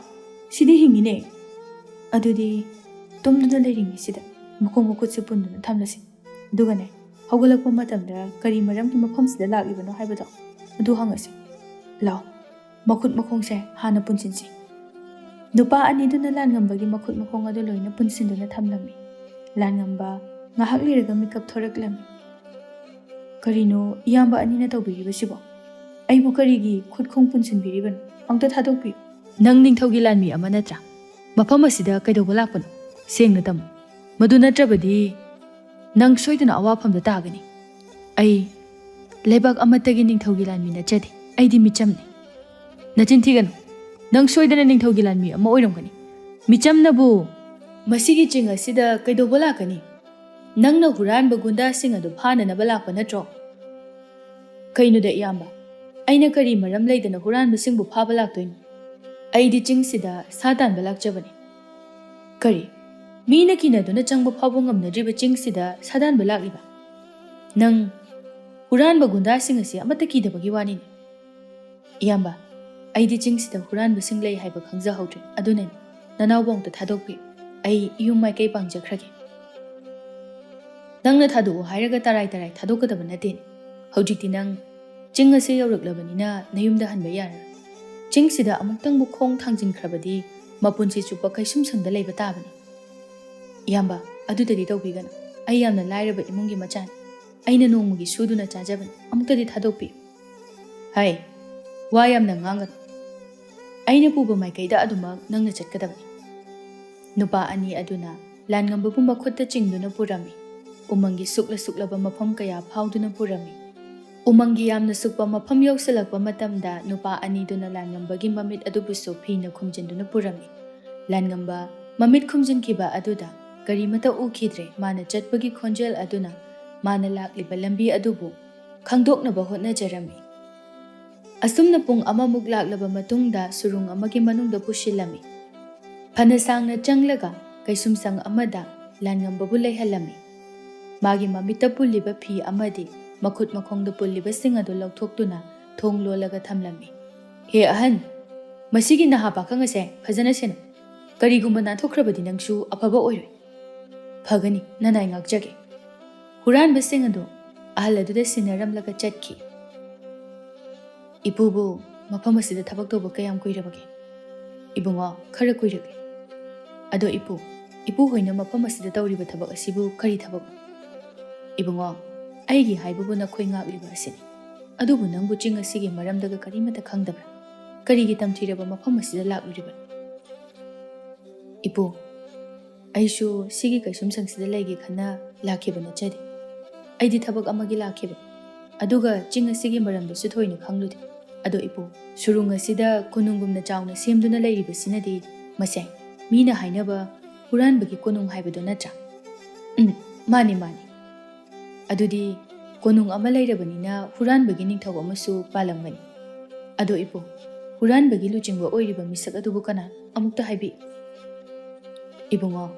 ꯁꯤꯗꯤ ꯍꯤꯡꯉꯤꯅꯦ꯫ ꯑꯗꯨꯗꯤ ꯇꯨꯝꯗꯨꯅ ꯂꯩꯔꯤꯉꯩꯁꯤꯗ ꯃꯈꯣꯡ ꯃꯈꯨꯠꯁꯨ ꯄꯨꯟꯗꯨꯅ ꯊꯝꯂꯁꯤ꯫ ꯑꯗꯨꯒꯅꯦ, ꯍꯧꯒꯠꯂꯛꯄ ꯃꯇꯝꯗ ꯀꯔꯤ ꯃꯔꯝꯒꯤ ꯃꯐꯝꯁꯤꯗ ꯂꯥꯛꯂꯤꯕꯅꯣ ꯍꯥꯏꯕꯗꯣ ꯑꯗꯨ ꯍꯪꯉꯁꯤ꯫ ꯂꯥꯎ, ꯃꯈꯨꯠ ꯃꯈꯣꯡꯁꯦ ꯍꯥꯟꯅ ꯄꯨꯟꯁꯤꯟꯁꯤ꯫" ꯅꯨꯄꯥ ꯑꯅꯤꯗꯨꯅ ꯂꯥꯟꯉꯝꯕꯒꯤ ꯃꯈꯨꯠ ꯃꯈꯣꯡ ꯑꯗꯨ ꯂꯣꯏꯅ ꯄꯨꯟꯁꯤꯟꯗꯨꯅ ꯊꯝꯂꯝꯃꯤ꯫ ꯂꯥꯟꯉꯝꯕ ꯉꯥꯏꯍꯥꯛ ꯂꯩꯔꯒ ꯃꯤꯀꯞ ꯊꯣꯔꯛꯂꯝꯃꯤ꯫ "ꯀꯔꯤꯅꯣ ꯏꯌꯥꯝꯕ ꯑꯅꯤꯅ ꯇꯧꯕꯤꯔꯤꯕꯁꯤꯕꯣ? ꯑꯩꯕꯨ ꯀꯔꯤꯒꯤ ꯈꯨꯠꯈꯣꯡ ꯄꯨꯟꯁꯤꯟꯕꯤꯔꯤꯕꯅꯣ? ꯑꯝꯇ ꯊꯥꯗꯣꯛꯄꯤꯌꯨ꯫" "ꯅꯪ ꯅꯤꯡꯊꯧꯒꯤ ꯂꯥꯟꯃꯤ ꯑꯃ ꯅꯠꯇ꯭ꯔꯥ? ꯃꯐꯝ ꯑꯁꯤꯗ ꯀꯩꯗꯧꯕ ꯂꯥꯛꯄꯅꯣ? ꯁꯦꯡꯅ ꯇꯝꯃꯨ꯫ ꯃꯗꯨ ꯅꯠꯇ꯭ꯔꯕꯗꯤ ꯅꯪ ꯁꯣꯏꯗꯅ ꯑꯋꯥꯐꯝꯗ ꯇꯥꯒꯅꯤ꯫ ꯑꯩ ꯂꯩꯕꯥꯛ ꯑꯃꯠꯇꯒꯤ ꯅꯤꯡꯊꯧꯒꯤ ꯂꯥꯟꯃꯤ ꯅꯠꯆꯗꯦ꯫ ꯑꯩꯗꯤ ꯃꯤꯆꯝꯅꯤ꯫" "ꯅꯆꯤꯟ ꯊꯤꯒꯅꯨ꯫ ꯅꯪ ꯁꯣꯏꯗꯅ ꯅꯤꯡꯊꯧꯒꯤ ꯂꯥꯟꯃꯤ ꯑꯃ ꯑꯣꯏꯔꯝꯒꯅꯤ꯫ ꯃꯤꯆꯝꯅꯕꯨ ꯃꯁꯤꯒꯤ ꯆꯤꯡ ꯑꯁꯤꯗ ꯀꯩꯗꯧꯕ ꯂꯥꯛꯀꯅꯤ? ꯅꯪꯅ ꯍꯨꯔꯥꯟꯕ ꯒꯨꯟꯗꯥꯁꯤꯡ ꯑꯗꯨ ꯐꯥꯅꯅꯕ ꯂꯥꯛꯄ ꯅꯠꯇ꯭ꯔꯣ?" "ꯀꯩꯅꯣꯗ ꯏꯌꯥꯝꯕ, ꯑꯩꯅ ꯀꯔꯤ ꯃꯔꯝ ꯂꯩꯗꯅ ꯍꯨꯔꯥꯟꯕꯁꯤꯡꯕꯨ ꯐꯥꯕ ꯂꯥꯛꯇꯣꯏꯅꯣ? ꯑꯩꯗꯤ ꯆꯤꯡꯁꯤꯗ ꯁꯥ ꯇꯥꯟꯕ ꯂꯥꯛꯆꯕꯅꯤ꯫" "ꯀꯔꯤ? ꯃꯤꯅ ꯀꯤꯅꯗꯨꯅ ꯆꯪꯕ ꯐꯥꯎꯕ ꯉꯝꯅꯗ꯭ꯔꯤꯕ ꯆꯤꯡꯁꯤꯗ ꯁꯥ ꯇꯥꯟꯕ ꯂꯥꯛꯂꯤꯕ? ꯅꯪ ꯍꯨꯔꯥꯟꯕ ꯒꯨꯟꯗꯥꯁꯤꯡ ꯑꯁꯤ ꯑꯃꯠꯇ ꯀꯤꯗꯕꯒꯤ ꯋꯥꯅꯤꯅꯦ꯫" "ꯏꯌꯥꯝꯕ, ꯑꯩꯗꯤ ꯆꯤꯡꯁꯤꯗ ꯍꯨꯔꯥꯟꯕꯁꯤꯡ ꯂꯩ ꯍꯥꯏꯕ ꯈꯪꯖꯍꯧꯗ꯭ꯔꯦ꯫ ꯑꯗꯨꯅꯅꯤ ꯅꯅꯥꯎꯕꯨ ꯑꯝꯇ ꯊꯥꯗꯣꯛꯄꯤꯌꯨ꯫ ꯑꯩ ꯏꯌꯨꯝ ꯃꯥꯏꯀꯩ ꯄꯥꯡꯖꯈ꯭ꯔꯒꯦ꯫" "ꯅꯪꯅ ꯊꯥꯗꯣꯛꯎ ꯍꯥꯏꯔꯒ ꯇꯔꯥꯏ ꯇꯔꯥꯏ ꯊꯥꯗꯣꯛꯀꯗꯕ ꯅꯠꯇꯦꯅꯦ꯫ ꯍꯧꯖꯤꯛꯇꯤ ꯅꯪ ꯆꯤꯡ ꯑꯁꯤ ꯌꯧꯔꯛꯂꯕꯅꯤꯅ ꯅꯌꯨꯝꯗ ꯍꯟꯕ ꯌꯥꯔꯔꯣꯏ꯫ ꯆꯤꯡꯁꯤꯗ ꯑꯃꯨꯛꯇꯪꯕꯨ ꯈꯣꯡ ꯊꯥꯡꯖꯤꯟꯈ꯭ꯔꯕꯗꯤ ꯃꯄꯨꯟꯁꯤ ꯆꯨꯞꯄ ꯀꯩꯁꯨꯝꯁꯪꯗ ꯂꯩꯕ ꯇꯥꯕꯅꯤ꯫" "ꯏꯌꯥꯝꯕ, ꯑꯗꯨꯗꯗꯤ ꯇꯧꯕꯤꯒꯅꯨ꯫ ꯑꯩ ꯌꯥꯝꯅ ꯂꯥꯏꯔꯕ ꯏꯃꯨꯡꯒꯤ ꯃꯆꯥꯅꯤ꯫ ꯑꯩꯅ ꯅꯣꯡꯃꯒꯤ ꯁꯨꯗꯨꯅ ꯆꯥꯖꯕꯅꯤ꯫ ꯑꯃꯨꯛꯇꯗꯤ ꯊꯥꯗꯣꯛꯄꯤꯌꯨ꯫" "ꯍꯥꯏ, ꯋꯥ ꯌꯥꯝꯅ ꯉꯥꯡꯒꯅꯨ꯫ ꯑꯩꯅ ꯄꯨꯕ ꯃꯥꯏꯀꯩꯗ ꯑꯗꯨꯃꯛ ꯅꯪꯅ ꯆꯠꯀꯗꯕꯅꯤ꯫" ꯅꯨꯄꯥ ꯑꯅꯤ ꯑꯗꯨꯅ ꯂꯥꯟꯉꯝꯕꯕꯨ ꯃꯈꯨꯠꯇ ꯆꯤꯡꯗꯨꯅ ꯄꯨꯔꯝꯃꯤ꯫ ꯎꯃꯪꯒꯤ ꯁꯨꯛꯂ ꯁꯨꯛꯂꯕ ꯃꯐꯝ ꯀꯌꯥ ꯐꯥꯎꯗꯨꯅ ꯄꯨꯔꯝꯃꯤ꯫ ꯎꯃꯪꯒꯤ ꯌꯥꯝꯅ ꯁꯨꯞꯄ ꯃꯐꯝ ꯌꯧꯁꯤꯜꯂꯛꯄ ꯃꯇꯝꯗ ꯅꯨꯄꯥ ꯑꯅꯤꯗꯨꯅ ꯂꯥꯟꯉꯝꯕꯒꯤ ꯃꯃꯤꯠ ꯑꯗꯨꯕꯨꯁꯨ ꯐꯤꯅ ꯈꯨꯝꯖꯤꯟꯗꯨꯅ ꯄꯨꯔꯝꯃꯤ꯫ ꯂꯥꯟꯉꯝꯕ ꯃꯃꯤꯠ ꯈꯨꯝꯖꯤꯟꯈꯤꯕ ꯑꯗꯨꯗ ꯀꯔꯤꯃꯇ ꯎꯈꯤꯗ꯭ꯔꯦ꯫ ꯃꯥꯅ ꯆꯠꯄꯒꯤ ꯈꯣꯟꯖꯦꯜ ꯑꯗꯨꯅ ꯃꯥꯅ ꯂꯥꯛꯂꯤꯕ ꯂꯝꯕꯤ ꯑꯗꯨꯕꯨ ꯈꯪꯗꯣꯛꯅꯕ ꯍꯣꯠꯅꯖꯔꯝꯃꯤ꯫ ꯑꯁꯨꯝꯅ ꯄꯨꯡ ꯑꯃꯃꯨꯛ ꯂꯥꯛꯂꯕ ꯃꯇꯨꯡꯗ ꯁꯨꯔꯨꯡ ꯑꯃꯒꯤ ꯃꯅꯨꯡꯗ ꯄꯨꯁꯤꯜꯂꯝꯃꯤ꯫ ꯐꯅ ꯁꯥꯡꯅ ꯆꯪꯂꯒ ꯀꯩꯁꯨꯝꯁꯪ ꯑꯃꯗ ꯂꯥꯟꯉꯝꯕꯕꯨ ꯂꯩꯍꯜꯂꯝꯃꯤ꯫ ꯃꯥꯒꯤ ꯃꯃꯤꯠꯇ ꯄꯨꯜꯂꯤꯕ ꯐꯤ ꯑꯃꯗꯤ ꯃꯈꯨꯠ ꯃꯈꯣꯡꯗ ꯄꯨꯜꯂꯤꯕꯁꯤꯡ ꯑꯗꯨ ꯂꯧꯊꯣꯛꯇꯨꯅ ꯊꯣꯡ ꯂꯣꯜꯂꯒ ꯊꯝꯂꯝꯃꯤ꯫ "ꯍꯦ ꯑꯍꯟ, ꯃꯁꯤꯒꯤ ꯅꯍꯥ ꯄꯥꯈꯪ ꯑꯁꯦ ꯐꯖꯅ ꯁꯦꯟꯅꯧ꯫ ꯀꯔꯤꯒꯨꯝꯕ ꯅꯥꯟꯊꯣꯛꯈ꯭ꯔꯕꯗꯤ ꯅꯪꯁꯨ ꯑꯐꯕ ꯑꯣꯏꯔꯣꯏ꯫ ꯐꯒꯅꯤ, ꯅꯅꯥꯏ ꯉꯥꯛꯆꯒꯦ꯫" ꯍꯨꯔꯥꯟꯕꯁꯤꯡ ꯑꯗꯨ ꯑꯍꯜ ꯑꯗꯨꯗ ꯁꯤꯟꯅꯔꯝꯂꯒ ꯆꯠꯈꯤ꯫ "ꯏꯄꯨꯕꯨ ꯃꯐꯝ ꯑꯁꯤꯗ ꯊꯕꯛ ꯇꯧꯕ ꯀꯌꯥꯝ ꯀꯨꯏꯔꯕꯒꯦ?" "ꯏꯕꯨꯡꯉꯣ, ꯈꯔ ꯀꯨꯏꯔꯛꯂꯦ꯫" "ꯑꯗꯣ ꯏꯄꯨ, ꯏꯄꯨ ꯍꯣꯏꯅ ꯃꯐꯝ ꯑꯁꯤꯗ ꯇꯧꯔꯤꯕ ꯊꯕꯛ ꯑꯁꯤꯕꯨ ꯀꯔꯤ ꯊꯕꯛꯅꯣ?" "ꯏꯕꯨꯡꯉꯣ, ꯑꯩꯒꯤ ꯍꯥꯏꯕꯕꯨ ꯅꯈꯣꯏ ꯉꯥꯛꯂꯤꯕ ꯑꯁꯤꯅꯤ꯫ ꯑꯗꯨꯕꯨ ꯅꯪꯕꯨ ꯆꯤꯡ ꯑꯁꯤꯒꯤ ꯃꯔꯝꯗꯒ ꯀꯔꯤꯃꯠꯇ ꯈꯪꯗꯕ꯭ꯔꯥ? ꯀꯔꯤꯒꯤ ꯇꯝꯊꯤꯔꯕ ꯃꯐꯝ ꯑꯁꯤꯗ ꯂꯥꯛꯂꯨꯔꯤꯕꯅꯣ?" "ꯏꯄꯨ, ꯑꯩꯁꯨ ꯁꯤꯒꯤ ꯀꯩꯁꯨꯝꯁꯪꯁꯤꯗ ꯂꯩꯒꯦ ꯈꯟꯅ ꯂꯥꯛꯈꯤꯕ ꯅꯠꯆꯗꯦ꯫ ꯑꯩꯗꯤ ꯊꯕꯛ ꯑꯃꯒꯤ ꯂꯥꯛꯈꯤꯕꯅꯤ꯫ ꯑꯗꯨꯒ ꯆꯤꯡ ꯑꯁꯤꯒꯤ ꯃꯔꯝꯗꯁꯨ ꯊꯣꯏꯅ ꯈꯪꯂꯨꯗꯦ꯫ ꯑꯗꯣ ꯏꯄꯨ, ꯁꯨꯔꯨꯡ ꯑꯁꯤꯗ ꯀꯣꯅꯨꯡꯒꯨꯝꯅ ꯆꯥꯎꯅ ꯁꯦꯝꯗꯨꯅ ꯂꯩꯔꯤꯕꯁꯤꯅꯗꯤ ꯃꯁꯦ ꯃꯤꯅ ꯍꯥꯏꯅꯕ ꯍꯨꯔꯥꯟꯕꯒꯤ ꯀꯣꯅꯨꯡ ꯍꯥꯏꯕꯗꯣ ꯅꯠꯇ꯭ꯔꯥ?" "ꯎꯝ, ꯃꯥꯅꯤ, ꯃꯥꯅꯤ꯫ ꯑꯗꯨꯗꯤ ꯀꯣꯅꯨꯡ ꯑꯃ ꯂꯩꯔꯕꯅꯤꯅ ꯍꯨꯔꯥꯟꯕꯒꯤ ꯅꯤꯡꯊꯧ ꯑꯃꯁꯨ ꯄꯥꯜꯂꯝꯒꯅꯤ꯫ ꯑꯗꯣ ꯏꯄꯨ, ꯍꯨꯔꯥꯟꯕꯒꯤ ꯂꯨꯆꯤꯡꯕ ꯑꯣꯏꯔꯤꯕ ꯃꯤꯁꯛ ꯑꯗꯨꯕꯨ ꯀꯅꯥ? ꯑꯃꯨꯛꯇ ꯍꯥꯏꯕꯤ꯫" "ꯏꯕꯨꯡꯉꯣ,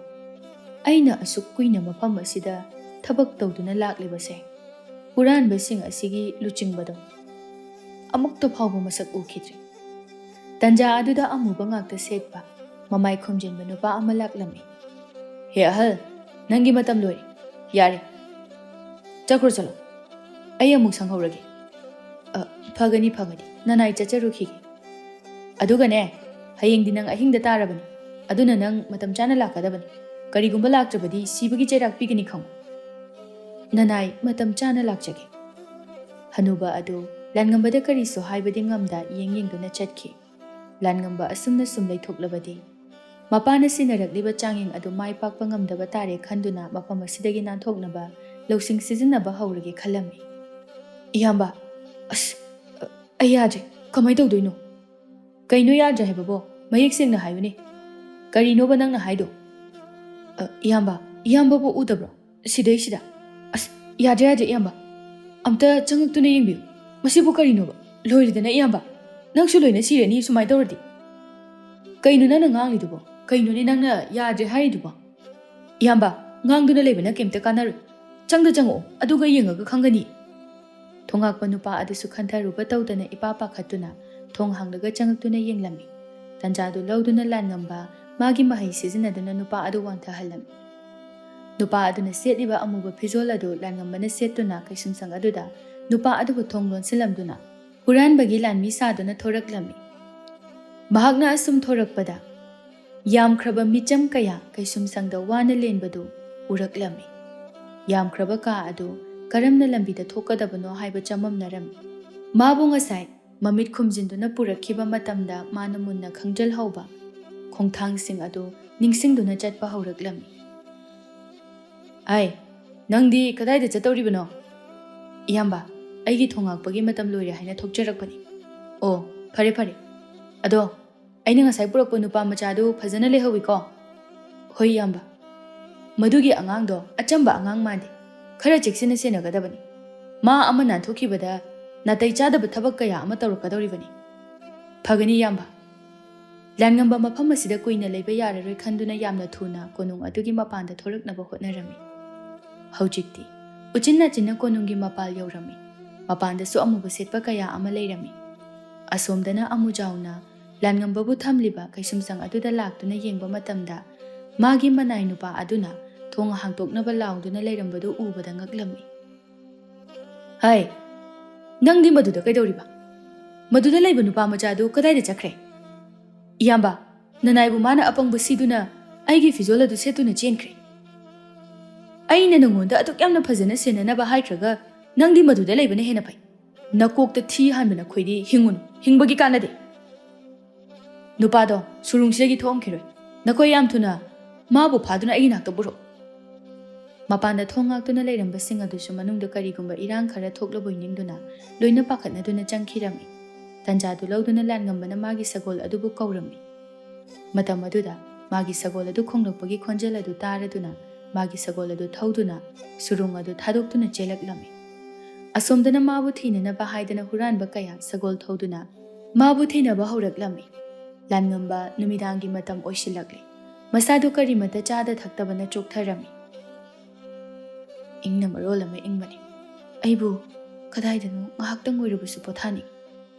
ꯑꯩꯅ ꯑꯁꯨꯛ ꯀꯨꯏꯅ ꯃꯐꯝ ꯑꯁꯤꯗ ꯊꯕꯛ ꯇꯧꯗꯨꯅ ꯂꯥꯛꯂꯤꯕꯁꯦ, ꯍꯨꯔꯥꯟꯕꯁꯤꯡ ꯑꯁꯤꯒꯤ ꯂꯨꯆꯤꯡꯕꯗꯣ ꯑꯃꯨꯛꯇ ꯐꯥꯎꯕ ꯃꯁꯛ ꯎꯈꯤꯗ꯭ꯔꯤ꯫" ꯇꯟꯖꯥ ꯑꯗꯨꯗ ꯑꯃꯨꯕ ꯉꯥꯛꯇ ꯁꯦꯠꯄ, ꯃꯃꯥꯏ ꯈꯨꯝꯖꯤꯟꯕ ꯅꯨꯄꯥ ꯑꯃ ꯂꯥꯛꯂꯝꯃꯤ꯫ "ꯍꯦ ꯑꯍꯜ, ꯅꯪꯒꯤ ꯃꯇꯝ ꯂꯣꯏꯔꯦ꯫ ꯌꯥꯔꯦ, ꯆꯠꯈ꯭ꯔꯣ, ꯆꯠꯂꯣ꯫ ꯑꯩ ꯑꯃꯨꯛ ꯁꯪꯍꯧꯔꯒꯦ꯫" "ꯑ, ꯐꯒꯅꯤ, ꯐꯒꯅꯤ꯫ ꯅꯅꯥꯏ ꯆꯠꯆꯔꯨꯈꯤꯒꯦ꯫ ꯑꯗꯨꯒꯅꯦ, ꯍꯌꯦꯡꯗꯤ ꯅꯪ ꯑꯍꯤꯡꯗ ꯇꯥꯔꯕꯅꯤ꯫ ꯑꯗꯨꯅ ꯅꯪ ꯃꯇꯝ ꯆꯥꯅ ꯂꯥꯛꯀꯗꯕꯅꯤ꯫ ꯀꯔꯤꯒꯨꯝꯕ ꯂꯥꯛꯇ꯭ꯔꯕꯗꯤ ꯁꯤꯕꯒꯤ ꯆꯩꯔꯥꯛ ꯄꯤꯒꯅꯤ ꯈꯪꯉꯨ꯫" "ꯅꯅꯥꯏ ꯃꯇꯝ ꯆꯥꯅ ꯂꯥꯛꯆꯒꯦ꯫" ꯍꯅꯨꯕ ꯑꯗꯨ ꯂꯥꯟꯉꯝꯕꯗ ꯀꯔꯤꯁꯨ ꯍꯥꯏꯕꯗꯤ ꯉꯝꯗ ꯌꯦꯡ ꯌꯦꯡꯗꯨꯅ ꯆꯠꯈꯤ꯫ ꯂꯥꯟꯉꯝꯕ ꯑꯁꯨꯝꯅ ꯁꯨꯝ ꯂꯩꯊꯣꯛꯂꯕꯗꯤ ꯃꯄꯥꯅ ꯁꯤꯟꯅꯔꯛꯂꯤꯕ ꯆꯥꯡꯌꯦꯡ ꯑꯗꯨ ꯃꯥꯏ ꯄꯥꯛꯄ ꯉꯝꯗꯕ ꯇꯥꯔꯦ ꯈꯟꯗꯨꯅ ꯃꯐꯝ ꯑꯁꯤꯗꯒꯤ ꯅꯥꯟꯊꯣꯛꯅꯕ ꯂꯧꯁꯤꯡ ꯁꯤꯖꯤꯟꯅꯕ ꯍꯧꯔꯒꯦ ꯈꯜꯂꯝꯃꯤ꯫ "ꯏꯌꯥꯝꯕ, ꯑꯁ, ꯑ, ꯑꯩ ꯌꯥꯗ꯭ꯔꯦ꯫ ꯀꯃꯥꯏꯅ ꯇꯧꯗꯣꯏꯅꯣ?" "ꯀꯩꯅꯣ ꯌꯥꯗ꯭ꯔꯦ ꯍꯥꯏꯕꯕꯣ? ꯃꯌꯦꯛ ꯁꯦꯡꯅ ꯍꯥꯏꯌꯨꯅꯦ꯫ ꯀꯔꯤꯅꯣꯕ ꯅꯪꯅ ꯍꯥꯏꯗꯣ?" "ꯑ, ꯏꯌꯥꯝꯕ, ꯏꯌꯥꯝꯕꯕꯨ ꯎꯗꯕ꯭ꯔꯣ? ꯁꯤꯗꯩꯁꯤꯗ꯫ ꯑꯁ, ꯌꯥꯗ꯭ꯔꯦ, ꯌꯥꯗ꯭ꯔꯦ, ꯏꯌꯥꯝꯕ꯫ ꯑꯝꯇ ꯆꯪꯉꯛꯇꯨꯅ ꯌꯦꯡꯕꯤꯌꯨ꯫ ꯃꯁꯤꯕꯨ ꯀꯔꯤꯅꯣꯕ? ꯂꯣꯏꯔꯦꯗꯅ, ꯏꯌꯥꯝꯕ꯫ ꯅꯪꯁꯨ ꯂꯣꯏꯅ ꯁꯤꯔꯅꯤ ꯁꯨꯃꯥꯏꯅ ꯇꯧꯔꯗꯤ꯫" "ꯀꯩꯅꯣ ꯅꯪꯅ ꯉꯥꯡꯂꯤꯗꯨꯕꯣ? ꯀꯩꯅꯣꯅꯦ ꯅꯪꯅ ꯌꯥꯗ꯭ꯔꯦ ꯍꯥꯏꯔꯤꯗꯨꯕꯣ?" "ꯏꯌꯥꯝꯕ, ꯉꯥꯡꯗꯨꯅ ꯂꯩꯕꯅ ꯀꯩꯝꯇ ꯀꯥꯟꯅꯔꯣꯏ꯫ ꯆꯪꯗ ꯆꯪꯉꯛꯑꯣ, ꯑꯗꯨꯒ ꯌꯦꯡꯉꯒ ꯈꯪꯒꯅꯤ꯫" ꯊꯣꯉꯥꯛꯄ ꯅꯨꯄꯥ ꯑꯗꯨꯁꯨ ꯈꯟꯊꯔꯨꯕ ꯇꯧꯗꯅ ꯏꯄꯥ ꯄꯥꯈꯠꯇꯨꯅ ꯊꯣꯡ ꯍꯥꯡꯂꯒ ꯆꯪꯉꯛꯇꯨꯅ ꯌꯦꯡꯂꯝꯃꯤ꯫ ꯇꯟꯖꯥꯗꯨ ꯂꯧꯗꯨꯅ ꯂꯥꯟꯉꯝꯕ ꯃꯥꯒꯤ ꯃꯍꯩ ꯁꯤꯖꯤꯟꯅꯗꯨꯅ ꯅꯨꯄꯥ ꯑꯗꯨ ꯋꯥꯟꯊꯍꯜꯂꯝꯃꯤ꯫ ꯅꯨꯄꯥ ꯑꯗꯨꯅ ꯁꯦꯠꯂꯤꯕ ꯑꯃꯨꯕ ꯐꯤꯖꯣꯜ ꯑꯗꯨ ꯂꯥꯟꯉꯝꯕꯅ ꯁꯦꯠꯇꯨꯅ ꯀꯩꯁꯨꯝꯁꯪ ꯑꯗꯨꯗ ꯅꯨꯄꯥ ꯑꯗꯨꯕꯨ ꯊꯣꯡ ꯂꯣꯟꯁꯤꯜꯂꯝꯗꯨꯅ ꯍꯨꯔꯥꯟꯕꯒꯤ ꯂꯥꯟꯃꯤ ꯁꯥꯗꯨꯅ ꯊꯣꯔꯛꯂꯝꯃꯤ꯫ ꯃꯍꯥꯛꯅ ꯑꯁꯨꯝ ꯊꯣꯔꯛꯄꯗ ꯌꯥꯝꯈ꯭ꯔꯕ ꯃꯤꯆꯝ ꯀꯌꯥ ꯀꯩꯁꯨꯝꯁꯪꯗ ꯋꯥꯅ ꯂꯦꯟꯕꯗꯨ ꯎꯔꯛꯂꯝꯃꯤ꯫ ꯌꯥꯝꯈ꯭ꯔꯕ ꯀꯥ ꯑꯗꯨ ꯀꯔꯝꯅ ꯂꯝꯕꯤꯗ ꯊꯣꯛꯀꯗꯕꯅꯣ ꯍꯥꯏꯕ ꯆꯃꯝꯅꯔꯝꯃꯤ꯫ ꯃꯥꯕꯨ ꯉꯁꯥꯏ ꯃꯃꯤꯠ ꯈꯨꯝꯖꯤꯟꯗꯨꯅ ꯄꯨꯔꯛꯈꯤꯕ ꯃꯇꯝꯗ ꯃꯥꯅ ꯃꯨꯟꯅ ꯈꯪꯖꯤꯜꯍꯧꯕ ꯈꯣꯡꯊꯥꯡꯁꯤꯡ ꯑꯗꯨ ꯅꯤꯡꯁꯤꯡꯗꯨꯅ ꯆꯠꯄ ꯍꯧꯔꯛꯂꯝꯃꯤ꯫ "ꯑꯥꯏ, ꯅꯪꯗꯤ ꯀꯗꯥꯏꯗ ꯆꯠꯇꯧꯔꯤꯕꯅꯣ?" "ꯏꯌꯥꯝꯕ, ꯑꯩꯒꯤ ꯊꯣꯉꯥꯛꯄꯒꯤ ꯃꯇꯝ ꯂꯣꯏꯔꯦ ꯍꯥꯏꯅ ꯊꯣꯛꯆꯔꯛꯄꯅꯤ꯫" "ꯑꯣ, ꯐꯔꯦ ꯐꯔꯦ꯫ ꯑꯗꯣ ꯑꯩꯅ ꯉꯁꯥꯏ ꯄꯨꯔꯛꯄ ꯅꯨꯄꯥ ꯃꯆꯥꯗꯨ ꯐꯖꯅ ꯂꯩꯍꯧꯏꯀꯣ?" "ꯍꯣꯏ, ꯏꯌꯥꯝꯕ꯫ ꯃꯗꯨꯒꯤ ꯑꯉꯥꯡꯗꯣ ꯑꯆꯝꯕ ꯑꯉꯥꯡ ꯃꯥꯟꯗꯦ꯫ ꯈꯔ ꯆꯦꯛꯁꯤꯟꯅ ꯁꯦꯟꯅꯒꯗꯕꯅꯤ꯫ ꯃꯥ ꯑꯃ ꯅꯥꯟꯊꯣꯛꯈꯤꯕꯗ ꯅꯥꯇꯩ ꯆꯥꯗꯕ ꯊꯕꯛ ꯀꯌꯥ ꯑꯃ ꯇꯧꯔꯛꯀꯗꯧꯔꯤꯕꯅꯤ꯫" "ꯐꯒꯅꯤ, ꯏꯌꯥꯝꯕ꯫" ꯂꯥꯟꯉꯝꯕ ꯃꯐꯝ ꯑꯁꯤꯗ ꯀꯨꯏꯅ ꯂꯩꯕ ꯌꯥꯔꯔꯣꯏ ꯈꯟꯗꯨꯅ ꯌꯥꯝꯅ ꯊꯨꯅ ꯀꯣꯅꯨꯡ ꯑꯗꯨꯒꯤ ꯃꯄꯥꯟꯗ ꯊꯣꯔꯛꯅꯕ ꯍꯣꯠꯅꯔꯝꯃꯤ꯫ ꯍꯧꯖꯤꯛꯇꯤ ꯎꯆꯤꯟ ꯅꯥꯆꯤꯟꯅ ꯀꯣꯅꯨꯡꯒꯤ ꯃꯄꯥꯜ ꯌꯧꯔꯝꯃꯤ꯫ ꯃꯄꯥꯟꯗꯁꯨ ꯑꯃꯨꯕ ꯁꯦꯠꯄ ꯀꯌꯥ ꯑꯃ ꯂꯩꯔꯝꯃꯤ꯫ ꯑꯁꯣꯝꯗꯅ ꯑꯃꯨꯖꯥꯎꯅ ꯂꯥꯟꯉꯝꯕꯕꯨ ꯊꯝꯂꯤꯕ ꯀꯩꯁꯨꯝꯁꯪ ꯑꯗꯨꯗ ꯂꯥꯛꯇꯨꯅ ꯌꯦꯡꯕ ꯃꯇꯝꯗ, ꯃꯥꯒꯤ ꯃꯅꯥꯏ ꯅꯨꯄꯥ ꯑꯗꯨꯅ ꯊꯣꯡ ꯍꯥꯡꯇꯣꯛꯅꯕ ꯂꯥꯎꯗꯨꯅ ꯂꯩꯔꯝꯕꯗꯨ ꯎꯕꯗ ꯉꯛꯂꯝꯃꯤ꯫ "ꯍꯥꯏ, ꯅꯪꯗꯤ ꯃꯗꯨꯗ ꯀꯩꯗꯧꯔꯤꯕ? ꯃꯗꯨꯗ ꯂꯩꯕ ꯅꯨꯄꯥ ꯃꯆꯥꯗꯨ ꯀꯗꯥꯏꯗ ꯆꯠꯈ꯭ꯔꯦ?" "ꯏꯌꯥꯝꯕ, ꯅꯅꯥꯏꯕꯨ ꯃꯥꯅ ꯑꯄꯪꯕ ꯁꯤꯗꯨꯅ ꯑꯩꯒꯤ ꯐꯤꯖꯣꯜ ꯑꯗꯨ ꯁꯦꯠꯇꯨꯅ ꯆꯦꯟꯈ꯭ꯔꯦ꯫" "ꯑꯩꯅ ꯅꯉꯣꯟꯗ ꯑꯗꯨꯛ ꯌꯥꯝꯅ ꯐꯖꯅ ꯁꯦꯟꯅꯅꯕ ꯍꯥꯏꯈ꯭ꯔꯒ ꯅꯪꯗꯤ ꯃꯗꯨꯗ ꯂꯩꯕꯅ ꯍꯦꯟꯅ ꯐꯩ꯫ ꯅꯀꯣꯛꯇ ꯊꯤ ꯍꯥꯟꯕ ꯅꯈꯣꯏꯗꯤ ꯍꯤꯡꯉꯨꯅꯨ, ꯍꯤꯡꯕꯒꯤ ꯀꯥꯟꯅꯗꯦ꯫" "ꯅꯨꯄꯥꯗꯣ ꯁꯨꯔꯨꯡꯁꯤꯗꯒꯤ ꯊꯣꯛꯑꯝꯈꯤꯔꯣꯏ꯫ ꯅꯈꯣꯏ ꯌꯥꯝ ꯊꯨꯅ ꯃꯥꯕꯨ ꯐꯥꯗꯨꯅ ꯑꯩꯒꯤ ꯅꯥꯛꯇ ꯄꯨꯔꯛꯎ꯫" ꯃꯄꯥꯟꯗ ꯊꯣꯡ ꯉꯥꯛꯇꯨꯅ ꯂꯩꯔꯝꯕꯁꯤꯡ ꯑꯗꯨꯁꯨ ꯃꯅꯨꯡꯗ ꯀꯔꯤꯒꯨꯝꯕ ꯏꯔꯥꯡ ꯈꯔ ꯊꯣꯛꯂꯕꯣꯏ ꯅꯤꯡꯗꯨꯅ ꯂꯣꯏꯅ ꯄꯥꯈꯠꯅꯗꯨꯅ ꯆꯪꯈꯤꯔꯝꯃꯤ꯫ ꯇꯟꯖꯥꯗꯨ ꯂꯧꯗꯨꯅ ꯂꯥꯟꯉꯝꯕꯅ ꯃꯥꯒꯤ ꯁꯒꯣꯜ ꯑꯗꯨꯕꯨ ꯀꯧꯔꯝꯃꯤ꯫ ꯃꯇꯝ ꯑꯗꯨꯗ ꯃꯥꯒꯤ ꯁꯒꯣꯜ ꯑꯗꯨ ꯈꯣꯡꯂꯛꯄꯒꯤ ꯈꯣꯟꯖꯦꯜ ꯑꯗꯨ ꯇꯥꯔꯗꯨꯅ ꯃꯥꯒꯤ ꯁꯒꯣꯜ ꯑꯗꯨ ꯊꯧꯗꯨꯅ ꯁꯨꯔꯨꯡ ꯑꯗꯨ ꯊꯥꯗꯣꯛꯇꯨꯅ ꯆꯦꯜꯂꯛꯂꯝꯃꯤ꯫ ꯑꯁꯣꯝꯗꯅ ꯃꯥꯕꯨ ꯊꯤꯅꯅꯕ ꯍꯥꯏꯗꯅ ꯍꯨꯔꯥꯟꯕ ꯀꯌꯥ ꯁꯒꯣꯜ ꯊꯧꯗꯨꯅ ꯃꯥꯕꯨ ꯊꯤꯅꯕ ꯍꯧꯔꯛꯂꯝꯃꯤ꯫ ꯂꯥꯟꯉꯝꯕ ꯅꯨꯃꯤꯗꯥꯡꯒꯤ ꯃꯇꯝ ꯑꯣꯏꯁꯤꯜꯂꯛꯂꯦ꯫ ꯃꯁꯥꯗꯨ ꯀꯔꯤꯃꯠꯇ ꯆꯥꯗ ꯊꯛꯇꯕꯅ ꯆꯣꯛꯊꯔꯝꯃꯤ꯫ ꯏꯪꯅ ꯃꯔꯣꯜ ꯑꯃ ꯏꯪꯕꯅꯤ꯫ ꯑꯩꯕꯨ ꯀꯗꯥꯏꯗꯅꯣ ꯉꯥꯏꯍꯥꯛꯇꯪ ꯑꯣꯏꯔꯕꯁꯨ ꯄꯣꯊꯥꯅꯤꯡꯏ꯫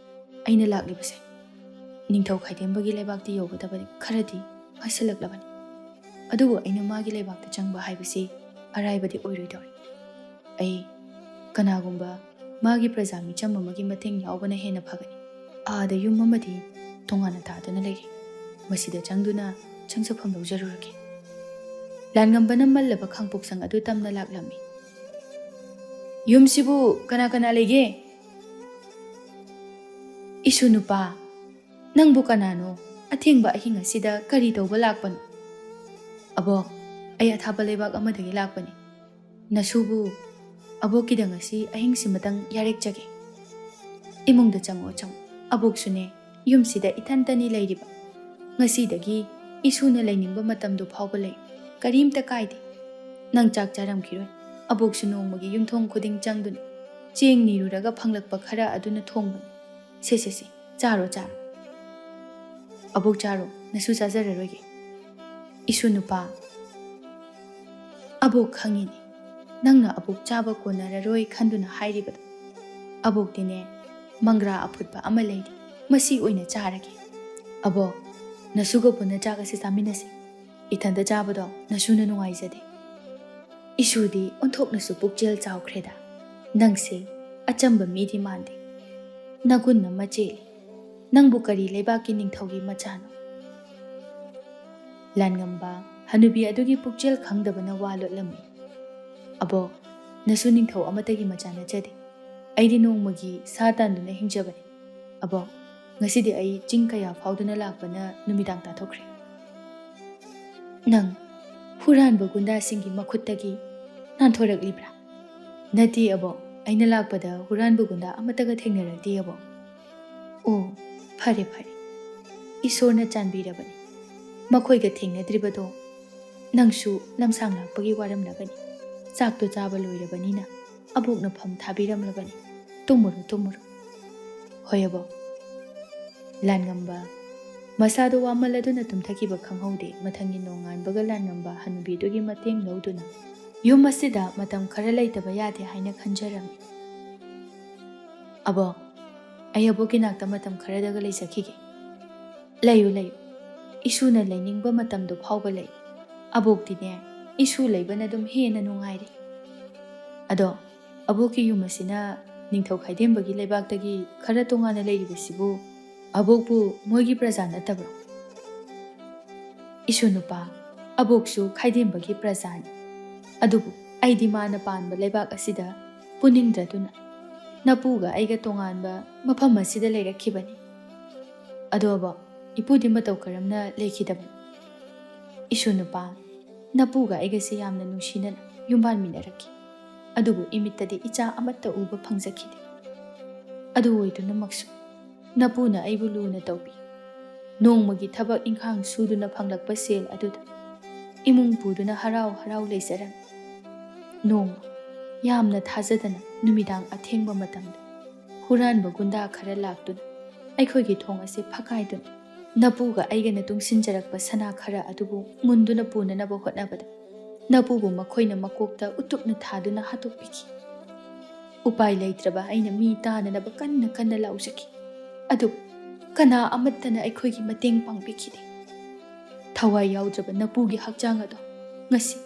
ꯑꯩꯅ ꯂꯥꯛꯂꯤꯕꯁꯦ ꯅꯤꯡꯊꯧ ꯈꯥꯏꯗꯦꯝꯕꯒꯤ ꯂꯩꯕꯥꯛꯇꯤ ꯌꯧꯒꯗꯕꯅꯤ, ꯈꯔꯗꯤ ꯉꯥꯏꯁꯤꯜꯂꯛꯂꯕꯅꯤ꯫ ꯑꯗꯨꯕꯨ ꯑꯩꯅ ꯃꯥꯒꯤ ꯂꯩꯕꯥꯛꯇ ꯆꯪꯕ ꯍꯥꯏꯕꯁꯤ ꯑꯔꯥꯏꯕꯗꯤ ꯑꯣꯏꯔꯣꯏꯗꯧꯔꯤ꯫ ꯑꯩ ꯀꯅꯥꯒꯨꯝꯕ ꯃꯥꯒꯤ ꯄ꯭ꯔꯖꯥ ꯃꯤꯆꯝ ꯑꯃꯒꯤ ꯃꯇꯦꯡ ꯌꯥꯎꯕꯅ ꯍꯦꯟꯅ ꯐꯒꯅꯤ꯫ ꯑꯥꯗ ꯌꯨꯝ ꯑꯃꯗꯤ ꯇꯣꯉꯥꯟꯅ ꯇꯥꯗꯨꯅ ꯂꯩꯔꯤ꯫ ꯃꯁꯤꯗ ꯆꯪꯗꯨꯅ ꯁꯪꯖꯐꯝ ꯂꯧꯖꯔꯨꯔꯒꯦ꯫ ꯂꯥꯟꯉꯝꯕꯅ ꯃꯜꯂꯕ ꯈꯥꯡꯄꯣꯛꯁꯪ ꯑꯗꯨ ꯇꯝꯅ ꯂꯥꯛꯂꯝꯃꯤ꯫ "ꯌꯨꯝꯁꯤꯕꯨ ꯀꯅꯥ ꯀꯅꯥ ꯂꯩꯒꯦ?" "ꯏꯁꯨ ꯅꯨꯄꯥ, ꯅꯪꯕꯨ ꯀꯅꯥꯅꯣ? ꯑꯊꯦꯡꯕ ꯑꯍꯤꯡ ꯑꯁꯤꯗ ꯀꯔꯤ ꯇꯧꯕ ꯂꯥꯛꯄꯅꯣ?" "ꯑꯕꯣꯛ, ꯑꯩ ꯑꯊꯥꯞꯄ ꯂꯩꯕꯥꯛ ꯑꯃꯗꯒꯤ ꯂꯥꯛꯄꯅꯤ꯫ ꯅꯁꯨꯕꯨ ꯑꯕꯣꯛꯀꯤꯗ ꯉꯁꯤ ꯑꯍꯤꯡꯁꯤꯃꯇꯪ ꯌꯥꯔꯦꯛꯆꯒꯦ꯫ ꯏꯃꯨꯡꯗ ꯆꯪꯉꯣ, ꯆꯪꯉꯣ꯫ ꯑꯕꯣꯛꯁꯨꯅꯦ, ꯌꯨꯝꯁꯤꯗ ꯏꯊꯟꯇꯅꯤ ꯂꯩꯔꯤꯕ꯫ ꯉꯁꯤꯗꯒꯤ ꯏꯁꯨꯅ ꯂꯩꯅꯤꯡꯕ ꯃꯇꯝꯗꯨ ꯐꯥꯎꯕ ꯂꯩ꯫ ꯀꯔꯤꯝꯇ ꯀꯥꯏꯗꯦ꯫ ꯅꯪ ꯆꯥꯛ ꯆꯥꯔꯝꯈꯤꯔꯣꯏ꯫ ꯑꯕꯣꯛꯁꯨ ꯅꯣꯡꯃꯒꯤ ꯌꯨꯝꯊꯣꯡ ꯈꯨꯗꯤꯡ ꯆꯪꯗꯨꯅ ꯆꯦꯡ ꯅꯤꯔꯨꯔꯒ ꯐꯪꯂꯛꯄ ꯈꯔ ꯑꯗꯨꯅ ꯊꯣꯡꯕꯅꯤ꯫ ꯁꯦ, ꯁꯦ, ꯁꯦ, ꯆꯥꯔꯣ, ꯆꯥꯔꯣ꯫ ꯑꯕꯣꯛ ꯆꯥꯔꯣ, ꯅꯁꯨ ꯆꯥꯖꯔꯔꯣꯏꯒꯦ꯫" "ꯏꯁꯨ ꯅꯨꯄꯥ, ꯑꯕꯣꯛ ꯈꯪꯉꯤꯅꯦ, ꯅꯪꯅ ꯑꯕꯣꯛ ꯆꯥꯕ ꯀꯣꯟꯅꯔꯔꯣꯏ ꯈꯟꯗꯨꯅ ꯍꯥꯏꯔꯤꯕꯗꯣ꯫ ꯑꯕꯣꯛꯇꯤꯅꯦ, ꯃꯪꯒ꯭ꯔꯥ ꯑꯐꯨꯠꯄ ꯑꯃ ꯂꯩꯔꯤ, ꯃꯁꯤ ꯑꯣꯏꯅ ꯆꯥꯔꯒꯦ꯫ ꯑꯕꯣꯛ, ꯅꯁꯨꯒ ꯄꯨꯟꯅ ꯆꯥꯛ ꯑꯁꯤ ꯆꯥꯃꯤꯟꯅꯁꯤ꯫ ꯏꯊꯟꯇ ꯆꯥꯕꯗꯣ ꯅꯁꯨꯅ ꯅꯨꯡꯉꯥꯏꯖꯗꯦ꯫ ꯏꯁꯨꯗꯤ ꯑꯣꯟꯊꯣꯛꯅꯁꯨ ꯄꯨꯛꯆꯦꯜ ꯆꯥꯎꯈ꯭ꯔꯦꯗ꯫ ꯅꯪꯁꯦ ꯑꯆꯝꯕ ꯃꯤꯗꯤ ꯃꯥꯟꯗꯦ꯫ ꯅꯒꯨꯟ ꯑꯃ ꯆꯦꯜꯂꯤ꯫ ꯅꯪꯕꯨ ꯀꯔꯤ ꯂꯩꯕꯥꯛꯀꯤ ꯅꯤꯡꯊꯧꯒꯤ ꯃꯆꯥꯅꯣ?" ꯂꯥꯟꯉꯝꯕ ꯍꯅꯨꯕꯤ ꯑꯗꯨꯒꯤ ꯄꯨꯛꯆꯦꯜ ꯈꯪꯗꯕꯅ ꯋꯥ ꯂꯣꯠꯂꯝꯃꯤ꯫ "ꯑꯕꯣꯛ, ꯅꯁꯨ ꯅꯤꯡꯊꯧ ꯑꯃꯠꯇꯒꯤ ꯃꯆꯥ ꯅꯠꯆꯗꯦ꯫ ꯑꯩꯗꯤ ꯅꯣꯡꯃꯒꯤ ꯁꯥ ꯇꯥꯟꯗꯨꯅ ꯍꯤꯡꯖꯕꯅꯤ꯫ ꯑꯕꯣꯛ, ꯉꯁꯤꯗꯤ ꯑꯩ ꯆꯤꯡ ꯀꯌꯥ ꯐꯥꯎꯗꯨꯅ ꯂꯥꯛꯄꯅ ꯅꯨꯃꯤꯗꯥꯡ ꯇꯥꯊꯣꯛꯈ꯭ꯔꯦ꯫ ꯅꯪ ꯍꯨꯔꯥꯟꯕ ꯒꯨꯟꯗꯥꯁꯤꯡꯒꯤ ꯃꯈꯨꯠꯇꯒꯤ ꯅꯥꯟꯊꯣꯔꯛꯂꯤꯕ꯭ꯔꯥ? ꯅꯠꯇꯦ ꯑꯕꯣꯛ, ꯑꯩꯅ ꯂꯥꯛꯄꯗ ꯍꯨꯔꯥꯟꯕ ꯒꯨꯟꯗꯥ ꯑꯃꯠꯇꯒ ꯊꯦꯡꯅꯔꯛꯇꯦ ꯑꯕꯣꯛ꯫ ꯑꯣ, ꯐꯔꯦ ꯐꯔꯦ, ꯏꯁꯣꯔꯅ ꯆꯥꯟꯕꯤꯔꯕꯅꯤ꯫ ꯃꯈꯣꯏꯒ ꯊꯦꯡꯅꯗ꯭ꯔꯤꯕꯗꯣ ꯅꯪꯁꯨ ꯂꯝꯁꯥꯡ ꯂꯥꯛꯄꯒꯤ ꯋꯥꯔꯝꯂꯒꯅꯤ꯫ ꯆꯥꯛꯇꯣ ꯆꯥꯕ ꯂꯣꯏꯔꯕꯅꯤꯅ ꯑꯕꯣꯛꯅ ꯐꯝ ꯊꯥꯕꯤꯔꯝꯂꯕꯅꯤ꯫ ꯇꯨꯝꯃꯨꯔꯣ, ꯇꯨꯝꯃꯨꯔꯣ꯫ ꯍꯣꯏ ꯑꯕꯣꯛ꯫ ꯂꯥꯟꯉꯝꯕ ꯃꯁꯥꯗꯣ ꯋꯥꯃꯜꯂꯗꯨꯅ ꯇꯨꯝꯊꯈꯤꯕ ꯈꯪꯍꯧꯗꯦ꯫ ꯃꯊꯪꯒꯤ ꯅꯣꯡꯉꯥꯟꯕꯒ ꯂꯥꯟꯉꯝꯕ ꯍꯅꯨꯕꯤꯗꯨꯒꯤ ꯃꯇꯦꯡ ꯂꯧꯗꯨꯅ ꯌꯨꯝ ꯑꯁꯤꯗ ꯃꯇꯝ ꯈꯔ ꯂꯩꯇꯕ ꯌꯥꯗꯦ ꯍꯥꯏꯅ ꯈꯟꯖꯔꯝꯃꯤ꯫ ꯑꯕꯣꯛ, ꯑꯩ ꯑꯕꯣꯛꯀꯤ ꯅꯥꯛꯇ ꯃꯇꯝ ꯈꯔꯗꯒ ꯂꯩꯖꯈꯤꯒꯦ꯫ ꯂꯩꯌꯨ, ꯂꯩꯌꯨ꯫ ꯏꯁꯨꯅ ꯂꯩꯅꯤꯡꯕ ꯃꯇꯝꯗꯨ ꯐꯥꯎꯕ ꯂꯩ꯫ ꯑꯕꯣꯛꯇꯤꯅꯦ, ꯏꯁꯨ ꯂꯩꯕꯅ ꯑꯗꯨꯝ ꯍꯦꯟꯅ ꯅꯨꯡꯉꯥꯏꯔꯦ꯫ ꯑꯗꯣ ꯑꯕꯣꯛꯀꯤ ꯌꯨꯝ ꯑꯁꯤꯅ ꯅꯤꯡꯊꯧ ꯈꯥꯏꯗꯦꯝꯕꯒꯤ ꯂꯩꯕꯥꯛꯇꯒꯤ ꯈꯔ ꯇꯣꯉꯥꯟꯅ ꯂꯩꯔꯤꯕꯁꯤꯕꯨ ꯑꯕꯣꯛꯄꯨ ꯃꯣꯏꯒꯤ ꯄ꯭ꯔꯖꯥ ꯅꯠꯇꯕ꯭ꯔꯣ? ꯏꯁꯨ ꯅꯨꯄꯥ, ꯑꯕꯣꯛꯁꯨ ꯈꯥꯏꯗꯦꯝꯕꯒꯤ ꯄ꯭ꯔꯖꯥꯅꯤ꯫ ꯑꯗꯨꯕꯨ ꯑꯩꯗꯤ ꯃꯥꯅ ꯄꯥꯟꯕ ꯂꯩꯕꯥꯛ ꯑꯁꯤꯗ ꯄꯨꯅꯤꯡꯗ꯭ꯔꯗꯨꯅ ꯅꯄꯨꯒ ꯑꯩꯒ ꯇꯣꯉꯥꯟꯕ ꯃꯐꯝ ꯑꯁꯤꯗ ꯂꯩꯔꯛꯈꯤꯕꯅꯤ꯫ ꯑꯗꯣ ꯑꯕꯣꯛ, ꯏꯄꯨꯗꯤ ꯃꯇꯧ ꯀꯔꯝꯅ ꯂꯩꯈꯤꯗꯕꯅꯣ? ꯏꯁꯨ ꯅꯨꯄꯥ, ꯅꯄꯨꯒ ꯑꯩꯒꯁꯦ ꯌꯥꯝꯅ ꯅꯨꯡꯁꯤꯅꯅ ꯌꯨꯝꯕꯥꯟꯃꯤꯟꯅꯔꯛꯈꯤ꯫ ꯑꯗꯨꯕꯨ ꯏꯃꯤꯠꯇꯗꯤ ꯏꯆꯥ ꯑꯃꯠꯇ ꯎꯕ ꯐꯪꯖꯈꯤꯗꯦ꯫ ꯑꯗꯨ ꯑꯣꯏꯗꯨꯅꯃꯛꯁꯨ ꯅꯄꯨꯅ ꯑꯩꯕꯨ ꯂꯨꯅ ꯇꯧꯕꯤ꯫ ꯅꯣꯡꯃꯒꯤ ꯊꯕꯛ ꯏꯪꯈꯥꯡ ꯁꯨꯗꯨꯅ ꯐꯪꯂꯛꯄ ꯁꯦꯜ ꯑꯗꯨꯗ ꯏꯃꯨꯡ ꯄꯨꯗꯨꯅ ꯍꯔꯥꯎ ꯍꯔꯥꯎ ꯂꯩꯖꯔꯝꯃꯤ꯫ ꯅꯣꯡꯃ ꯌꯥꯝꯅ ꯊꯥꯖꯗꯅ ꯅꯨꯃꯤꯗꯥꯡ ꯑꯊꯦꯡꯕ ꯃꯇꯝꯗ ꯍꯨꯔꯥꯟꯕ ꯒꯨꯟꯗꯥ ꯈꯔ ꯂꯥꯛꯇꯨꯅ ꯑꯩꯈꯣꯏꯒꯤ ꯊꯣꯡ ꯑꯁꯤ ꯐꯛꯀꯥꯏꯗꯨꯅ ꯅꯄꯨꯒ ꯑꯩꯒꯅ ꯇꯨꯡꯁꯤꯟꯖꯔꯛꯄ ꯁꯅꯥ ꯈꯔ ꯑꯗꯨꯕꯨ ꯃꯨꯟꯗꯨꯅ ꯄꯨꯅꯅꯕ ꯍꯣꯠꯅꯕꯗ ꯅꯄꯨꯕꯨ ꯃꯈꯣꯏꯅ ꯃꯀꯣꯛꯇ ꯎꯇꯨꯞꯅ ꯊꯥꯗꯨꯅ ꯍꯥꯠꯇꯣꯛꯄꯤꯈꯤ꯫ ꯎꯄꯥꯏ ꯂꯩꯇ꯭ꯔꯕ ꯑꯩꯅ ꯃꯤ ꯇꯥꯅꯅꯕ ꯀꯟꯅ ꯀꯟꯅ ꯂꯥꯎꯖꯈꯤ꯫ ꯑꯗꯨꯕꯨ ꯀꯅꯥ ꯑꯃꯠꯇꯅ ꯑꯩꯈꯣꯏꯒꯤ ꯃꯇꯦꯡ ꯄꯥꯡꯕꯤꯈꯤꯗꯦ꯫ ꯊꯋꯥꯏ ꯌꯥꯎꯗ꯭ꯔꯕ ꯅꯄꯨꯒꯤ ꯍꯛꯆꯥꯡ ꯑꯗꯣ ꯉꯁꯤ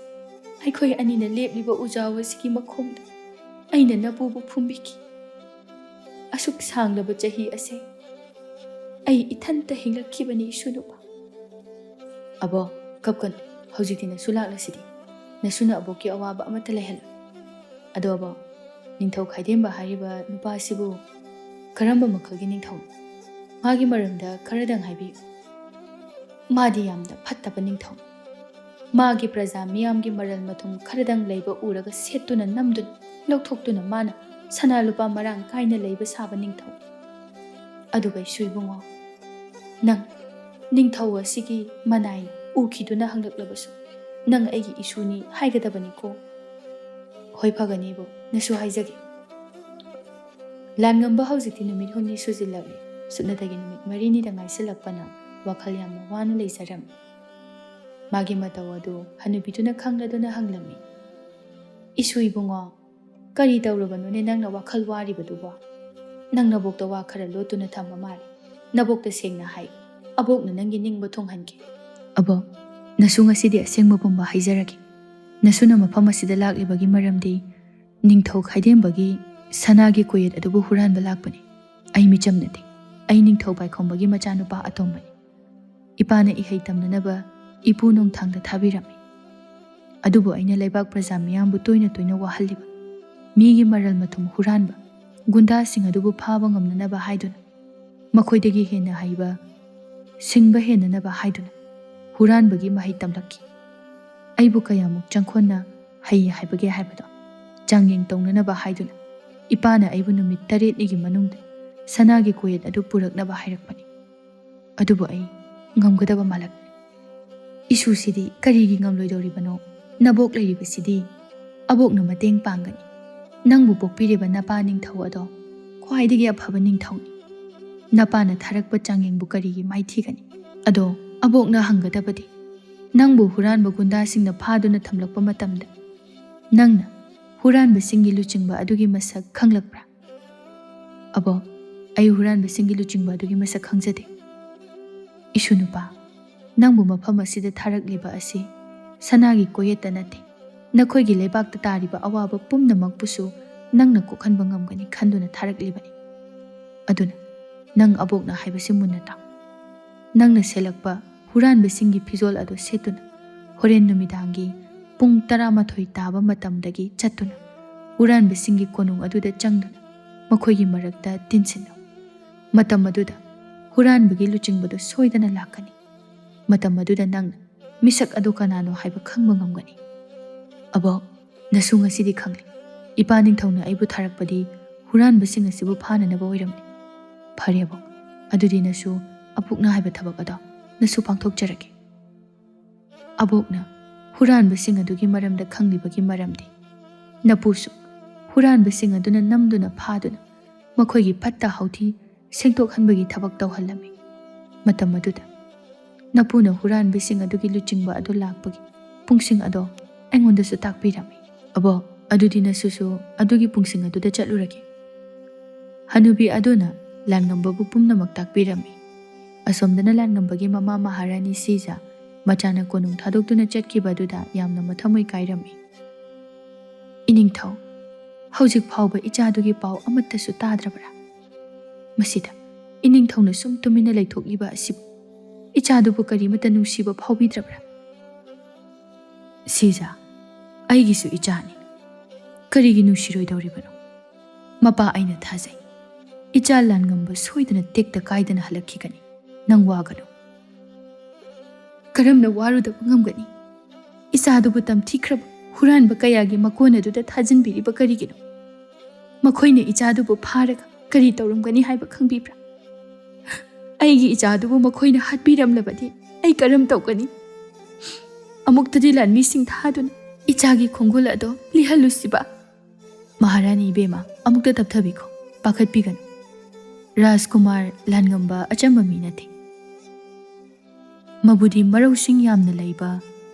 ꯑꯩꯈꯣꯏ ꯑꯅꯤꯅ ꯂꯦꯞꯂꯤꯕ ꯎꯖꯥꯎ ꯑꯁꯤꯒꯤ ꯃꯈꯣꯡꯗ ꯑꯩꯅ ꯅꯄꯨꯕꯨ ꯐꯨꯝꯕꯤꯈꯤ꯫ ꯑꯁꯨꯛ ꯁꯥꯡꯂꯕ ꯆꯍꯤ ꯑꯁꯦ ꯑꯩ ꯏꯊꯟꯇ ꯍꯤꯡꯂꯛꯈꯤꯕꯅꯤ, ꯏꯁꯨ ꯅꯨꯄꯥ꯫ ꯑꯕꯣ, ꯀꯞꯀꯅꯨ꯫ ꯍꯧꯖꯤꯛꯇꯤ ꯅꯁꯨ ꯂꯥꯛꯂꯁꯤꯗꯤ꯫ ꯅꯁꯨꯅ ꯑꯕꯣꯛꯀꯤ ꯑꯋꯥꯕ ꯑꯃꯠꯇ ꯂꯩꯍꯜꯂꯣꯏ꯫ ꯑꯗꯣ ꯑꯕꯣ, ꯅꯤꯡꯊꯧ ꯈꯥꯏꯗꯦꯝꯕ ꯍꯥꯏꯔꯤꯕ ꯅꯨꯄꯥ ꯑꯁꯤꯕꯨ ꯀꯔꯝꯕ ꯃꯈꯜꯒꯤ ꯅꯤꯡꯊꯧꯅꯣ? ꯃꯥꯒꯤ ꯃꯔꯝꯗ ꯈꯔꯗꯪ ꯍꯥꯏꯕꯤꯌꯨ꯫ ꯃꯥꯗꯤ ꯌꯥꯝꯅ ꯐꯠꯇꯕ ꯅꯤꯡꯊꯧꯅꯤ꯫ ꯃꯥꯒꯤ ꯄ꯭ꯔꯖꯥ ꯃꯤꯌꯥꯝꯒꯤ ꯃꯔꯜ ꯃꯊꯨꯝ ꯈꯔꯗꯪ ꯂꯩꯕ ꯎꯔꯒ ꯁꯦꯠꯇꯨꯅ ꯅꯝꯗꯨꯅ ꯂꯧꯊꯣꯛꯇꯨꯅ ꯃꯥꯅ ꯁꯅꯥ ꯂꯨꯄꯥ ꯃꯔꯥꯡ ꯀꯥꯏꯅ ꯂꯩꯕ ꯁꯥꯕ ꯅꯤꯡꯊꯧ꯫ ꯑꯗꯨꯒ ꯏꯁꯨ ꯏꯕꯨꯡꯉꯣ, ꯅꯪ ꯅꯤꯡꯊꯧ ꯑꯁꯤꯒꯤ ꯃꯅꯥꯏ ꯎꯈꯤꯗꯨꯅ ꯍꯪꯂꯛꯂꯕꯁꯨ ꯅꯪ ꯑꯩꯒꯤ ꯏꯁꯨꯅꯤ ꯍꯥꯏꯒꯗꯕꯅꯤꯀꯣ꯫ ꯍꯣꯏ, ꯐꯒꯅꯤꯕꯨ ꯅꯁꯨ ꯍꯥꯏꯖꯒꯦ꯫ ꯂꯥꯟꯉꯝꯕ ꯍꯧꯖꯤꯛꯇꯤ ꯅꯨꯃꯤꯠ ꯍꯨꯝꯅꯤ ꯁꯨꯖꯤꯜꯂꯛꯂꯦ꯫ ꯁꯨꯞꯅꯇꯒꯤ ꯅꯨꯃꯤꯠ ꯃꯔꯤꯅꯤꯗ ꯉꯥꯏꯁꯤꯜꯂꯛꯄꯅ ꯋꯥꯈꯜ ꯌꯥꯝꯅ ꯋꯥꯅ ꯂꯩꯖꯔꯝꯃꯤ꯫ ꯃꯥꯒꯤ ꯃꯇꯧ ꯑꯗꯨ ꯍꯅꯨꯕꯤꯗꯨꯅ ꯈꯪꯂꯗꯨꯅ ꯍꯪꯂꯝꯃꯤ, "ꯏꯁꯨ ꯏꯕꯨꯡꯉꯣ, ꯀꯔꯤ ꯇꯧꯔꯕꯅꯣꯅꯦ ꯅꯪꯅ ꯋꯥꯈꯜ ꯋꯥꯔꯤꯕꯗꯨꯕꯣ? ꯅꯪ ꯅꯕꯣꯛꯇ ꯋꯥ ꯈꯔ ꯂꯣꯠꯇꯨꯅ ꯊꯝꯕ ꯃꯥꯜꯂꯤ꯫ ꯅꯕꯣꯛꯇ ꯁꯦꯡꯅ ꯍꯥꯏ, ꯑꯕꯣꯛꯅ ꯅꯪꯒꯤ ꯅꯤꯡꯕ ꯊꯨꯡꯍꯟꯒꯦ꯫" "ꯑꯕꯣꯛ, ꯅꯁꯨ ꯉꯁꯤꯗꯤ ꯑꯁꯦꯡꯕ ꯄꯨꯝꯕ ꯍꯥꯏꯖꯔꯒꯦ꯫ ꯅꯁꯨꯅ ꯃꯐꯝ ꯑꯁꯤꯗ ꯂꯥꯛꯂꯤꯕꯒꯤ ꯃꯔꯝꯗꯤ ꯅꯤꯡꯊꯧ ꯈꯥꯏꯗꯦꯝꯕꯒꯤ ꯁꯅꯥꯒꯤ ꯀꯣꯌꯦꯠ ꯑꯗꯨꯕꯨ ꯍꯨꯔꯥꯟꯕ ꯂꯥꯛꯄꯅꯤ꯫ ꯑꯩ ꯃꯤꯆꯝ ꯅꯠꯇꯦ꯫ ꯑꯩ ꯅꯤꯡꯊꯧ ꯄꯥꯏꯈꯣꯝꯕꯒꯤ ꯃꯆꯥꯅꯨꯄꯥ ꯑꯇꯣꯝꯕꯅꯤ꯫ ꯏꯄꯥꯅ ꯏꯍꯩ ꯇꯝꯅꯅꯕ ꯏꯄꯨ ꯅꯣꯡꯊꯥꯡꯗ ꯊꯥꯕꯤꯔꯝꯃꯤ꯫ ꯑꯗꯨꯕꯨ ꯑꯩꯅ ꯂꯩꯕꯥꯛ ꯄ꯭ꯔꯖꯥ ꯃꯤꯌꯥꯝꯕꯨ ꯇꯣꯏꯅ ꯇꯣꯏꯅ ꯋꯥꯍꯜꯂꯤꯕ, ꯃꯤꯒꯤ ꯃꯔꯜ ꯃꯊꯨꯝ ꯍꯨꯔꯥꯟꯕ, ꯒꯨꯟꯗꯥꯁꯤꯡ ꯑꯗꯨꯕꯨ ꯐꯥꯕ ꯉꯝꯅꯅꯕ ꯍꯥꯏꯗꯨꯅ, ꯃꯈꯣꯏꯗꯒꯤ ꯍꯦꯟꯅ ꯍꯩꯕ, ꯁꯤꯡꯕ ꯍꯦꯟꯅꯅꯕ ꯍꯥꯏꯗꯨꯅ ꯍꯨꯔꯥꯟꯕꯒꯤ ꯃꯍꯩ ꯇꯝꯂꯛꯈꯤ꯫ ꯑꯩꯕꯨ ꯀꯌꯥꯃꯨꯛ ꯆꯪꯈꯣꯟꯅ ꯍꯩ ꯍꯥꯏꯕꯒꯦ ꯍꯥꯏꯕꯗꯣ ꯆꯥꯡꯌꯦꯡ ꯇꯧꯅꯅꯕ ꯍꯥꯏꯗꯨꯅ ꯏꯄꯥꯅ ꯑꯩꯕꯨ ꯅꯨꯃꯤꯠ ꯇꯔꯦꯠꯅꯤꯒꯤ ꯃꯅꯨꯡꯗ ꯁꯅꯥꯒꯤ ꯀꯣꯌꯦꯠ ꯑꯗꯨ ꯄꯨꯔꯛꯅꯕ ꯍꯥꯏꯔꯛꯄꯅꯤ꯫ ꯑꯗꯨꯕꯨ ꯑꯩ ꯉꯝꯒꯗꯕ ꯃꯥꯜꯂꯛꯇꯦ꯫ ꯏꯁꯨꯁꯤꯗꯤ ꯀꯔꯤꯒꯤ ꯉꯝꯂꯣꯏꯗꯧꯔꯤꯕꯅꯣ? ꯅꯕꯣꯛ ꯂꯩꯔꯤꯕꯁꯤꯗꯤ ꯑꯕꯣꯛꯅ ꯃꯇꯦꯡ ꯄꯥꯡꯒꯅꯤ꯫ ꯅꯪꯕꯨ ꯄꯣꯛꯄꯤꯔꯤꯕ ꯅꯄꯥ ꯅꯤꯡꯊꯧ ꯑꯗꯣ ꯈ꯭ꯋꯥꯏꯗꯒꯤ ꯑꯐꯕ ꯅꯤꯡꯊꯧꯅꯤ꯫ ꯅꯄꯥꯅ ꯊꯥꯔꯛꯄ ꯆꯥꯡꯌꯦꯡꯕꯨ ꯀꯔꯤꯒꯤ ꯃꯥꯏꯊꯤꯒꯅꯤ? ꯑꯗꯣ ꯑꯕꯣꯛꯅ ꯍꯪꯒꯗꯕꯗꯤ, ꯅꯪꯕꯨ ꯍꯨꯔꯥꯟꯕ ꯒꯨꯟꯗꯥꯁꯤꯡꯅ ꯐꯥꯗꯨꯅ ꯊꯝꯂꯛꯄ ꯃꯇꯝꯗ ꯅꯪꯅ ꯍꯨꯔꯥꯟꯕꯁꯤꯡꯒꯤ ꯂꯨꯆꯤꯡꯕ ꯑꯗꯨꯒꯤ ꯃꯁꯛ ꯈꯪꯂꯛꯄ꯭ꯔꯥ?" "ꯑꯕꯣꯛ, ꯑꯩ ꯍꯨꯔꯥꯟꯕꯁꯤꯡꯒꯤ ꯂꯨꯆꯤꯡꯕ ꯑꯗꯨꯒꯤ ꯃꯁꯛ ꯈꯪꯖꯗꯦ꯫" "ꯏꯁꯨ ꯅꯨꯄꯥ, ꯅꯪꯕꯨ ꯃꯐꯝ ꯑꯁꯤꯗ ꯊꯥꯔꯛꯂꯤꯕ ꯑꯁꯤ ꯁꯅꯥꯒꯤ ꯀꯣꯌꯦꯠꯇ ꯅꯠꯇꯦ꯫ ꯅꯈꯣꯏꯒꯤ ꯂꯩꯕꯥꯛꯇ ꯇꯥꯔꯤꯕ ꯑꯋꯥꯕ ꯄꯨꯝꯅꯃꯛꯄꯨꯁꯨ ꯅꯪꯅ ꯀꯣꯛꯍꯟꯕ ꯉꯝꯒꯅꯤ ꯈꯟꯗꯨꯅ ꯊꯥꯔꯛꯂꯤꯕꯅꯤ꯫ ꯑꯗꯨꯅ ꯅꯪ ꯑꯕꯣꯛꯅ ꯍꯥꯏꯕꯁꯤ ꯃꯨꯟꯅ ꯇꯥꯎ꯫ ꯅꯪꯅ ꯁꯦꯠꯂꯛꯄ ꯍꯨꯔꯥꯟꯕꯁꯤꯡꯒꯤ ꯐꯤꯖꯣꯜ ꯑꯗꯨ ꯁꯦꯠꯇꯨꯅ ꯍꯣꯔꯦꯟ ꯅꯨꯃꯤꯗꯥꯡꯒꯤ ꯄꯨꯡ ꯇꯔꯥꯃꯥꯊꯣꯏ ꯇꯥꯕ ꯃꯇꯝꯗꯒꯤ ꯆꯠꯇꯨꯅ ꯍꯨꯔꯥꯟꯕꯁꯤꯡꯒꯤ ꯀꯣꯅꯨꯡ ꯑꯗꯨꯗ ꯆꯪꯗꯨꯅ ꯃꯈꯣꯏꯒꯤ ꯃꯔꯛꯇ ꯇꯤꯟꯁꯤꯜꯂꯨ꯫ ꯃꯇꯝ ꯑꯗꯨꯗ ꯍꯨꯔꯥꯟꯕꯒꯤ ꯂꯨꯆꯤꯡꯕꯗꯨ ꯁꯣꯏꯗꯅ ꯂꯥꯛꯀꯅꯤ꯫ ꯃꯇꯝ ꯑꯗꯨꯗ ꯅꯪꯅ ꯃꯤꯁꯛ ꯑꯗꯨ ꯀꯅꯥꯅꯣ ꯍꯥꯏꯕ ꯈꯪꯕ ꯉꯝꯒꯅꯤ꯫ "ꯑꯕꯣꯛ, ꯅꯁꯨ ꯉꯁꯤꯗꯤ ꯈꯪꯂꯦ꯫ ꯏꯄꯥ ꯅꯤꯡꯊꯧꯅ ꯑꯩꯕꯨ ꯊꯥꯔꯛꯄꯗꯤ ꯍꯨꯔꯥꯟꯕꯁꯤꯡ ꯑꯁꯤꯕꯨ ꯐꯥꯅꯅꯕ ꯑꯣꯏꯔꯝꯂꯦ꯫ ꯐꯔꯦ ꯑꯕꯣꯛ, ꯑꯗꯨꯗꯤ ꯅꯁꯨ ꯑꯕꯣꯛꯅ ꯍꯥꯏꯕ ꯊꯕꯛ ꯑꯗꯣ ꯅꯁꯨ ꯄꯥꯡꯊꯣꯛꯆꯔꯒꯦ꯫" ꯑꯕꯣꯛꯅ ꯍꯨꯔꯥꯟꯕꯁꯤꯡ ꯑꯗꯨꯒꯤ ꯃꯔꯝꯗ ꯈꯪꯂꯤꯕꯒꯤ ꯃꯔꯝꯗꯤ ꯅꯄꯨꯁꯨ ꯍꯨꯔꯥꯟꯕꯁꯤꯡ ꯑꯗꯨꯅ ꯅꯝꯗꯨꯅ ꯐꯥꯗꯨꯅ ꯃꯈꯣꯏꯒꯤ ꯐꯠꯇ ꯍꯥꯎꯊꯤ ꯁꯦꯡꯗꯣꯛꯍꯟꯕꯒꯤ ꯊꯕꯛ ꯇꯧꯍꯜꯂꯝꯃꯤ꯫ ꯃꯇꯝ ꯑꯗꯨꯗ ꯅꯄꯨꯅ ꯍꯨꯔꯥꯟꯕꯁꯤꯡ ꯑꯗꯨꯒꯤ ꯂꯨꯆꯤꯡꯕ ꯑꯗꯨ ꯂꯥꯛꯄꯒꯤ ꯄꯨꯡꯁꯤꯡ ꯑꯗꯣ ꯑꯩꯉꯣꯟꯗꯁꯨ ꯇꯥꯛꯄꯤꯔꯝꯃꯤ꯫ "ꯑꯕꯣꯛ, ꯑꯗꯨꯗꯤ ꯅꯁꯨꯁꯨ ꯑꯗꯨꯒꯤ ꯄꯨꯡꯁꯤꯡ ꯑꯗꯨꯗ ꯆꯠꯂꯨꯔꯒꯦ꯫" ꯍꯅꯨꯕꯤ ꯑꯗꯨꯅ ꯂꯥꯟꯉꯝꯕꯕꯨ ꯄꯨꯝꯅꯃꯛ ꯇꯥꯛꯄꯤꯔꯝꯃꯤ꯫ ꯑꯁꯣꯝꯗꯅ ꯂꯥꯟꯉꯝꯕꯒꯤ ꯃꯃꯥ ꯃꯍꯥꯔꯥꯅꯤ ꯁꯤꯖ ꯃꯆꯥꯅ ꯀꯣꯅꯨꯡ ꯊꯥꯗꯣꯛꯇꯨꯅ ꯆꯠꯈꯤꯕ ꯑꯗꯨꯗ ꯌꯥꯝꯅ ꯃꯊꯃꯣꯏ ꯀꯥꯏꯔꯝꯃꯤ꯫ "ꯏꯅꯤꯡꯊꯧ, ꯍꯧꯖꯤꯛ ꯐꯥꯎꯕ ꯏꯆꯥꯗꯨꯒꯤ ꯄꯥꯎ ꯑꯃꯠꯇꯁꯨ ꯇꯥꯗ꯭ꯔꯕ꯭ꯔꯥ? ꯃꯁꯤꯗ ꯏꯅꯤꯡꯊꯧꯅ ꯁꯨꯝ ꯇꯨꯃꯤꯟꯅ ꯂꯩꯊꯣꯛꯂꯤꯕ ꯑꯁꯤꯕꯨ ꯏꯆꯥꯗꯨꯕꯨ ꯀꯔꯤꯃꯠꯇ ꯅꯨꯡꯁꯤꯕ ꯐꯥꯎꯕꯤꯗ꯭ꯔꯕ꯭ꯔꯥ?" "ꯁꯤꯖ, ꯑꯩꯒꯤꯁꯨ ꯏꯆꯥꯅꯤ꯫ ꯀꯔꯤꯒꯤ ꯅꯨꯡꯁꯤꯔꯣꯏꯗꯧꯔꯤꯕꯅꯣ? ꯃꯄꯥ, ꯑꯩꯅ ꯊꯥꯖꯩ꯫ ꯏꯆꯥ ꯂꯥꯟꯉꯝꯕ ꯁꯣꯏꯗꯅ ꯇꯦꯛꯇ ꯀꯥꯏꯗꯅ ꯍꯜꯂꯛꯈꯤꯒꯅꯤ꯫ ꯅꯪ ꯋꯥꯒꯅꯨ꯫" "ꯀꯔꯝꯅ ꯋꯥꯔꯨꯗꯕ ꯉꯝꯒꯅꯤ? ꯏꯆꯥꯗꯨꯕꯨ ꯇꯝꯊꯤꯈ꯭ꯔꯕ ꯍꯨꯔꯥꯟꯕ ꯀꯌꯥꯒꯤ ꯃꯀꯣꯟ ꯑꯗꯨꯗ ꯊꯥꯖꯤꯟꯕꯤꯔꯤꯕ ꯀꯔꯤꯒꯤꯅꯣ? ꯃꯈꯣꯏꯅ ꯏꯆꯥꯗꯨꯕꯨ ꯐꯥꯔꯒ ꯀꯔꯤ ꯇꯧꯔꯝꯒꯅꯤ ꯍꯥꯏꯕ ꯈꯪꯕꯤꯕ꯭ꯔꯥ? ꯑꯩꯒꯤ ꯏꯆꯥꯗꯨꯕꯨ ꯃꯈꯣꯏꯅ ꯍꯥꯠꯄꯤꯔꯝꯂꯕꯗꯤ ꯑꯩ ꯀꯔꯝ ꯇꯧꯒꯅꯤ?" "ꯑꯃꯨꯛꯇꯗꯤ ꯂꯥꯟꯃꯤꯁꯤꯡ ꯊꯥꯗꯨꯅ ꯏꯆꯥꯒꯤ ꯈꯣꯡꯒꯨꯜ ꯑꯗꯣ ꯂꯤꯍꯜꯂꯨꯁꯤꯕ꯫" "ꯃꯍꯥꯔꯥꯅꯤ ꯏꯕꯦꯝꯃ, ꯑꯃꯨꯛꯇ ꯇꯞꯊꯕꯤꯈꯣ, ꯄꯥꯈꯠꯄꯤꯒꯅꯨ꯫ ꯔꯥꯖꯀꯨꯃꯥꯔ ꯂꯥꯟꯉꯝꯕ ꯑꯆꯝꯕ ꯃꯤ ꯅꯠꯇꯦ꯫ ꯃꯕꯨꯗꯤ ꯃꯔꯧꯁꯤꯡ ꯌꯥꯝꯅ ꯂꯩꯕ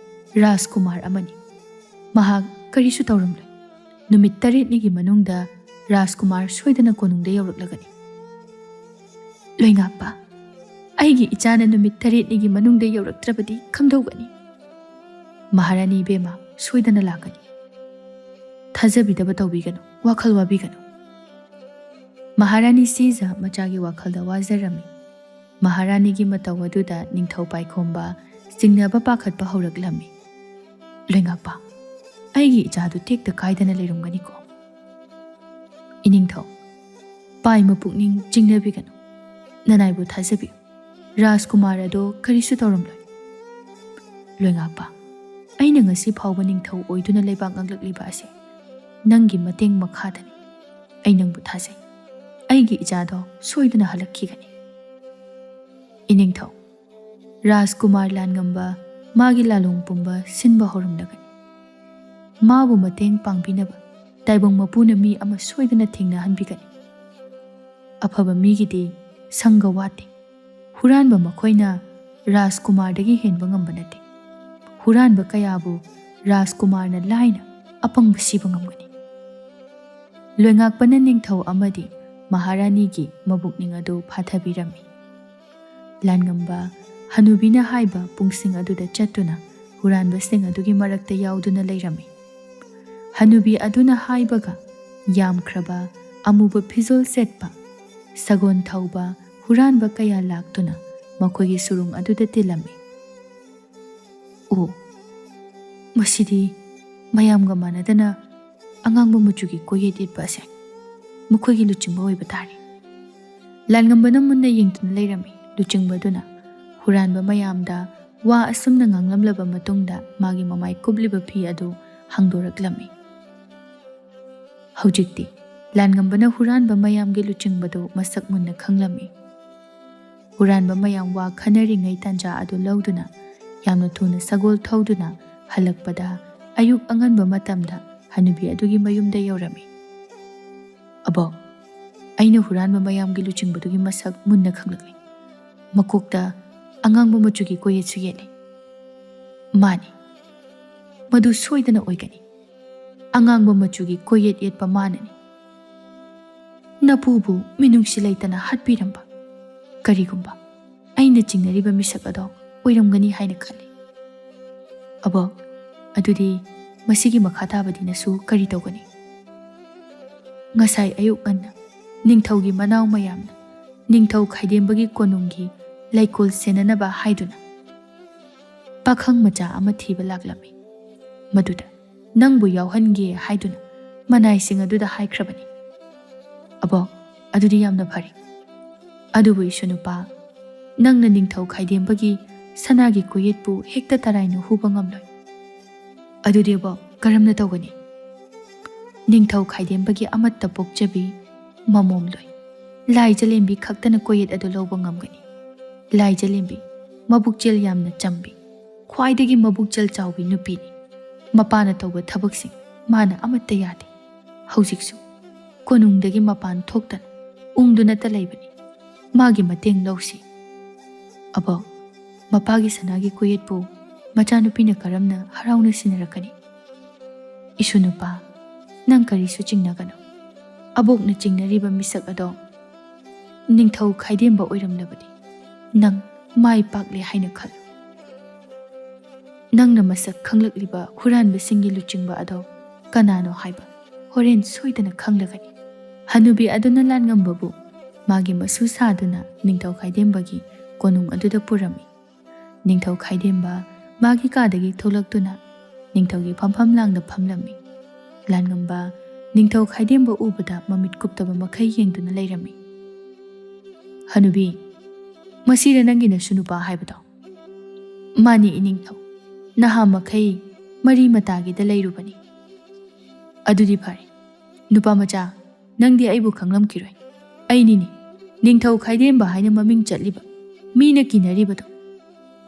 ꯔꯥꯖꯀꯨꯃꯥꯔ ꯑꯃꯅꯤ꯫ ꯃꯍꯥꯛ ꯀꯔꯤꯁꯨ ꯇꯧꯔꯝꯂꯣꯏ꯫ ꯅꯨꯃꯤꯠ ꯇꯔꯦꯠꯅꯤꯒꯤ ꯃꯅꯨꯡꯗ ꯔꯥꯖꯀꯨꯃꯥꯔ ꯁꯣꯏꯗꯅ ꯀꯣꯅꯨꯡꯗ ꯌꯧꯔꯛꯂꯒꯅꯤ꯫" "ꯂꯣꯏꯉꯥꯛꯄ, ꯑꯩꯒꯤ ꯏꯆꯥꯅ ꯅꯨꯃꯤꯠ ꯇꯔꯦꯠꯅꯤꯒꯤ ꯃꯅꯨꯡꯗ ꯌꯧꯔꯛꯇ꯭ꯔꯕꯗꯤ ꯀꯝꯗꯧꯒꯅꯤ?" "ꯃꯍꯥꯔꯥꯅꯤ ꯏꯕꯦꯝꯃ, ꯁꯣꯏꯗꯅ ꯂꯥꯛꯀꯅꯤ꯫ ꯊꯥꯖꯕꯤꯗꯕ ꯇꯧꯕꯤꯒꯅꯨ, ꯋꯥꯈꯜ ꯋꯥꯕꯤꯒꯅꯨ꯫" ꯃꯍꯥꯔꯥꯅꯤ ꯁꯤꯖ ꯃꯆꯥꯒꯤ ꯋꯥꯈꯜꯗ ꯋꯥꯖꯔꯝꯃꯤ꯫ ꯃꯍꯥꯔꯥꯅꯤꯒꯤ ꯃꯇꯧ ꯑꯗꯨꯗ ꯅꯤꯡꯊꯧ ꯄꯥꯏꯈꯣꯝꯕ ꯆꯤꯡꯅꯕ ꯄꯥꯈꯠꯄ ꯍꯧꯔꯛꯂꯝꯃꯤ꯫ "ꯂꯣꯏꯉꯥꯛꯄ, ꯑꯩꯒꯤ ꯏꯆꯥꯗꯨ ꯇꯦꯛꯇ ꯀꯥꯏꯗꯅ ꯂꯩꯔꯝꯒꯅꯤꯀꯣ?" "ꯏꯅꯤꯡꯊꯧ, ꯄꯥꯏ ꯃꯄꯨꯛꯅꯤꯡ ꯆꯤꯡꯅꯕꯤꯒꯅꯨ꯫ ꯅꯅꯥꯏꯕꯨ ꯊꯥꯖꯕꯤꯌꯨ꯫ ꯔꯥꯖꯀꯨꯃꯥꯔ ꯑꯗꯣ ꯀꯔꯤꯁꯨ ꯇꯧꯔꯝꯂꯣꯏ꯫" "ꯂꯣꯏꯉꯥꯛꯄ, ꯑꯩꯅ ꯉꯁꯤ ꯐꯥꯎꯕ ꯅꯤꯡꯊꯧ ꯑꯣꯏꯗꯨꯅ ꯂꯩꯕꯥꯛ ꯉꯥꯛꯂꯛꯂꯤꯕ ꯑꯁꯦ ꯅꯪꯒꯤ ꯃꯇꯦꯡ ꯃꯈꯥꯗꯅꯤ꯫ ꯑꯩ ꯅꯪꯕꯨ ꯊꯥꯖꯩ꯫ ꯑꯩꯒꯤ ꯏꯆꯥꯗꯣ ꯁꯣꯏꯗꯅ ꯍꯜꯂꯛꯈꯤꯒꯅꯤ꯫" "ꯏꯅꯤꯡꯊꯧ, ꯔꯥꯖꯀꯨꯃꯥꯔ ꯂꯥꯟꯉꯝꯕ ꯃꯥꯒꯤ ꯂꯥꯂꯣꯡ ꯄꯨꯝꯕ ꯁꯤꯟꯕ ꯍꯧꯔꯝꯂꯒꯅꯤ꯫ ꯃꯥꯕꯨ ꯃꯇꯦꯡ ꯄꯥꯡꯕꯤꯅꯕ ꯇꯥꯏꯕꯪ ꯃꯄꯨꯅ ꯃꯤ ꯑꯃ ꯁꯣꯏꯗꯅ ꯊꯦꯡꯅꯍꯟꯕꯤꯒꯅꯤ꯫ ꯑꯐꯕ ꯃꯤꯒꯤꯗꯤ ꯁꯪꯒ ꯋꯥꯠꯇꯦ꯫ ꯍꯨꯔꯥꯟꯕ ꯃꯈꯣꯏꯅ ꯔꯥꯖꯀꯨꯃꯥꯔꯗꯒꯤ ꯍꯦꯟꯕ ꯉꯝꯕ ꯅꯠꯇꯦ꯫ ꯍꯨꯔꯥꯟꯕ ꯀꯌꯥꯕꯨ ꯔꯥꯖꯀꯨꯃꯥꯔꯅ ꯂꯥꯏꯅ ꯑꯄꯪꯕ ꯁꯤꯕ ꯉꯝꯒꯅꯤ꯫" ꯂꯣꯏꯉꯥꯛꯄꯅ ꯅꯤꯡꯊꯧ ꯑꯃꯗꯤ ꯃꯍꯥꯔꯥꯅꯤꯒꯤ ꯃꯕꯨꯛꯅꯤꯡ ꯑꯗꯨ ꯐꯥꯊꯕꯤꯔꯝꯃꯤ꯫ ꯂꯥꯟꯉꯝꯕ ꯍꯅꯨꯕꯤꯅ ꯍꯥꯏꯕ ꯄꯨꯡꯁꯤꯡ ꯑꯗꯨꯗ ꯆꯠꯇꯨꯅ ꯍꯨꯔꯥꯟꯕꯁꯤꯡ ꯑꯗꯨꯒꯤ ꯃꯔꯛꯇ ꯌꯥꯎꯗꯨꯅ ꯂꯩꯔꯝꯃꯤ꯫ ꯍꯅꯨꯕꯤ ꯑꯗꯨꯅ ꯍꯥꯏꯕꯒ ꯌꯥꯝꯈ꯭ꯔꯕ ꯑꯃꯨꯕ ꯐꯤꯖꯣꯜ ꯁꯦꯠꯄ, ꯁꯒꯣꯜ ꯊꯧꯕ ꯍꯨꯔꯥꯟꯕ ꯀꯌꯥ ꯂꯥꯛꯇꯨꯅ ꯃꯈꯣꯏꯒꯤ ꯁꯨꯔꯨꯡ ꯑꯗꯨꯗ ꯇꯤꯜꯂꯝꯃꯤ꯫ "ꯑꯣ, ꯃꯁꯤꯗꯤ ꯃꯌꯥꯝꯒ ꯃꯥꯟꯅꯗꯅ ꯑꯉꯥꯡꯕ ꯃꯆꯨꯒꯤ ꯀꯣꯛꯌꯦꯠ ꯌꯦꯠꯄ ꯑꯁꯦ ꯃꯈꯣꯏꯒꯤ ꯂꯨꯆꯤꯡꯕ ꯑꯣꯏꯕ ꯇꯥꯔꯦ꯫" ꯂꯥꯟꯉꯝꯕꯅ ꯃꯨꯟꯅ ꯌꯦꯡꯗꯨꯅ ꯂꯩꯔꯝꯃꯤ꯫ ꯂꯨꯆꯤꯡꯕꯗꯨꯅ ꯍꯨꯔꯥꯟꯕ ꯃꯌꯥꯝꯗ ꯋꯥ ꯑꯁꯨꯝꯅ ꯉꯥꯡꯂꯝꯂꯕ ꯃꯇꯨꯡꯗ ꯃꯥꯒꯤ ꯃꯃꯥꯏ ꯀꯨꯞꯂꯤꯕ ꯐꯤ ꯑꯗꯨ ꯍꯥꯡꯗꯣꯔꯛꯂꯝꯃꯤ꯫ ꯍꯧꯖꯤꯛꯇꯤ ꯂꯥꯟꯉꯝꯕꯅ ꯍꯨꯔꯥꯟꯕ ꯃꯌꯥꯝꯒꯤ ꯂꯨꯆꯤꯡꯕꯗꯨ ꯃꯁꯛ ꯃꯨꯟꯅ ꯈꯪꯂꯝꯃꯤ꯫ ꯍꯨꯔꯥꯟꯕ ꯃꯌꯥꯝ ꯋꯥ ꯈꯟꯅꯔꯤꯉꯩ ꯇꯥꯟꯖꯥ ꯑꯗꯨ ꯂꯧꯗꯨꯅ ꯌꯥꯝꯅ ꯊꯨꯅ ꯁꯒꯣꯜ ꯊꯧꯗꯨꯅ ꯍꯜꯂꯛꯄꯗ ꯑꯌꯨꯛ ꯑꯉꯟꯕ ꯃꯇꯝꯗ ꯍꯅꯨꯕꯤ ꯑꯗꯨꯒꯤ ꯃꯌꯨꯝꯗ ꯌꯧꯔꯝꯃꯤ꯫ "ꯑꯕꯣꯛ, ꯑꯩꯅ ꯍꯨꯔꯥꯟꯕ ꯃꯌꯥꯝꯒꯤ ꯂꯨꯆꯤꯡꯕꯗꯨꯒꯤ ꯃꯁꯛ ꯃꯨꯟꯅ ꯈꯪꯂꯛꯂꯦ꯫ ꯃꯀꯣꯛꯇ ꯑꯉꯥꯡꯕ ꯃꯆꯨꯒꯤ ꯀꯣꯛꯌꯦꯠꯁꯨ ꯌꯦꯠꯂꯦ꯫" "ꯃꯥꯅꯤ, ꯃꯗꯨ ꯁꯣꯏꯗꯅ ꯑꯣꯏꯒꯅꯤ꯫ ꯑꯉꯥꯡꯕ ꯃꯆꯨꯒꯤ ꯀꯣꯛꯌꯦꯠ ꯌꯦꯠꯄ ꯃꯥꯅꯅꯤ꯫ ꯅꯄꯨꯕꯨ ꯃꯤꯅꯨꯡꯁꯤ ꯂꯩꯇꯅ ꯍꯥꯠꯄꯤꯔꯝꯕ ꯀꯔꯤꯒꯨꯝꯕ ꯑꯩꯅ ꯆꯤꯡꯅꯔꯤꯕ ꯃꯤꯁꯛ ꯑꯗꯣ ꯑꯣꯏꯔꯝꯒꯅꯤ ꯍꯥꯏꯅ ꯈꯜꯂꯤ꯫ ꯑꯕꯣꯛ, ꯑꯗꯨꯗꯤ ꯃꯁꯤꯒꯤ ꯃꯈꯥ ꯇꯥꯕꯗꯤ ꯅꯁꯨ ꯀꯔꯤ ꯇꯧꯒꯅꯤ?" "ꯉꯁꯥꯏ ꯑꯌꯨꯛ ꯉꯟꯅ ꯅꯤꯡꯊꯧꯒꯤ ꯃꯅꯥꯎ ꯃꯌꯥꯝꯅ ꯅꯤꯡꯊꯧ ꯈꯥꯏꯗꯦꯝꯕꯒꯤ ꯀꯣꯅꯨꯡꯒꯤ ꯂꯩꯀꯣꯜ ꯁꯦꯟꯅꯅꯕ ꯍꯥꯏꯗꯨꯅ ꯄꯥꯈꯪ ꯃꯆꯥ ꯑꯃ ꯊꯤꯕ ꯂꯥꯛꯂꯝꯃꯤ꯫ ꯃꯗꯨꯗ ꯅꯪꯕꯨ ꯌꯥꯎꯍꯟꯒꯦ ꯍꯥꯏꯗꯨꯅ ꯃꯅꯥꯏꯁꯤꯡ ꯑꯗꯨꯗ ꯍꯥꯏꯈ꯭ꯔꯕꯅꯤ꯫" "ꯑꯕꯣꯛ, ꯑꯗꯨꯗꯤ ꯌꯥꯝꯅ ꯐꯔꯦ꯫ ꯑꯗꯨꯕꯨ ꯏꯁꯨ ꯅꯨꯄꯥ, ꯅꯪꯅ ꯅꯤꯡꯊꯧ ꯈꯥꯏꯗꯦꯝꯕꯒꯤ ꯁꯅꯥꯒꯤ ꯀꯣꯌꯦꯠꯄꯨ ꯍꯦꯛꯇ ꯇꯔꯥꯏꯅ ꯍꯨꯕ ꯉꯝꯂꯣꯏ꯫ ꯑꯗꯨꯗꯤ ꯑꯕꯣꯛ, ꯀꯔꯝꯅ ꯇꯧꯒꯅꯤ? ꯅꯤꯡꯊꯧ ꯈꯥꯏꯗꯦꯝꯕꯒꯤ ꯑꯃꯠꯇ ꯄꯣꯛꯆꯕꯤ ꯃꯃꯣꯝꯂꯣꯏ꯫ ꯂꯥꯏꯖꯂꯦꯝꯕꯤ ꯈꯛꯇꯅ ꯀꯣꯌꯦꯠ ꯑꯗꯨ ꯂꯧꯕ ꯉꯝꯒꯅꯤ꯫ ꯂꯥꯏꯖꯂꯦꯝꯕꯤ ꯃꯕꯨꯛꯆꯦꯜ ꯌꯥꯝꯅ ꯆꯝꯕꯤ, ꯈ꯭ꯋꯥꯏꯗꯒꯤ ꯃꯕꯨꯛꯆꯦꯜ ꯆꯥꯎꯕꯤ ꯅꯨꯄꯤꯅꯤ꯫ ꯃꯄꯥꯅ ꯇꯧꯕ ꯊꯕꯛꯁꯤꯡ ꯃꯥꯅ ꯑꯃꯠꯇ ꯌꯥꯗꯦ꯫ ꯍꯧꯖꯤꯛꯁꯨ ꯀꯣꯅꯨꯡꯗꯒꯤ ꯃꯄꯥꯟ ꯊꯣꯛꯇꯅ ꯎꯪꯗꯨꯅꯇ ꯂꯩꯕꯅꯤ꯫ ꯃꯥꯒꯤ ꯃꯇꯦꯡ ꯂꯧꯁꯤ꯫ ꯑꯕꯣꯛ, ꯃꯄꯥꯒꯤ ꯁꯅꯥꯒꯤ ꯀꯣꯌꯦꯠꯄꯨ ꯃꯆꯥꯅꯨꯄꯤꯅ ꯀꯔꯝꯅ ꯍꯔꯥꯎꯅ ꯁꯤꯟꯅꯔꯛꯀꯅꯤ? ꯏꯁꯨ ꯅꯨꯄꯥ, ꯅꯪ ꯀꯔꯤꯁꯨ ꯆꯤꯡꯅꯒꯅꯨ꯫ ꯑꯕꯣꯛꯅ ꯆꯤꯡꯅꯔꯤꯕ ꯃꯤꯁꯛ ꯑꯗꯣ ꯅꯤꯡꯊꯧ ꯈꯥꯏꯗꯦꯝꯕ ꯑꯣꯏꯔꯝꯂꯕꯗꯤ ꯅꯪ ꯃꯥꯏ ꯄꯥꯛꯂꯦ ꯍꯥꯏꯅ ꯈꯜꯂꯨ꯫ ꯅꯪꯅ ꯃꯁꯛ ꯈꯪꯂꯛꯂꯤꯕ ꯍꯨꯔꯥꯟꯕꯁꯤꯡꯒꯤ ꯂꯨꯆꯤꯡꯕ ꯑꯗꯣ ꯀꯅꯥꯅꯣ ꯍꯥꯏꯕ ꯍꯣꯔꯦꯟ ꯁꯣꯏꯗꯅ ꯈꯪꯂꯒꯅꯤ꯫ ꯍꯅꯨꯕꯤ ꯑꯗꯨꯅ ꯂꯥꯟꯉꯝꯕꯕꯨ ꯃꯥꯒꯤ ꯃꯁꯨ ꯁꯥꯗꯨꯅ ꯅꯤꯡꯊꯧ ꯈꯥꯏꯗꯦꯝꯕꯒꯤ ꯀꯣꯅꯨꯡ ꯑꯗꯨꯗ ꯄꯨꯔꯝꯃꯤ꯫ ꯅꯤꯡꯊꯧ ꯈꯥꯏꯗꯦꯝꯕ ꯃꯥꯒꯤ ꯀꯥꯗꯒꯤ ꯊꯣꯛꯂꯛꯇꯨꯅ ꯅꯤꯡꯊꯧꯒꯤ ꯐꯝꯐꯝ ꯂꯥꯡꯗ ꯐꯝꯂꯝꯃꯤ꯫ ꯂꯥꯟꯉꯝꯕ ꯅꯤꯡꯊꯧ ꯈꯥꯏꯗꯦꯝꯕ ꯎꯕꯗ ꯃꯃꯤꯠ ꯀꯨꯞꯇꯕ ꯃꯈꯩ ꯌꯦꯡꯗꯨꯅ ꯂꯩꯔꯝꯃꯤ꯫ "ꯍꯅꯨꯕꯤ, ꯃꯁꯤꯔ ꯅꯪꯒꯤ ꯅꯁꯨ ꯅꯨꯄꯥ ꯍꯥꯏꯕꯗꯣ?" "ꯃꯥꯅꯤ ꯏꯅꯤꯡꯊꯧ, ꯅꯍꯥ ꯃꯈꯩ ꯃꯔꯤ ꯃꯇꯥꯒꯤꯗ ꯂꯩꯔꯨꯕꯅꯤ꯫" "ꯑꯗꯨꯗꯤ ꯐꯔꯦ꯫ ꯅꯨꯄꯥ ꯃꯆꯥ, ꯅꯪꯗꯤ ꯑꯩꯕꯨ ꯈꯪꯂꯝꯈꯤꯔꯣꯏ꯫ ꯑꯩꯅꯤꯅꯦ, ꯅꯤꯡꯊꯧ ꯈꯥꯏꯗꯦꯝꯕ ꯍꯥꯏꯅ ꯃꯃꯤꯡ ꯆꯠꯂꯤꯕ, ꯃꯤꯅ ꯀꯤꯅꯔꯤꯕꯗꯣ꯫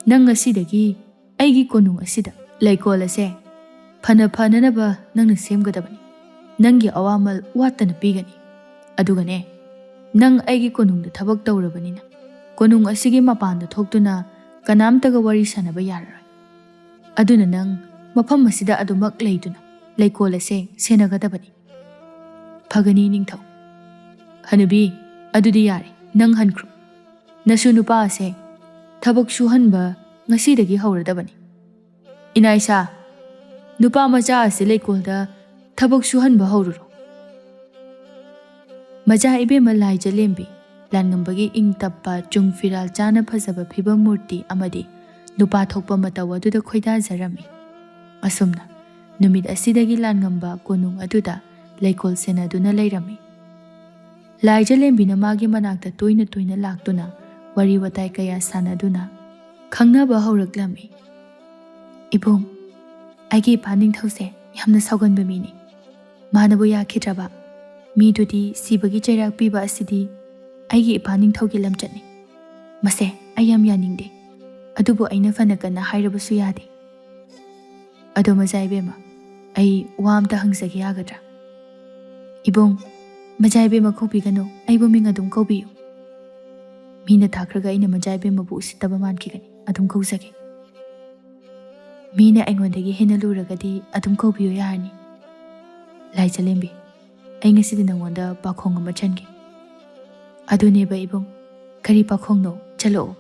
ꯅꯪ ꯉꯁꯤꯗꯒꯤ ꯑꯩꯒꯤ ꯀꯣꯅꯨꯡ ꯑꯁꯤꯗ ꯂꯩꯀꯣꯜ ꯑꯁꯦ ꯐꯅ ꯐꯅꯅꯕ ꯅꯪꯅ ꯁꯦꯝꯒꯗꯕꯅꯤ꯫ ꯅꯪꯒꯤ ꯑꯋꯥꯃꯜ ꯋꯥꯠꯇꯅ ꯄꯤꯒꯅꯤ꯫ ꯑꯗꯨꯒꯅꯦ, ꯅꯪ ꯑꯩꯒꯤ ꯀꯣꯅꯨꯡꯗ ꯊꯕꯛ ꯇꯧꯔꯕꯅꯤꯅ ꯀꯣꯅꯨꯡ ꯑꯁꯤꯒꯤ ꯃꯄꯥꯟꯗ ꯊꯣꯛꯇꯨꯅ ꯀꯅꯥꯝꯇꯒ ꯋꯥꯔꯤ ꯁꯥꯟꯅꯕ ꯌꯥꯔꯔꯣꯏ꯫ ꯑꯗꯨꯅ ꯅꯪ ꯃꯐꯝ ꯑꯁꯤꯗ ꯑꯗꯨꯃꯛ ꯂꯩꯗꯨꯅ ꯂꯩꯀꯣꯜ ꯑꯁꯦ ꯁꯦꯟꯅꯒꯗꯕꯅꯤ꯫" "ꯐꯒꯅꯤ ꯅꯤꯡꯊꯧ꯫" "ꯍꯅꯨꯕꯤ, ꯑꯗꯨꯗꯤ ꯌꯥꯔꯦ, ꯅꯪ ꯍꯟꯈ꯭ꯔꯣ꯫ ꯅꯁꯨ ꯅꯨꯄꯥ ꯑꯁꯦ ꯊꯕꯛ ꯁꯨꯍꯟꯕ ꯉꯁꯤꯗꯒꯤ ꯍꯧꯔꯗꯕꯅꯤ꯫ ꯏꯅꯥꯏꯁꯥ, ꯅꯨꯄꯥ ꯃꯆꯥ ꯑꯁꯤ ꯂꯩꯀꯣꯜꯗ ꯊꯕꯛ ꯁꯨꯍꯟꯕ ꯍꯧꯔꯨꯔꯣ꯫" ꯃꯆꯥ ꯏꯕꯦꯝꯃ ꯂꯥꯏꯖꯂꯦꯝꯕꯤ ꯂꯥꯟꯉꯝꯕꯒꯤ ꯏꯪ ꯇꯞꯄ, ꯆꯨꯡ ꯐꯤꯔꯥꯜ ꯆꯥꯅ ꯐꯖꯕ ꯐꯤꯕꯝ ꯃꯨꯔꯇꯤ ꯑꯃꯗꯤ ꯅꯨꯄꯥ ꯊꯣꯛꯄ ꯃꯇꯧ ꯑꯗꯨꯗ ꯈꯣꯏꯗꯥꯖꯔꯝꯃꯤ꯫ ꯑꯁꯨꯝꯅ ꯅꯨꯃꯤꯠ ꯑꯁꯤꯗꯒꯤ ꯂꯥꯟꯉꯝꯕ ꯀꯣꯅꯨꯡ ꯑꯗꯨꯗ ꯂꯩꯀꯣꯜ ꯁꯦꯟꯅꯗꯨꯅ ꯂꯩꯔꯝꯃꯤ꯫ ꯂꯥꯏꯖꯂꯦꯝꯕꯤꯅ ꯃꯥꯒꯤ ꯃꯅꯥꯛꯇ ꯇꯣꯏꯅ ꯇꯣꯏꯅ ꯂꯥꯛꯇꯨꯅ ꯋꯥꯔꯤ ꯋꯥꯇꯥꯏ ꯀꯌꯥ ꯁꯥꯟꯅꯗꯨꯅ ꯈꯪꯅꯕ ꯍꯧꯔꯛꯂꯝꯃꯤ꯫ "ꯏꯕꯨꯡ, ꯑꯩꯒꯤ ꯏꯄꯥ ꯅꯤꯡꯊꯧꯁꯦ ꯌꯥꯝꯅ ꯁꯥꯎꯒꯟꯕ ꯃꯤꯅꯤ꯫ ꯃꯥꯅꯕꯨ ꯌꯥꯈꯤꯗ꯭ꯔꯕ ꯃꯤꯗꯨꯗꯤ ꯁꯤꯕꯒꯤ ꯆꯩꯔꯥꯛ ꯄꯤꯕ ꯑꯁꯤꯗꯤ ꯑꯩꯒꯤ ꯏꯄꯥ ꯅꯤꯡꯊꯧꯒꯤ ꯂꯝꯆꯠꯅꯤ꯫ ꯃꯁꯦ ꯑꯩ ꯌꯥꯝ ꯌꯥꯅꯤꯡꯗꯦ, ꯑꯗꯨꯕꯨ ꯑꯩꯅ ꯐꯅ ꯀꯟꯅ ꯍꯥꯏꯔꯕꯁꯨ ꯌꯥꯗꯦ꯫ ꯑꯗꯣ ꯃꯖꯥ ꯏꯕꯦꯝꯃ, ꯑꯩ ꯋꯥ ꯑꯝꯇ ꯍꯪꯖꯒꯦ ꯌꯥꯒꯗ꯭ꯔꯥ?" "ꯏꯕꯨꯡ, ꯃꯖꯥ ꯏꯕꯦꯝꯃ ꯀꯧꯕꯤꯒꯅꯨ, ꯑꯩꯕꯨ ꯃꯤꯡ ꯑꯗꯨꯝ ꯀꯧꯕꯤꯌꯨ꯫ ꯃꯤꯅ ꯊꯥꯈ꯭ꯔꯒ ꯑꯩꯅ ꯃꯖꯥ ꯏꯕꯦꯝꯃꯕꯨ ꯎꯁꯤꯠꯇꯕ ꯃꯥꯟꯈꯤꯒꯅꯤ, ꯑꯗꯨꯝ ꯀꯧꯖꯒꯦ꯫ ꯃꯤꯅ ꯑꯩꯉꯣꯟꯗꯒꯤ ꯍꯦꯟꯅ ꯂꯨꯔꯒꯗꯤ ꯑꯗꯨꯝ ꯀꯧꯕꯤꯌꯨ ꯌꯥꯔꯅꯤ꯫ ꯂꯥꯏꯖꯂꯦꯝꯕꯤ, ꯑꯩ ꯉꯁꯤꯗꯤ ꯅꯉꯣꯟꯗ ꯄꯥꯈꯣꯡ ꯑꯃ ꯆꯟꯒꯦ꯫" "ꯑꯗꯨꯅꯦꯕ ꯏꯕꯨꯡ, ꯀꯔꯤ ꯄꯥꯈꯣꯡꯅꯣ? ꯆꯠꯂꯛꯑꯣ꯫"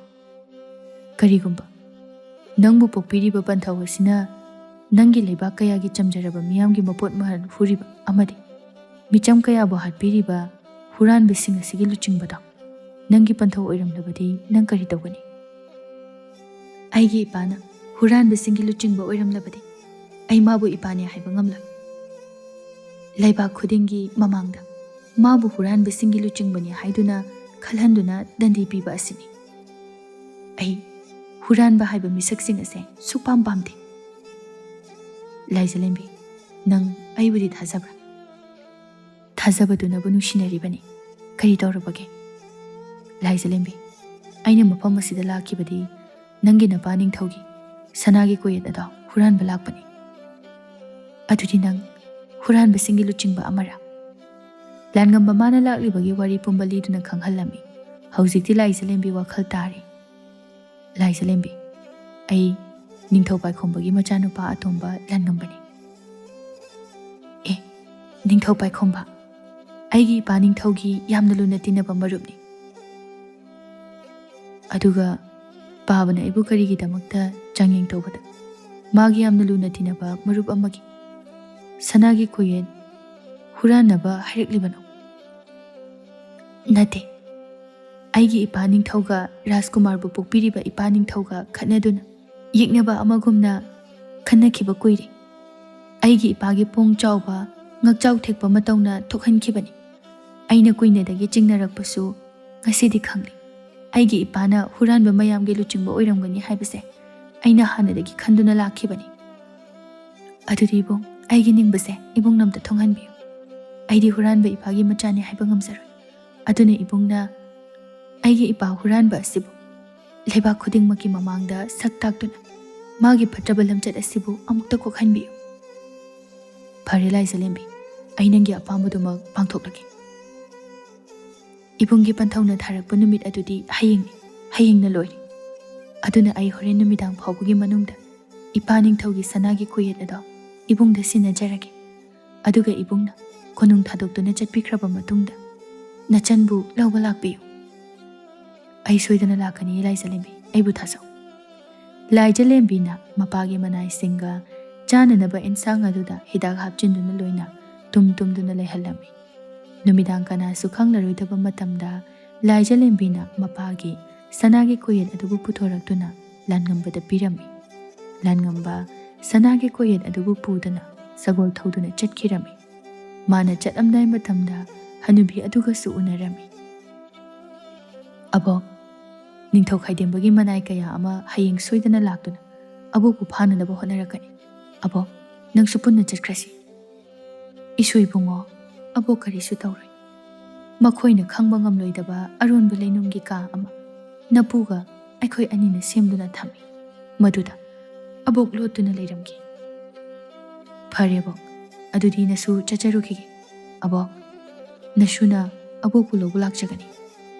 "ꯀꯔꯤꯒꯨꯝꯕ ꯅꯪꯕꯨ ꯄꯣꯛꯄꯤꯔꯤꯕ ꯄꯟꯊꯧ ꯑꯁꯤꯅ ꯅꯪꯒꯤ ꯂꯩꯕꯥꯛ ꯀꯌꯥꯒꯤ ꯆꯝꯖꯔꯕ ꯃꯤꯌꯥꯝꯒꯤ ꯃꯄꯣꯠ ꯃꯍꯜ ꯍꯨꯔꯤꯕ ꯑꯃꯗꯤ ꯃꯤꯆꯝ ꯀꯌꯥꯕꯨ ꯍꯥꯠꯄꯤꯔꯤꯕ ꯍꯨꯔꯥꯟꯕꯁꯤꯡ ꯑꯁꯤꯒꯤ ꯂꯨꯆꯤꯡꯕꯗꯣ ꯅꯪꯒꯤ ꯄꯟꯊꯧ ꯑꯣꯏꯔꯝꯂꯕꯗꯤ ꯅꯪ ꯀꯔꯤ ꯇꯧꯒꯅꯤ?" "ꯑꯩꯒꯤ ꯏꯄꯥꯅ ꯍꯨꯔꯥꯟꯕꯁꯤꯡꯒꯤ ꯂꯨꯆꯤꯡꯕ ꯑꯣꯏꯔꯝꯂꯕꯗꯤ ꯑꯩ ꯃꯥꯕꯨ ꯏꯄꯥꯅꯦ ꯍꯥꯏꯕ ꯉꯝꯂꯣꯏ꯫ ꯂꯩꯕꯥꯛ ꯈꯨꯗꯤꯡꯒꯤ ꯃꯃꯥꯡꯗ ꯃꯥꯕꯨ ꯍꯨꯔꯥꯟꯕꯁꯤꯡꯒꯤ ꯂꯨꯆꯤꯡꯕꯅꯤ ꯍꯥꯏꯗꯨꯅ ꯈꯜꯍꯟꯗꯨꯅ ꯗꯟꯗꯤ ꯄꯤꯕ ꯑꯁꯤꯅꯤ꯫ ꯑꯩ ꯍꯨꯔꯥꯟꯕ ꯍꯥꯏꯕ ꯃꯤꯁꯛꯁꯤꯡ ꯑꯁꯦ ꯁꯨꯛꯄꯥꯝ ꯄꯥꯝꯗꯦ꯫" "ꯂꯥꯏꯖꯂꯦꯝꯕꯤ, ꯅꯪ ꯑꯩꯕꯨꯗꯤ ꯊꯥꯖꯕ꯭ꯔꯥ?" "ꯊꯥꯖꯕꯗꯨꯅꯕꯨ ꯅꯨꯡꯁꯤꯅꯔꯤꯕꯅꯤ꯫ ꯀꯔꯤ ꯇꯧꯔꯕꯒꯦ?" "ꯂꯥꯏꯖꯂꯦꯝꯕꯤ, ꯑꯩꯅ ꯃꯐꯝ ꯑꯁꯤꯗ ꯂꯥꯛꯈꯤꯕꯗꯤ ꯅꯪꯒꯤ ꯅꯄꯥ ꯅꯤꯡꯊꯧꯒꯤ ꯁꯅꯥꯒꯤ ꯀꯣꯌꯦꯠ ꯑꯗꯣ ꯍꯨꯔꯥꯟꯕ ꯂꯥꯛꯄꯅꯤ꯫" "ꯑꯗꯨꯗꯤ ꯅꯪ ꯍꯨꯔꯥꯟꯕꯁꯤꯡꯒꯤ ꯂꯨꯆꯤꯡꯕ ꯑꯃꯔꯥ?" ꯂꯥꯟꯉꯝꯕ ꯃꯥꯅ ꯂꯥꯛꯂꯤꯕꯒꯤ ꯋꯥꯔꯤ ꯄꯨꯝꯕ ꯂꯤꯗꯨꯅ ꯈꯪꯍꯜꯂꯝꯃꯤ꯫ ꯍꯧꯖꯤꯛꯇꯤ ꯂꯥꯏꯖꯂꯦꯝꯕꯤ ꯋꯥꯈꯜ ꯇꯥꯔꯦ꯫ "ꯂꯥꯏꯖꯂꯦꯝꯕꯤ, ꯑꯩ ꯅꯤꯡꯊꯧ ꯄꯥꯏꯈꯣꯝꯕꯒꯤ ꯃꯆꯥꯅꯨꯄꯥ ꯑꯇꯣꯝꯕ ꯂꯥꯟꯉꯝꯕꯅꯤ꯫" "ꯑꯦ, ꯅꯤꯡꯊꯧ ꯄꯥꯏꯈꯣꯝꯕ ꯑꯩꯒꯤ ꯏꯄꯥ ꯅꯤꯡꯊꯧꯒꯤ ꯌꯥꯝꯅ ꯂꯨꯅ ꯇꯤꯟꯅꯕ ꯃꯔꯨꯞꯅꯤ꯫ ꯑꯗꯨꯒ ꯄꯥꯕꯅ ꯑꯩꯕꯨ ꯀꯔꯤꯒꯤꯗꯃꯛꯇ ꯆꯥꯡꯌꯦꯡ ꯇꯧꯕꯗ ꯃꯥꯒꯤ ꯌꯥꯝꯅ ꯂꯨꯅ ꯇꯤꯟꯅꯕ ꯃꯔꯨꯞ ꯑꯃꯒꯤ ꯁꯅꯥꯒꯤ ꯀꯣꯌꯦꯠ ꯍꯨꯔꯥꯟꯅꯕ ꯍꯥꯏꯔꯛꯂꯤꯕꯅꯣ?" "ꯅꯠꯇꯦ, ꯑꯩꯒꯤ ꯏꯄꯥ ꯅꯤꯡꯊꯧꯒ ꯔꯥꯖꯀꯨꯃꯥꯔꯕꯨ ꯄꯣꯛꯄꯤꯔꯤꯕ ꯏꯄꯥ ꯅꯤꯡꯊꯧꯒ ꯈꯠꯅꯗꯨꯅ ꯌꯦꯛꯅꯕ ꯑꯃꯒꯨꯝꯅ ꯈꯟꯅꯈꯤꯕ ꯀꯨꯏꯔꯦ꯫ ꯑꯩꯒꯤ ꯏꯄꯥꯒꯤ ꯄꯣꯡ ꯆꯥꯎꯕ ꯉꯛꯆꯥꯎ ꯊꯦꯛꯄ ꯃꯇꯧꯅ ꯊꯣꯛꯍꯟꯈꯤꯕꯅꯤ꯫ ꯑꯩꯅ ꯀꯨꯏꯅꯗꯒꯤ ꯆꯤꯡꯅꯔꯛꯄꯁꯨ ꯉꯁꯤꯗꯤ ꯈꯪꯂꯦ꯫" ꯑꯩꯒꯤ ꯏꯄꯥꯅ ꯍꯨꯔꯥꯟꯕ ꯃꯌꯥꯝꯒꯤ ꯂꯨꯆꯤꯡꯕ ꯑꯣꯏꯔꯝꯒꯅꯤ ꯍꯥꯏꯕꯁꯦ ꯑꯩꯅ ꯍꯥꯟꯅꯗꯒꯤ ꯈꯟꯗꯨꯅ ꯂꯥꯛꯈꯤꯕꯅꯤ꯫ ꯑꯗꯨꯗꯤ ꯏꯕꯨꯡ, ꯑꯩꯒꯤ ꯅꯤꯡꯕꯁꯦ ꯏꯕꯨꯡꯅ ꯑꯝꯇ ꯊꯨꯡꯍꯟꯕꯤꯌꯨ꯫ ꯑꯩꯗꯤ ꯍꯨꯔꯥꯟꯕ ꯏꯄꯥꯒꯤ ꯃꯆꯥꯅꯤ ꯍꯥꯏꯕ ꯉꯝꯖꯔꯣꯏ꯫ ꯑꯗꯨꯅ ꯏꯕꯨꯡꯅ ꯑꯩꯒꯤ ꯏꯄꯥ ꯍꯨꯔꯥꯟꯕ ꯑꯁꯤꯕꯨ ꯂꯩꯕꯥꯛ ꯈꯨꯗꯤꯡꯃꯛꯀꯤ ꯃꯃꯥꯡꯗ ꯁꯛ ꯇꯥꯛꯇꯨꯅ ꯃꯥꯒꯤ ꯐꯠꯇꯕ ꯂꯝꯆꯠ ꯑꯁꯤꯕꯨ ꯑꯃꯨꯛꯇ ꯀꯣꯛꯍꯟꯕꯤꯌꯨ꯫ ꯐꯔꯦ ꯂꯥꯏꯖꯂꯦꯝꯕꯤ, ꯑꯩ ꯅꯪꯒꯤ ꯑꯄꯥꯝꯕꯗꯨꯃꯛ ꯄꯥꯡꯊꯣꯛꯂꯒꯦ꯫ ꯏꯕꯨꯡꯒꯤ ꯄꯟꯊꯧꯅ ꯊꯥꯔꯛꯄ ꯅꯨꯃꯤꯠ ꯑꯗꯨꯗꯤ ꯍꯌꯦꯡꯅꯤ, ꯍꯌꯦꯡꯅ ꯂꯣꯏꯔꯦ꯫ ꯑꯗꯨꯅ ꯑꯩ ꯍꯣꯔꯦꯟ ꯅꯨꯃꯤꯗꯥꯡ ꯐꯥꯎꯕꯒꯤ ꯃꯅꯨꯡꯗ ꯏꯄꯥ ꯅꯤꯡꯊꯧꯒꯤ ꯁꯅꯥꯒꯤ ꯀꯣꯌꯦꯠ ꯑꯗꯣ ꯏꯕꯨꯡꯗ ꯁꯤꯟꯅꯖꯔꯒꯦ꯫ ꯑꯗꯨꯒ ꯏꯕꯨꯡꯅ ꯀꯣꯅꯨꯡ ꯊꯥꯗꯣꯛꯇꯨꯅ ꯆꯠꯄꯤꯈ꯭ꯔꯕ ꯃꯇꯨꯡꯗ ꯅꯆꯟꯕꯨ ꯂꯧꯕ ꯂꯥꯛꯄꯤꯌꯨ꯫ ꯑꯩ ꯁꯣꯏꯗꯅ ꯂꯥꯛꯀꯅꯤ, ꯂꯥꯏꯖꯂꯦꯝꯕꯤ, ꯑꯩꯕꯨ ꯊꯥꯖꯧ꯫ ꯂꯥꯏꯖꯂꯦꯝꯕꯤꯅ ꯃꯄꯥꯒꯤ ꯃꯅꯥꯏꯁꯤꯡꯒ ꯆꯥꯅꯅꯕ ꯏꯟꯁꯥꯡ ꯑꯗꯨꯗ ꯍꯤꯗꯥꯛ ꯍꯥꯞꯆꯤꯟꯗꯨꯅ ꯂꯣꯏꯅ ꯇꯨꯝ ꯇꯨꯝꯗꯨꯅ ꯂꯩꯍꯜꯂꯝꯃꯤ꯫ ꯅꯨꯃꯤꯗꯥꯡ ꯀꯅꯥꯁꯨ ꯈꯪꯂꯔꯣꯏꯗꯕ ꯃꯇꯝꯗ ꯂꯥꯏꯖꯂꯦꯝꯕꯤꯅ ꯃꯄꯥꯒꯤ ꯁꯅꯥꯒꯤ ꯀꯣꯌꯦꯠ ꯑꯗꯨꯕꯨ ꯄꯨꯊꯣꯔꯛꯇꯨꯅ ꯂꯥꯟꯉꯝꯕꯗ ꯄꯤꯔꯝꯃꯤ꯫ ꯂꯥꯟꯉꯝꯕ ꯁꯅꯥꯒꯤ ꯀꯣꯌꯦꯠ ꯑꯗꯨꯕꯨ ꯄꯨꯗꯨꯅ ꯁꯒꯣꯜ ꯊꯧꯗꯨꯅ ꯆꯠꯈꯤꯔꯝꯃꯤ꯫ ꯃꯥꯅ ꯆꯠꯂꯝꯗꯥꯏ ꯃꯇꯝꯗ ꯍꯅꯨꯕꯤ ꯑꯗꯨꯒꯁꯨ ꯎꯅꯔꯝꯃꯤ꯫ "ꯑꯕꯣꯛ, ꯅꯤꯡꯊꯧ ꯈꯥꯏꯗꯦꯝꯕꯒꯤ ꯃꯅꯥꯏ ꯀꯌꯥ ꯑꯃ ꯍꯌꯦꯡ ꯁꯣꯏꯗꯅ ꯂꯥꯛꯇꯨꯅ ꯑꯕꯣꯛꯄꯨ ꯐꯥꯅꯅꯕ ꯍꯣꯠꯅꯔꯛꯀꯅꯤ꯫ ꯑꯕꯣꯛ, ꯅꯪꯁꯨ ꯄꯨꯟꯅ ꯆꯠꯈ꯭ꯔꯁꯤ꯫" "ꯏꯁꯨ ꯏꯕꯨꯡꯉꯣ, ꯑꯕꯣꯛ ꯀꯔꯤꯁꯨ ꯇꯧꯔꯣꯏ꯫ ꯃꯈꯣꯏꯅ ꯈꯪꯕ ꯉꯝꯂꯣꯏꯗꯕ ꯑꯔꯣꯟꯕ ꯂꯩꯅꯨꯡꯒꯤ ꯀꯥ ꯑꯃ ꯅꯄꯨꯒ ꯑꯩꯈꯣꯏ ꯑꯅꯤꯅ ꯁꯦꯝꯗꯨꯅ ꯊꯝꯃꯤ꯫ ꯃꯗꯨꯗ ꯑꯕꯣꯛ ꯂꯣꯠꯇꯨꯅ ꯂꯩꯔꯝꯒꯦ꯫" "ꯐꯔꯦ ꯑꯕꯣꯛ, ꯑꯗꯨꯗꯤ ꯅꯁꯨ ꯆꯠꯆꯔꯨꯈꯤꯒꯦ꯫ ꯑꯕꯣꯛ, ꯅꯁꯨꯅ ꯑꯕꯣꯛꯄꯨ ꯂꯧꯕ ꯂꯥꯛꯆꯒꯅꯤ꯫"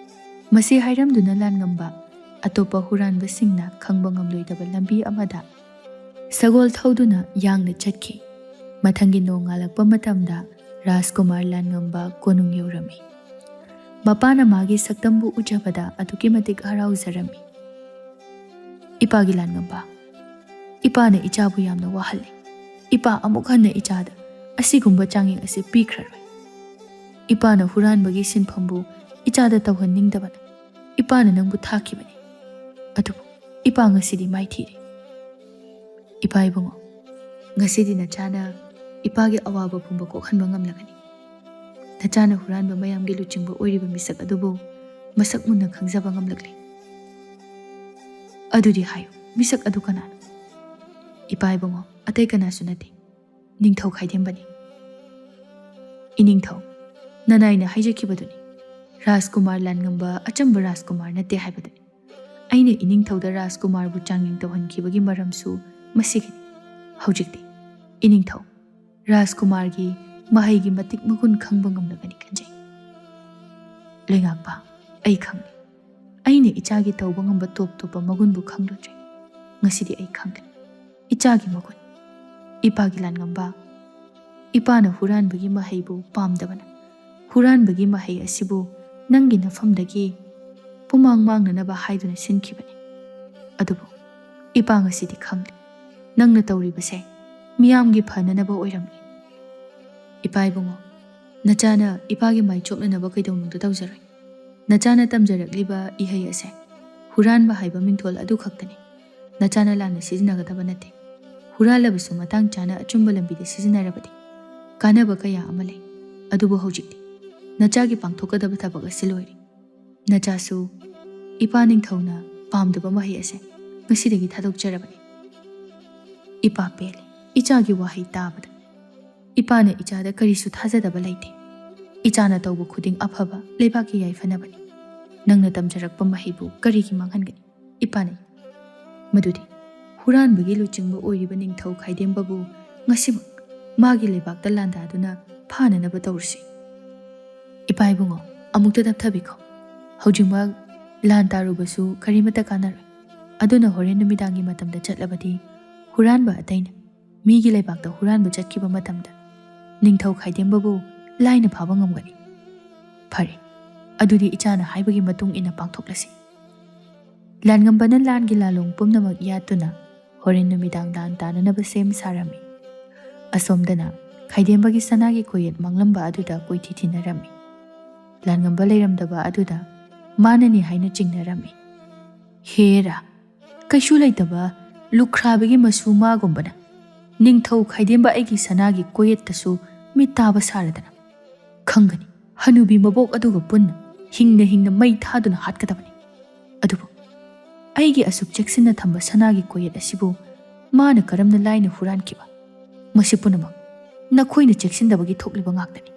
ꯃꯁꯤ ꯍꯥꯏꯔꯝꯗꯨꯅ ꯂꯥꯟꯉꯝꯕ ꯑꯇꯣꯞꯄ ꯍꯨꯔꯥꯟꯕꯁꯤꯡꯅ ꯈꯪꯕ ꯉꯝꯂꯣꯏꯗꯕ ꯂꯝꯕꯤ ꯑꯃꯗ ꯁꯒꯣꯜ ꯊꯧꯗꯨꯅ ꯌꯥꯡꯅ ꯆꯠꯈꯤ꯫ ꯃꯊꯪꯒꯤ ꯅꯣꯡꯉꯥꯜꯂꯛꯄ ꯃꯇꯝꯗ ꯔꯥꯖꯀꯨꯃꯥꯔ ꯂꯥꯟꯉꯝꯕ ꯀꯣꯅꯨꯡ ꯌꯧꯔꯝꯃꯤ꯫ ꯃꯄꯥꯅ ꯃꯥꯒꯤ ꯁꯛꯇꯝꯕꯨ ꯎꯖꯕꯗ ꯑꯗꯨꯛꯀꯤ ꯃꯇꯤꯛ ꯍꯔꯥꯎꯖꯔꯝꯃꯤ꯫ "ꯏꯄꯥꯒꯤ ꯂꯥꯟꯉꯝꯕ, ꯏꯄꯥꯅ ꯏꯆꯥꯕꯨ ꯌꯥꯝꯅ ꯋꯥꯍꯜꯂꯤ꯫ ꯏꯄꯥ ꯑꯃꯨꯛ ꯍꯟꯅ ꯏꯆꯥꯗ ꯑꯁꯤꯒꯨꯝꯕ ꯆꯥꯡꯌꯦꯡ ꯑꯁꯤ ꯄꯤꯈ꯭ꯔꯔꯣꯏ꯫ ꯏꯄꯥꯅ ꯍꯨꯔꯥꯟꯕꯒꯤ ꯁꯤꯟꯐꯝꯕꯨ ꯏꯆꯥꯗ ꯇꯧꯍꯟꯅꯤꯡꯗꯕꯅ ꯏꯄꯥꯅ ꯅꯪꯕꯨ ꯊꯥꯈꯤꯕꯅꯤ꯫ ꯑꯗꯨꯕꯨ ꯏꯄꯥ ꯉꯁꯤꯗꯤ ꯃꯥꯏꯊꯤꯔꯦ꯫ ꯏꯄꯥ ꯏꯕꯨꯡꯉꯣ, ꯉꯁꯤꯗꯤ ꯅꯆꯥꯅ ꯏꯄꯥꯒꯤ ꯑꯋꯥꯕ ꯄꯨꯝꯕ ꯀꯣꯛꯍꯟꯕ ꯉꯝꯂꯒꯅꯤ꯫ ꯅꯆꯥꯅ ꯍꯨꯔꯥꯟꯕ ꯃꯌꯥꯝꯒꯤ ꯂꯨꯆꯤꯡꯕ ꯑꯣꯏꯔꯤꯕ ꯃꯤꯁꯛ ꯑꯗꯨꯕꯨ ꯃꯁꯛ ꯃꯨꯟꯅ ꯈꯪꯖꯕ ꯉꯝꯂꯛꯂꯦ꯫ "ꯑꯗꯨꯗꯤ ꯍꯥꯏꯌꯨ, ꯃꯤꯁꯛ ꯑꯗꯨ ꯀꯅꯥꯅꯣ?" "ꯏꯄꯥ ꯏꯕꯨꯡꯉꯣ, ꯑꯇꯩ ꯀꯅꯥꯁꯨ ꯅꯠꯇꯦ, ꯅꯤꯡꯊꯧ ꯈꯥꯏꯗꯦꯝꯕꯅꯤ꯫" "ꯏꯅꯤꯡꯊꯧ, ꯅꯅꯥꯏꯅ ꯍꯥꯏꯖꯈꯤꯕꯗꯨꯅꯤ, ꯔꯥꯖꯀꯨꯃꯥꯔ ꯂꯥꯟꯉꯝꯕ ꯑꯆꯝꯕ ꯔꯥꯖꯀꯨꯃꯥꯔ ꯅꯠꯇꯦ ꯍꯥꯏꯕꯗꯨꯅꯤ꯫ ꯑꯩꯅ ꯏꯅꯤꯡꯊꯧꯗ ꯔꯥꯖꯀꯨꯃꯥꯔꯕꯨ ꯆꯥꯡꯌꯦꯡ ꯇꯧꯍꯟꯈꯤꯕꯒꯤ ꯃꯔꯝꯁꯨ ꯃꯁꯤꯒꯤꯅꯤ꯫ ꯍꯧꯖꯤꯛꯇꯤ ꯏꯅꯤꯡꯊꯧ, ꯔꯥꯖꯀꯨꯃꯥꯔꯒꯤ ꯃꯍꯩꯒꯤ ꯃꯇꯤꯛ ꯃꯒꯨꯟ ꯈꯪꯕ ꯉꯝꯂꯒꯅꯤ ꯈꯟꯖꯩ꯫" "ꯂꯩꯉꯥꯛꯄ, ꯑꯩ ꯈꯪꯂꯦ꯫ ꯑꯩꯅ ꯏꯆꯥꯒꯤ ꯇꯧꯕ ꯉꯝꯕ ꯇꯣꯞ ꯇꯣꯞꯄ ꯃꯒꯨꯟꯕꯨ ꯈꯪꯂꯨꯗ꯭ꯔꯦ꯫ ꯉꯁꯤꯗꯤ ꯑꯩ ꯈꯪꯂꯦ꯫ ꯏꯆꯥꯒꯤ ꯃꯒꯨꯟ, ꯏꯄꯥꯒꯤ ꯂꯥꯟꯉꯝꯕ, ꯏꯄꯥꯅ ꯍꯨꯔꯥꯟꯕꯒꯤ ꯃꯍꯩꯕꯨ ꯄꯥꯝꯗꯕꯅ, ꯍꯨꯔꯥꯟꯕꯒꯤ ꯃꯍꯩ ꯑꯁꯤꯕꯨ ꯅꯪꯒꯤ ꯅꯐꯝꯗꯒꯤ ꯄꯨꯃꯥꯡ ꯃꯥꯡꯅꯅꯕ ꯍꯥꯏꯗꯨꯅ ꯁꯤꯟꯈꯤꯕꯅꯤ꯫ ꯑꯗꯨꯕꯨ ꯏꯄꯥ ꯉꯁꯤꯗꯤ ꯈꯪꯂꯦ, ꯅꯪꯅ ꯇꯧꯔꯤꯕꯁꯦ ꯃꯤꯌꯥꯝꯒꯤ ꯐꯅꯅꯕ ꯑꯣꯏꯔꯝꯂꯦ꯫ ꯏꯄꯥ ꯏꯕꯨꯡꯉꯣ, ꯅꯆꯥꯅ ꯏꯄꯥꯒꯤ ꯃꯥꯏ ꯆꯣꯞꯅꯅꯕ ꯀꯩꯗꯧꯅꯨꯡꯗ ꯇꯧꯖꯔꯣꯏ꯫ ꯅꯆꯥꯅ ꯇꯝꯖꯔꯛꯂꯤꯕ ꯏꯍꯩ ꯑꯁꯦ ꯍꯨꯔꯥꯟꯕ ꯍꯥꯏꯕ ꯃꯤꯡꯊꯣꯜ ꯑꯗꯨ ꯈꯛꯇꯅꯤ꯫ ꯅꯆꯥꯅ ꯂꯥꯟꯅ ꯁꯤꯖꯤꯟꯅꯒꯗꯕ ꯅꯠꯇꯦ꯫ ꯍꯨꯔꯥꯜꯂꯕꯁꯨ ꯃꯇꯥꯡ ꯆꯥꯅ ꯑꯆꯨꯝꯕ ꯂꯝꯕꯤꯗ ꯁꯤꯖꯤꯟꯅꯔꯕꯗꯤ ꯀꯥꯟꯅꯕ ꯀꯌꯥ ꯑꯃ ꯂꯩ꯫ ꯑꯗꯨꯕꯨ ꯍꯧꯖꯤꯛꯇꯤ ꯅꯆꯥꯒꯤ ꯄꯥꯡꯊꯣꯛꯀꯗꯕ ꯊꯕꯛ ꯑꯁꯤ ꯂꯣꯏꯔꯦ꯫ ꯅꯆꯥꯁꯨ ꯏꯄꯥ ꯅꯤꯡꯊꯧꯅ ꯄꯥꯝꯗꯕ ꯃꯍꯩ ꯑꯁꯦ ꯉꯁꯤꯗꯒꯤ ꯊꯥꯗꯣꯛꯆꯔꯕꯅꯤ꯫" ꯏꯄꯥ ꯄꯦꯜꯂꯦ ꯏꯆꯥꯒꯤ ꯋꯥꯍꯩ ꯇꯥꯕꯗ꯫ "ꯏꯄꯥꯅ ꯏꯆꯥꯗ ꯀꯔꯤꯁꯨ ꯊꯥꯖꯗꯕ ꯂꯩꯇꯦ꯫ ꯏꯆꯥꯅ ꯇꯧꯕ ꯈꯨꯗꯤꯡ ꯑꯐꯕ, ꯂꯩꯕꯥꯛꯀꯤ ꯌꯥꯏꯐꯅꯕꯅꯤ꯫ ꯅꯪꯅ ꯇꯝꯖꯔꯛꯄ ꯃꯍꯩꯕꯨ ꯀꯔꯤꯒꯤ ꯃꯥꯡꯍꯟꯒꯅꯤ?" ꯏꯄꯥꯅ ꯃꯗꯨꯗꯤ ꯍꯨꯔꯥꯟꯕꯒꯤ ꯂꯨꯆꯤꯡꯕ ꯑꯣꯏꯔꯤꯕ ꯅꯤꯡꯊꯧ ꯈꯥꯏꯗꯦꯝꯕꯕꯨ ꯉꯁꯤꯃꯛ ꯃꯥꯒꯤ ꯂꯩꯕꯥꯛꯇ ꯂꯥꯟꯗꯥꯗꯨꯅ ꯐꯥꯅꯅꯕ ꯇꯧꯔꯁꯤ꯫ ꯏꯄꯥ ꯏꯕꯨꯡꯉꯣ, ꯑꯃꯨꯛꯇ ꯇꯞꯊꯕꯤꯈꯣ꯫ ꯍꯧꯖꯤꯛꯃꯛ ꯂꯥꯟ ꯇꯥꯔꯨꯕꯁꯨ ꯀꯔꯤꯃꯠꯇ ꯀꯥꯟꯅꯔꯣꯏ꯫ ꯑꯗꯨꯅ ꯍꯣꯔꯦꯟ ꯅꯨꯃꯤꯗꯥꯡꯒꯤ ꯃꯇꯝꯗ ꯆꯠꯂꯕꯗꯤ ꯍꯨꯔꯥꯟꯕ ꯑꯇꯩꯅ ꯃꯤꯒꯤ ꯂꯩꯕꯥꯛꯇ ꯍꯨꯔꯥꯟꯕ ꯆꯠꯈꯤꯕ ꯃꯇꯝꯗ ꯅꯤꯡꯊꯧ ꯈꯥꯏꯗꯦꯝꯕꯕꯨ ꯂꯥꯏꯅ ꯐꯥꯕ ꯉꯝꯒꯅꯤ꯫ ꯐꯔꯦ, ꯑꯗꯨꯗꯤ ꯏꯆꯥꯅ ꯍꯥꯏꯕꯒꯤ ꯃꯇꯨꯡ ꯏꯟꯅ ꯄꯥꯡꯊꯣꯛꯂꯁꯤ꯫ ꯂꯥꯟꯉꯝꯕꯅ ꯂꯥꯟꯒꯤ ꯂꯥꯂꯣꯡ ꯄꯨꯝꯅꯃꯛ ꯌꯥꯠꯇꯨꯅ ꯍꯣꯔꯦꯟ ꯅꯨꯃꯤꯗꯥꯡ ꯂꯥꯟ ꯇꯥꯅꯅꯕ ꯁꯦꯝ ꯁꯥꯔꯝꯃꯤ꯫ ꯑꯁꯣꯝꯗꯅ ꯈꯥꯏꯗꯦꯝꯕꯒꯤ ꯁꯅꯥꯒꯤ ꯀꯣꯌꯦꯠ ꯃꯥꯡꯂꯝꯕ ꯑꯗꯨꯗ ꯀꯣꯏꯊꯤ ꯊꯤꯅꯔꯝꯃꯤ꯫ ꯂꯥꯟꯉꯝꯕ ꯂꯩꯔꯝꯗꯕ ꯑꯗꯨꯗ ꯃꯥꯅꯅꯤ ꯍꯥꯏꯅ ꯆꯤꯡꯅꯔꯝꯃꯤ꯫ ꯍꯦꯔꯥ, ꯀꯩꯁꯨ ꯂꯩꯇꯕ ꯂꯨꯈ꯭ꯔꯥꯕꯤꯒꯤ ꯃꯁꯨ ꯃꯥꯒꯨꯝꯕꯅ ꯅꯤꯡꯊꯧ ꯈꯥꯏꯗꯦꯝꯕ ꯑꯩꯒꯤ ꯁꯅꯥꯒꯤ ꯀꯣꯌꯦꯠꯇꯁꯨ ꯃꯤꯠ ꯇꯥꯕ ꯁꯥꯔꯗꯅ꯫ ꯈꯪꯒꯅꯤ, ꯍꯅꯨꯕꯤ ꯃꯕꯣꯛ ꯑꯗꯨꯒ ꯄꯨꯟꯅ ꯍꯤꯡꯅ ꯍꯤꯡꯅ ꯃꯩ ꯊꯥꯗꯨꯅ ꯍꯥꯠꯀꯗꯕꯅꯤ꯫ ꯑꯗꯨꯕꯨ ꯑꯩꯒꯤ ꯑꯁꯨꯛ ꯆꯦꯛꯁꯤꯟꯅ ꯊꯝꯕ ꯁꯅꯥꯒꯤ ꯀꯣꯌꯦꯠ ꯑꯁꯤꯕꯨ ꯃꯥꯅ ꯀꯔꯝꯅ ꯂꯥꯏꯅ ꯍꯨꯔꯥꯟꯈꯤꯕ? ꯃꯁꯤ ꯄꯨꯝꯅꯃꯛ ꯅꯈꯣꯏꯅ ꯆꯦꯛꯁꯤꯟꯗꯕꯒꯤ ꯊꯣꯛꯂꯤꯕ ꯉꯥꯛꯇꯅꯤ꯫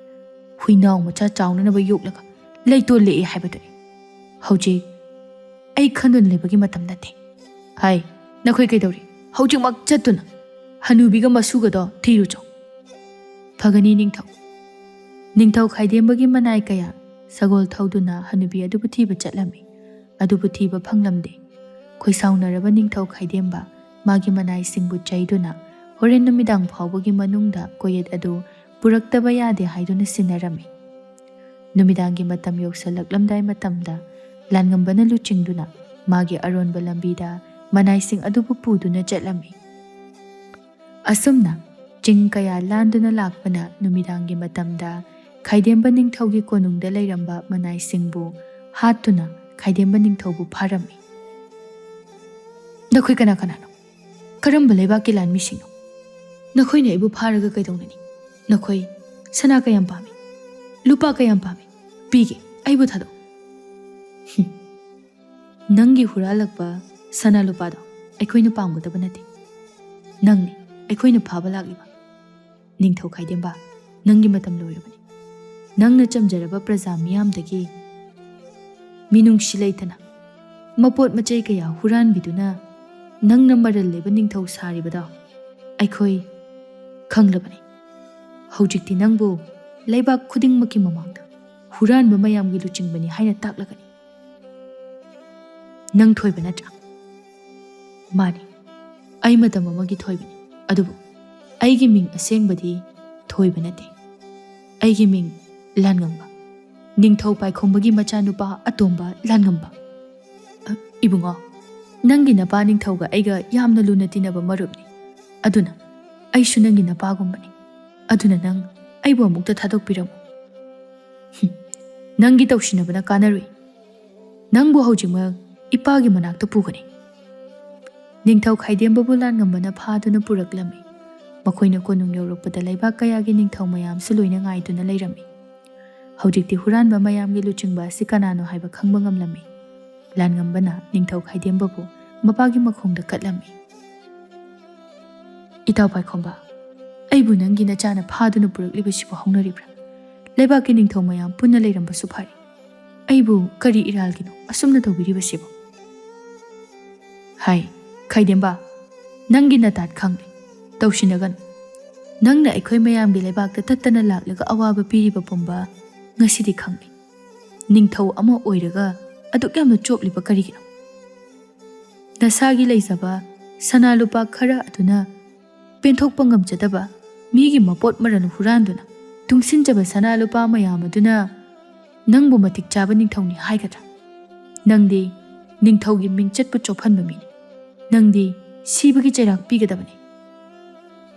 ꯍꯨꯏꯅꯥꯎ ꯃꯆꯥ ꯆꯥꯎꯅꯅꯕ ꯌꯣꯛꯂꯒ ꯂꯩꯇꯣꯜ ꯂꯦꯛꯏ ꯍꯥꯏꯕꯗꯨꯅꯤ꯫ ꯍꯧꯖꯤꯛ ꯑꯩ ꯈꯟꯗꯨꯅ ꯂꯩꯕꯒꯤ ꯃꯇꯝ ꯅꯠꯇꯦ꯫ ꯍꯥꯏ, ꯅꯈꯣꯏ ꯀꯩꯗꯧꯔꯤ? ꯍꯧꯖꯤꯛꯃꯛ ꯆꯠꯇꯨꯅ ꯍꯅꯨꯕꯤꯒ ꯃꯁꯨꯒꯗꯣ ꯊꯤꯔꯨꯆꯣ꯫ ꯐꯒꯅꯤ ꯅꯤꯡꯊꯧ꯫ ꯅꯤꯡꯊꯧ ꯈꯥꯏꯗꯦꯝꯕꯒꯤ ꯃꯅꯥꯏ ꯀꯌꯥ ꯁꯒꯣꯜ ꯊꯧꯗꯨꯅ ꯍꯅꯨꯕꯤ ꯑꯗꯨꯕꯨ ꯊꯤꯕ ꯆꯠꯂꯝꯃꯤ꯫ ꯑꯗꯨꯕꯨ ꯊꯤꯕ ꯐꯪꯂꯝꯗꯦ꯫ ꯈꯣꯏꯁꯥꯎꯅꯔꯕ ꯅꯤꯡꯊꯧ ꯈꯥꯏꯗꯦꯝꯕ ꯃꯥꯒꯤ ꯃꯅꯥꯏꯁꯤꯡꯕꯨ ꯆꯩꯗꯨꯅ ꯍꯣꯔꯦꯟ ꯅꯨꯃꯤꯗꯥꯡ ꯐꯥꯎꯕꯒꯤ ꯃꯅꯨꯡꯗ ꯀꯣꯌꯦꯠ ꯑꯗꯨ ꯄꯨꯔꯛꯇꯕ ꯌꯥꯗꯦ ꯍꯥꯏꯗꯨꯅ ꯁꯤꯟꯅꯔꯝꯃꯤ꯫ ꯅꯨꯃꯤꯗꯥꯡꯒꯤ ꯃꯇꯝ ꯌꯧꯁꯜꯂꯛꯂꯝꯗꯥꯏ ꯃꯇꯝꯗ ꯂꯥꯟꯉꯝꯕꯅ ꯂꯨꯆꯤꯡꯗꯨꯅ ꯃꯥꯒꯤ ꯑꯔꯣꯟꯕ ꯂꯝꯕꯤꯗ ꯃꯅꯥꯏꯁꯤꯡ ꯑꯗꯨꯕꯨ ꯄꯨꯗꯨꯅ ꯆꯠꯂꯝꯃꯤ꯫ ꯑꯁꯨꯝꯅ ꯆꯤꯡ ꯀꯌꯥ ꯂꯥꯟꯗꯨꯅ ꯂꯥꯛꯄꯅ ꯅꯨꯃꯤꯗꯥꯡꯒꯤ ꯃꯇꯝꯗ ꯈꯥꯏꯗꯦꯝꯕ ꯅꯤꯡꯊꯧꯒꯤ ꯀꯣꯅꯨꯡꯗ ꯂꯩꯔꯝꯕ ꯃꯅꯥꯏꯁꯤꯡꯕꯨ ꯍꯥꯠꯇꯨꯅ ꯈꯥꯏꯗꯦꯝꯕ ꯅꯤꯡꯊꯧꯕꯨ ꯐꯥꯔꯝꯃꯤ꯫ ꯅꯈꯣꯏ ꯀꯅꯥ ꯀꯅꯥꯅꯣ? ꯀꯔꯝꯕ ꯂꯩꯕꯥꯛꯀꯤ ꯂꯥꯟꯃꯤꯁꯤꯡꯅꯣ? ꯅꯈꯣꯏꯅ ꯑꯩꯕꯨ ꯐꯥꯔꯒ ꯀꯩꯗꯧꯅꯅꯤ? ꯅꯈꯣꯏ ꯁꯅꯥ ꯀꯌꯥꯝ ꯄꯥꯝꯃꯤ? ꯂꯨꯄꯥ ꯀꯌꯥꯝ ꯄꯥꯝꯃꯤ? ꯄꯤꯒꯦ, ꯑꯩꯕꯨ ꯊꯥꯗꯣꯛꯎ꯫ ꯍꯨꯝ꯫ ꯅꯪꯒꯤ ꯍꯨꯔꯥꯜꯂꯛꯄ ꯁꯅꯥ ꯂꯨꯄꯥꯗꯣ ꯑꯩꯈꯣꯏꯅ ꯄꯥꯝꯒꯗꯕ ꯅꯠꯇꯦ꯫ ꯅꯪꯅꯤ ꯑꯩꯈꯣꯏꯅ ꯐꯥꯕ ꯂꯥꯛꯂꯤꯕ꯫ ꯅꯤꯡꯊꯧ ꯈꯥꯏꯗꯦꯝꯕ, ꯅꯪꯒꯤ ꯃꯇꯝ ꯂꯣꯏꯔꯕꯅꯤ꯫ ꯅꯪꯅ ꯆꯝꯖꯔꯕ ꯄ꯭ꯔꯖꯥ ꯃꯤꯌꯥꯝꯗꯒꯤ ꯃꯤꯅꯨꯡꯁꯤ ꯂꯩꯇꯅ ꯃꯄꯣꯠ ꯃꯆꯩ ꯀꯌꯥ ꯍꯨꯔꯥꯟꯕꯤꯗꯨꯅ ꯅꯪꯅ ꯃꯔꯜ ꯂꯩꯕ ꯅꯤꯡꯊꯧ ꯁꯥꯔꯤꯕꯗꯣ ꯑꯩꯈꯣꯏ ꯈꯪꯂꯕꯅꯤ꯫ ꯍꯧꯖꯤꯛꯇꯤ ꯅꯪꯕꯨ ꯂꯩꯕꯥꯛ ꯈꯨꯗꯤꯡꯃꯛꯀꯤ ꯃꯃꯥꯡꯗ ꯍꯨꯔꯥꯟꯕ ꯃꯌꯥꯝꯒꯤ ꯂꯨꯆꯤꯡꯕꯅꯤ ꯍꯥꯏꯅ ꯇꯥꯛꯂꯒꯅꯤ꯫ ꯅꯪ ꯊꯣꯏꯕ ꯅꯠꯇ꯭ꯔꯥ? ꯃꯥꯅꯤ, ꯑꯩ ꯃꯇꯝ ꯑꯃꯒꯤ ꯊꯣꯏꯕꯅꯤ꯫ ꯑꯗꯨꯕꯨ ꯑꯩꯒꯤ ꯃꯤꯡ ꯑꯁꯦꯡꯕꯗꯤ ꯊꯣꯏꯕ ꯅꯠꯇꯦ꯫ ꯑꯩꯒꯤ ꯃꯤꯡ ꯂꯥꯟꯉꯝꯕ, ꯅꯤꯡꯊꯧ ꯄꯥꯏꯈꯣꯝꯕꯒꯤ ꯃꯆꯥꯅꯨꯄꯥ ꯑꯇꯣꯝꯕ ꯂꯥꯟꯉꯝꯕ꯫ ꯑ, ꯏꯕꯨꯡꯉꯣ, ꯅꯪꯒꯤ ꯅꯄꯥ ꯅꯤꯡꯊꯧꯒ ꯑꯩꯒ ꯌꯥꯝꯅ ꯂꯨꯅ ꯇꯤꯟꯅꯕ ꯃꯔꯨꯞꯅꯤ꯫ ꯑꯗꯨꯅ ꯑꯩꯁꯨ ꯅꯪꯒꯤ ꯅꯄꯥꯒꯨꯝꯕꯅꯤ꯫ ꯑꯗꯨꯅ ꯅꯪ ꯑꯩꯕꯨ ꯑꯃꯨꯛꯇ ꯊꯥꯗꯣꯛꯄꯤꯔꯝꯃꯨ꯫ ꯍꯨꯝ, ꯅꯪꯒꯤ ꯇꯧꯁꯤꯟꯅꯕꯅ ꯀꯥꯟꯅꯔꯣꯏ꯫ ꯅꯪꯕꯨ ꯍꯧꯖꯤꯛꯃꯛ ꯏꯄꯥꯒꯤ ꯃꯅꯥꯛꯇ ꯄꯨꯒꯅꯤ꯫ ꯅꯤꯡꯊꯧ ꯈꯥꯏꯗꯦꯝꯕꯕꯨ ꯂꯥꯟꯉꯝꯕꯅ ꯐꯥꯗꯨꯅ ꯄꯨꯔꯛꯂꯝꯃꯤ꯫ ꯃꯈꯣꯏꯅ ꯀꯣꯅꯨꯡ ꯌꯧꯔꯛꯄꯗ ꯂꯩꯕꯥꯛ ꯀꯌꯥꯒꯤ ꯅꯤꯡꯊꯧ ꯃꯌꯥꯝꯁꯨ ꯂꯣꯏꯅ ꯉꯥꯏꯗꯨꯅ ꯂꯩꯔꯝꯃꯤ꯫ ꯍꯧꯖꯤꯛꯇꯤ ꯍꯨꯔꯥꯟꯕ ꯃꯌꯥꯝꯒꯤ ꯂꯨꯆꯤꯡꯕ ꯑꯁꯤ ꯀꯅꯥꯅꯣ ꯍꯥꯏꯕ ꯈꯪꯕ ꯉꯝꯂꯝꯃꯤ꯫ ꯂꯥꯟꯉꯝꯕꯅ ꯅꯤꯡꯊꯧ ꯈꯥꯏꯗꯦꯝꯕꯕꯨ ꯃꯄꯥꯒꯤ ꯃꯈꯣꯡꯗ ꯀꯠꯂꯝꯃꯤ꯫ "ꯏꯇꯥꯎ ꯄꯥꯏꯈꯣꯝꯕ, ꯑꯩꯕꯨ ꯅꯪꯒꯤ ꯅꯆꯥꯅ ꯐꯥꯗꯨꯅ ꯄꯨꯔꯛꯂꯤꯕꯁꯤꯕꯨ ꯍꯧꯅꯔꯤꯕ꯭ꯔꯥ? ꯂꯩꯕꯥꯛꯀꯤ ꯅꯤꯡꯊꯧ ꯃꯌꯥꯝ ꯄꯨꯟꯅ ꯂꯩꯔꯝꯕꯁꯨ ꯐꯔꯦ꯫ ꯑꯩꯕꯨ ꯀꯔꯤ ꯏꯔꯥꯜꯒꯤꯅꯣ ꯑꯁꯨꯝꯅ ꯇꯧꯕꯤꯔꯤꯕꯁꯤꯕꯨ?" "ꯍꯥꯏ, ꯈꯥꯏꯗꯦꯝꯕ, ꯅꯪꯒꯤ ꯅꯇꯥꯠ ꯈꯪꯂꯦ꯫ ꯇꯧꯁꯤꯟꯅꯒꯅꯨ꯫ ꯅꯪꯅ ꯑꯩꯈꯣꯏ ꯃꯌꯥꯝꯒꯤ ꯂꯩꯕꯥꯛꯇ ꯇꯠꯇꯅ ꯂꯥꯛꯂꯒ ꯑꯋꯥꯕ ꯄꯤꯔꯤꯕ ꯄꯨꯝꯕ ꯉꯁꯤꯗꯤ ꯈꯪꯂꯦ꯫ ꯅꯤꯡꯊꯧ ꯑꯃ ꯑꯣꯏꯔꯒ ꯑꯗꯨꯛ ꯌꯥꯝꯅ ꯆꯣꯞꯂꯤꯕ ꯀꯔꯤꯒꯤꯅꯣ? ꯅꯁꯥꯒꯤ ꯂꯩꯖꯕ ꯁꯅꯥ ꯂꯨꯄꯥ ꯈꯔ ꯑꯗꯨꯅ ꯄꯦꯟꯊꯣꯛꯄ ꯉꯝꯖꯗꯕ, ꯃꯤꯒꯤ ꯃꯄꯣꯠ ꯃꯔꯜ ꯍꯨꯔꯥꯟꯗꯨꯅ ꯇꯨꯡꯁꯤꯟꯖꯕ ꯁꯅꯥ ꯂꯨꯄꯥ ꯃꯌꯥꯝ ꯑꯗꯨꯅ ꯅꯪꯕꯨ ꯃꯇꯤꯛ ꯆꯥꯕ ꯅꯤꯡꯊꯧꯅꯤ ꯍꯥꯏꯒꯗ꯭ꯔꯥ? ꯅꯪꯗꯤ ꯅꯤꯡꯊꯧꯒꯤ ꯃꯤꯡꯆꯠꯄꯨ ꯆꯣꯞꯍꯟꯕ ꯃꯤꯅꯤ꯫ ꯅꯪꯗꯤ ꯁꯤꯕꯒꯤ ꯆꯩꯔꯥꯛ ꯄꯤꯒꯗꯕꯅꯤ꯫"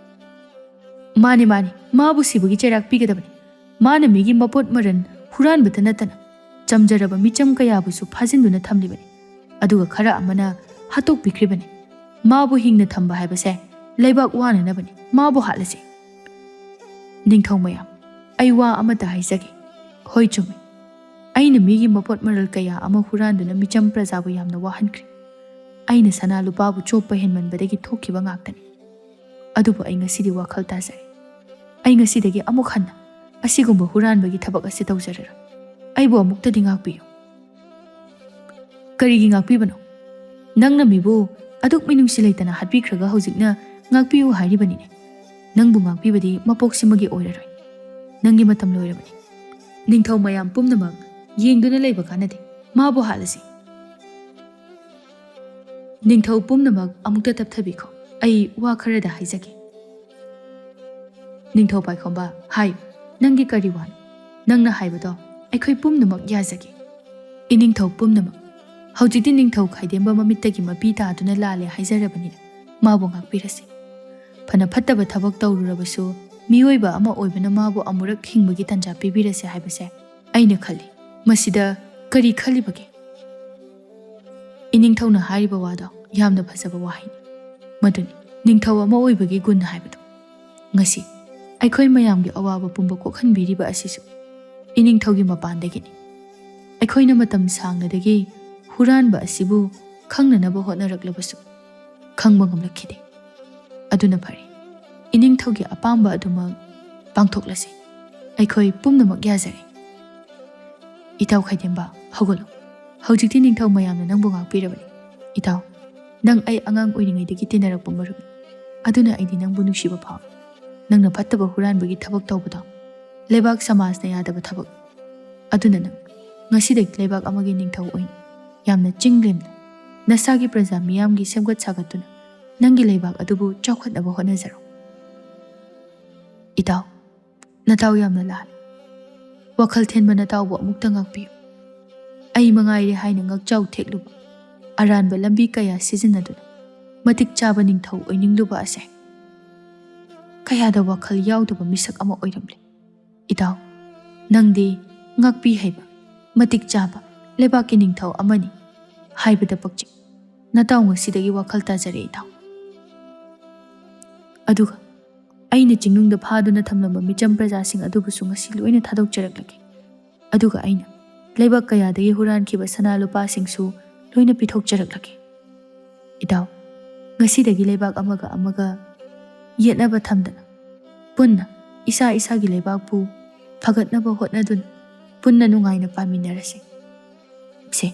"ꯃꯥꯅꯤ, ꯃꯥꯅꯤ, ꯃꯥꯕꯨ ꯁꯤꯕꯒꯤ ꯆꯩꯔꯥꯛ ꯄꯤꯒꯗꯕꯅꯤ꯫ ꯃꯥꯅ ꯃꯤꯒꯤ ꯃꯄꯣꯠ ꯃꯔꯜ ꯍꯨꯔꯥꯟꯕꯇ ꯅꯠꯇꯅ ꯆꯝꯖꯔꯕ ꯃꯤꯆꯝ ꯀꯌꯥꯕꯨꯁꯨ ꯐꯥꯖꯤꯟꯗꯨꯅ ꯊꯝꯂꯤꯕꯅꯤ꯫ ꯑꯗꯨꯒ ꯈꯔ ꯑꯃꯅ ꯍꯥꯠꯇꯣꯛꯄꯤꯈ꯭ꯔꯤꯕꯅꯤ꯫ ꯃꯥꯕꯨ ꯍꯤꯡꯅ ꯊꯝꯕ ꯍꯥꯏꯕꯁꯦ ꯂꯩꯕꯥꯛ ꯋꯥꯅꯅꯕꯅꯤ꯫ ꯃꯥꯕꯨ ꯍꯥꯠꯂꯁꯤ꯫" "ꯅꯤꯡꯊꯧ ꯃꯌꯥꯝ, ꯑꯩ ꯋꯥ ꯑꯃꯇ ꯍꯥꯏꯖꯒꯦ꯫ ꯍꯣꯏ, ꯆꯨꯝꯃꯤ꯫ ꯑꯩꯅ ꯃꯤꯒꯤ ꯃꯄꯣꯠ ꯃꯔꯜ ꯀꯌꯥ ꯑꯃ ꯍꯨꯔꯥꯟꯗꯨꯅ ꯃꯤꯆꯝ ꯄ꯭ꯔꯖꯥꯕꯨ ꯌꯥꯝꯅ ꯋꯥꯍꯟꯈ꯭ꯔꯦ꯫ ꯑꯩꯅ ꯁꯅꯥ ꯂꯨꯄꯥꯕꯨ ꯆꯣꯞꯄ ꯍꯦꯟꯃꯟꯕꯗꯒꯤ ꯊꯣꯛꯈꯤꯕ ꯉꯥꯛꯇꯅꯤ꯫ ꯑꯗꯨꯕꯨ ꯑꯩ ꯉꯁꯤꯗꯤ ꯋꯥꯈꯜ ꯇꯥꯖꯔꯦ꯫ ꯑꯩ ꯉꯁꯤꯗꯒꯤ ꯑꯃꯨꯛ ꯍꯟꯅ ꯑꯁꯤꯒꯨꯝꯕ ꯍꯨꯔꯥꯟꯕꯒꯤ ꯊꯕꯛ ꯑꯁꯤ ꯇꯧꯖꯔꯔꯣꯏ꯫ ꯑꯩꯕꯨ ꯑꯃꯨꯛꯇꯗꯤ ꯉꯥꯛꯄꯤꯌꯨ꯫" "ꯀꯔꯤꯒꯤ ꯉꯥꯛꯄꯤꯕꯅꯣ? ꯅꯪꯅ ꯃꯤꯕꯨ ꯑꯗꯨꯛ ꯃꯤꯅꯨꯡꯁꯤ ꯂꯩꯇꯅ ꯍꯥꯠꯄꯤꯈ꯭ꯔꯒ ꯍꯧꯖꯤꯛꯅ ꯉꯥꯛꯄꯤꯌꯨ ꯍꯥꯏꯔꯤꯕꯅꯤꯅꯦ꯫ ꯅꯪꯕꯨ ꯉꯥꯛꯄꯤꯕꯗꯤ ꯃꯄꯣꯛꯁꯤꯃꯒꯤ ꯑꯣꯏꯔꯔꯣꯏ꯫ ꯅꯪꯒꯤ ꯃꯇꯝ ꯂꯣꯏꯔꯕꯅꯤ꯫ ꯅꯤꯡꯊꯧ ꯃꯌꯥꯝ ꯄꯨꯝꯅꯃꯛ ꯌꯦꯡꯗꯨꯅ ꯂꯩꯕ ꯀꯥꯟꯅꯗꯦ꯫ ꯃꯥꯕꯨ ꯍꯥꯠꯂꯁꯤ꯫" "ꯅꯤꯡꯊꯧ ꯄꯨꯝꯅꯃꯛ ꯑꯃꯨꯛꯇ ꯇꯞꯊꯕꯤꯈꯣ꯫ ꯑꯩ ꯋꯥ ꯈꯔꯗ ꯍꯥꯏꯖꯒꯦ꯫" "ꯅꯤꯡꯊꯧ ꯄꯥꯏꯈꯣꯝꯕ, ꯍꯥꯏ, ꯅꯪꯒꯤ ꯀꯔꯤ ꯋꯥꯅꯣ? ꯅꯪꯅ ꯍꯥꯏꯕꯗꯣ ꯑꯩꯈꯣꯏ ꯄꯨꯝꯅꯃꯛ ꯌꯥꯖꯒꯦ꯫" "ꯏꯅꯤꯡꯊꯧ ꯄꯨꯝꯅꯃꯛ, ꯍꯧꯖꯤꯛꯇꯤ ꯅꯤꯡꯊꯧ ꯈꯥꯏꯗꯦꯝꯕ ꯃꯃꯤꯠꯇꯒꯤ ꯃꯄꯤ ꯇꯥꯗꯨꯅ ꯂꯥꯜꯂꯦ ꯍꯥꯏꯖꯔꯕꯅꯤꯅ ꯃꯥꯕꯨ ꯉꯥꯛꯄꯤꯔꯁꯤ꯫ ꯐꯅ ꯐꯠꯇꯕ ꯊꯕꯛ ꯇꯧꯔꯨꯔꯕꯁꯨ ꯃꯤꯑꯣꯏꯕ ꯑꯃ ꯑꯣꯏꯕꯅ ꯃꯥꯕꯨ ꯑꯃꯨꯔꯛ ꯍꯤꯡꯕꯒꯤ ꯇꯥꯟꯖꯥ ꯄꯤꯕꯤꯔꯁꯤ ꯍꯥꯏꯕꯁꯦ ꯑꯩꯅ ꯈꯜꯂꯤ꯫ ꯃꯁꯤꯗ ꯀꯔꯤ ꯈꯜꯂꯤꯕꯒꯦ?" "ꯏꯅꯤꯡꯊꯧꯅ ꯍꯥꯏꯔꯤꯕ ꯋꯥꯗꯣ ꯌꯥꯝꯅ ꯐꯖꯕ ꯋꯥꯍꯩꯅꯤ꯫ ꯃꯗꯨꯅꯤ ꯅꯤꯡꯊꯧ ꯑꯃ ꯑꯣꯏꯕꯒꯤ ꯒꯨꯟ ꯍꯥꯏꯕꯗꯣ꯫ ꯉꯁꯤ ꯑꯩꯈꯣꯏ ꯃꯌꯥꯝꯒꯤ ꯑꯋꯥꯕ ꯄꯨꯝꯕ ꯀꯣꯛꯍꯟꯕꯤꯔꯤꯕ ꯑꯁꯤꯁꯨ ꯏꯅꯤꯡꯊꯧꯒꯤ ꯃꯄꯥꯟꯗꯒꯤꯅꯤ꯫ ꯑꯩꯈꯣꯏꯅ ꯃꯇꯝ ꯁꯥꯡꯅꯗꯒꯤ ꯍꯨꯔꯥꯟꯕ ꯑꯁꯤꯕꯨ ꯈꯪꯅꯅꯕ ꯍꯣꯠꯅꯔꯛꯂꯕꯁꯨ ꯈꯪꯕ ꯉꯝꯂꯛꯈꯤꯗꯦ꯫ ꯑꯗꯨꯅ ꯐꯔꯦ, ꯏꯅꯤꯡꯊꯧꯒꯤ ꯑꯄꯥꯝꯕ ꯑꯗꯨꯃꯛ ꯄꯥꯡꯊꯣꯛꯂꯁꯤ꯫ ꯑꯩꯈꯣꯏ ꯄꯨꯝꯅꯃꯛ ꯌꯥꯖꯔꯦ꯫ ꯏꯇꯥꯎ ꯈꯥꯏꯗꯦꯝꯕ, ꯍꯧꯒꯠꯂꯣ꯫ ꯍꯧꯖꯤꯛꯇꯤ ꯅꯤꯡꯊꯧ ꯃꯌꯥꯝꯅ ꯅꯪꯕꯨ ꯉꯥꯛꯄꯤꯔꯕꯅꯤ꯫ ꯏꯇꯥꯎ, ꯅꯪ ꯑꯩ ꯑꯉꯥꯡ ꯑꯣꯏꯔꯤꯉꯩꯗꯒꯤ ꯇꯤꯟꯅꯔꯛꯄ ꯃꯔꯨꯞꯅꯤ꯫ ꯑꯗꯨꯅ ꯑꯩꯗꯤ ꯅꯪꯕꯨ ꯅꯨꯡꯁꯤꯕ ꯐꯥꯎꯏ꯫ ꯅꯪꯅ ꯐꯠꯇꯕ ꯍꯨꯔꯥꯟꯕꯒꯤ ꯊꯕꯛ ꯇꯧꯕꯗꯣ ꯂꯩꯕꯥꯛ ꯁꯃꯥꯖꯅ ꯌꯥꯗꯕ ꯊꯕꯛ꯫ ꯑꯗꯨꯅ ꯅꯪ ꯉꯁꯤꯗꯒꯤ ꯂꯩꯕꯥꯛ ꯑꯃꯒꯤ ꯅꯤꯡꯊꯧ ꯑꯣꯏꯅ ꯌꯥꯝꯅ ꯆꯤꯡ ꯂꯦꯝꯅ ꯅꯁꯥꯒꯤ ꯄ꯭ꯔꯖꯥ ꯃꯤꯌꯥꯝꯒꯤ ꯁꯦꯝꯒꯠ ꯁꯥꯒꯠꯇꯨꯅ ꯅꯪꯒꯤ ꯂꯩꯕꯥꯛ ꯑꯗꯨꯕꯨ ꯆꯥꯎꯈꯠꯅꯕ ꯍꯣꯠꯅꯖꯔꯣ꯫ ꯏꯇꯥꯎ, ꯅꯇꯥꯎ ꯌꯥꯝꯅ ꯂꯥꯜꯂꯤ꯫ ꯋꯥꯈꯜ ꯊꯦꯟꯕ ꯅꯇꯥꯎꯕꯨ ꯑꯃꯨꯛꯇ ꯉꯥꯛꯄꯤꯌꯨ꯫ ꯑꯩ ꯃꯉꯥꯏꯔꯦ ꯍꯥꯏꯅ ꯉꯛꯆꯥꯎ ꯊꯦꯛꯂꯨꯕ, ꯑꯔꯥꯟꯕ ꯂꯝꯕꯤ ꯀꯌꯥ ꯁꯤꯖꯤꯟꯅꯗꯨꯅ ꯃꯇꯤꯛ ꯆꯥꯕ ꯅꯤꯡꯊꯧ ꯑꯣꯏꯅꯤꯡꯂꯨꯕ ꯑꯁꯦ ꯀꯌꯥꯗ ꯋꯥꯈꯜ ꯌꯥꯎꯗꯕ ꯃꯤꯁꯛ ꯑꯃ ꯑꯣꯏꯔꯝꯂꯦ꯫ ꯏꯇꯥꯎ, ꯅꯪꯗꯤ ꯉꯥꯛꯄꯤ ꯍꯩꯕ, ꯃꯇꯤꯛ ꯆꯥꯕ ꯂꯩꯕꯥꯛꯀꯤ ꯅꯤꯡꯊꯧ ꯑꯃꯅꯤ ꯍꯥꯏꯕꯗ ꯄꯛꯆꯩ꯫ ꯅꯇꯥꯎ ꯉꯁꯤꯗꯒꯤ ꯋꯥꯈꯜ ꯇꯥꯖꯔꯦ, ꯏꯇꯥꯎ꯫ ꯑꯗꯨꯒ ꯑꯩꯅ ꯆꯤꯡꯅꯨꯡꯗ ꯐꯥꯗꯨꯅ ꯊꯝꯂꯝꯕ ꯃꯤꯆꯝ ꯄ꯭ꯔꯖꯥꯁꯤꯡ ꯑꯗꯨꯕꯨꯁꯨ ꯉꯁꯤ ꯂꯣꯏꯅ ꯊꯥꯗꯣꯛꯆꯔꯛꯂꯒꯦ꯫ ꯑꯗꯨꯒ ꯑꯩꯅ ꯂꯩꯕꯥꯛ ꯀꯌꯥꯗꯒꯤ ꯍꯨꯔꯥꯟꯈꯤꯕ ꯁꯅꯥ ꯂꯨꯄꯥꯁꯤꯡꯁꯨ ꯂꯣꯏꯅ ꯄꯤꯊꯣꯛꯆꯔꯛꯂꯒꯦ꯫ ꯏꯇꯥꯎ, ꯉꯁꯤꯗꯒꯤ ꯂꯩꯕꯥꯛ ꯑꯃꯒ ꯑꯃꯒ ꯌꯦꯠꯅꯕ ꯊꯝꯗꯅ ꯄꯨꯟꯅ ꯏꯁꯥ ꯏꯁꯥꯒꯤ ꯂꯩꯕꯥꯛꯄꯨ ꯐꯒꯠꯅꯕ ꯍꯣꯠꯅꯗꯨꯅ ꯄꯨꯟꯅ ꯅꯨꯡꯉꯥꯏꯅ ꯄꯥꯟꯃꯤꯟꯅꯔꯁꯤ꯫ ꯁꯦ,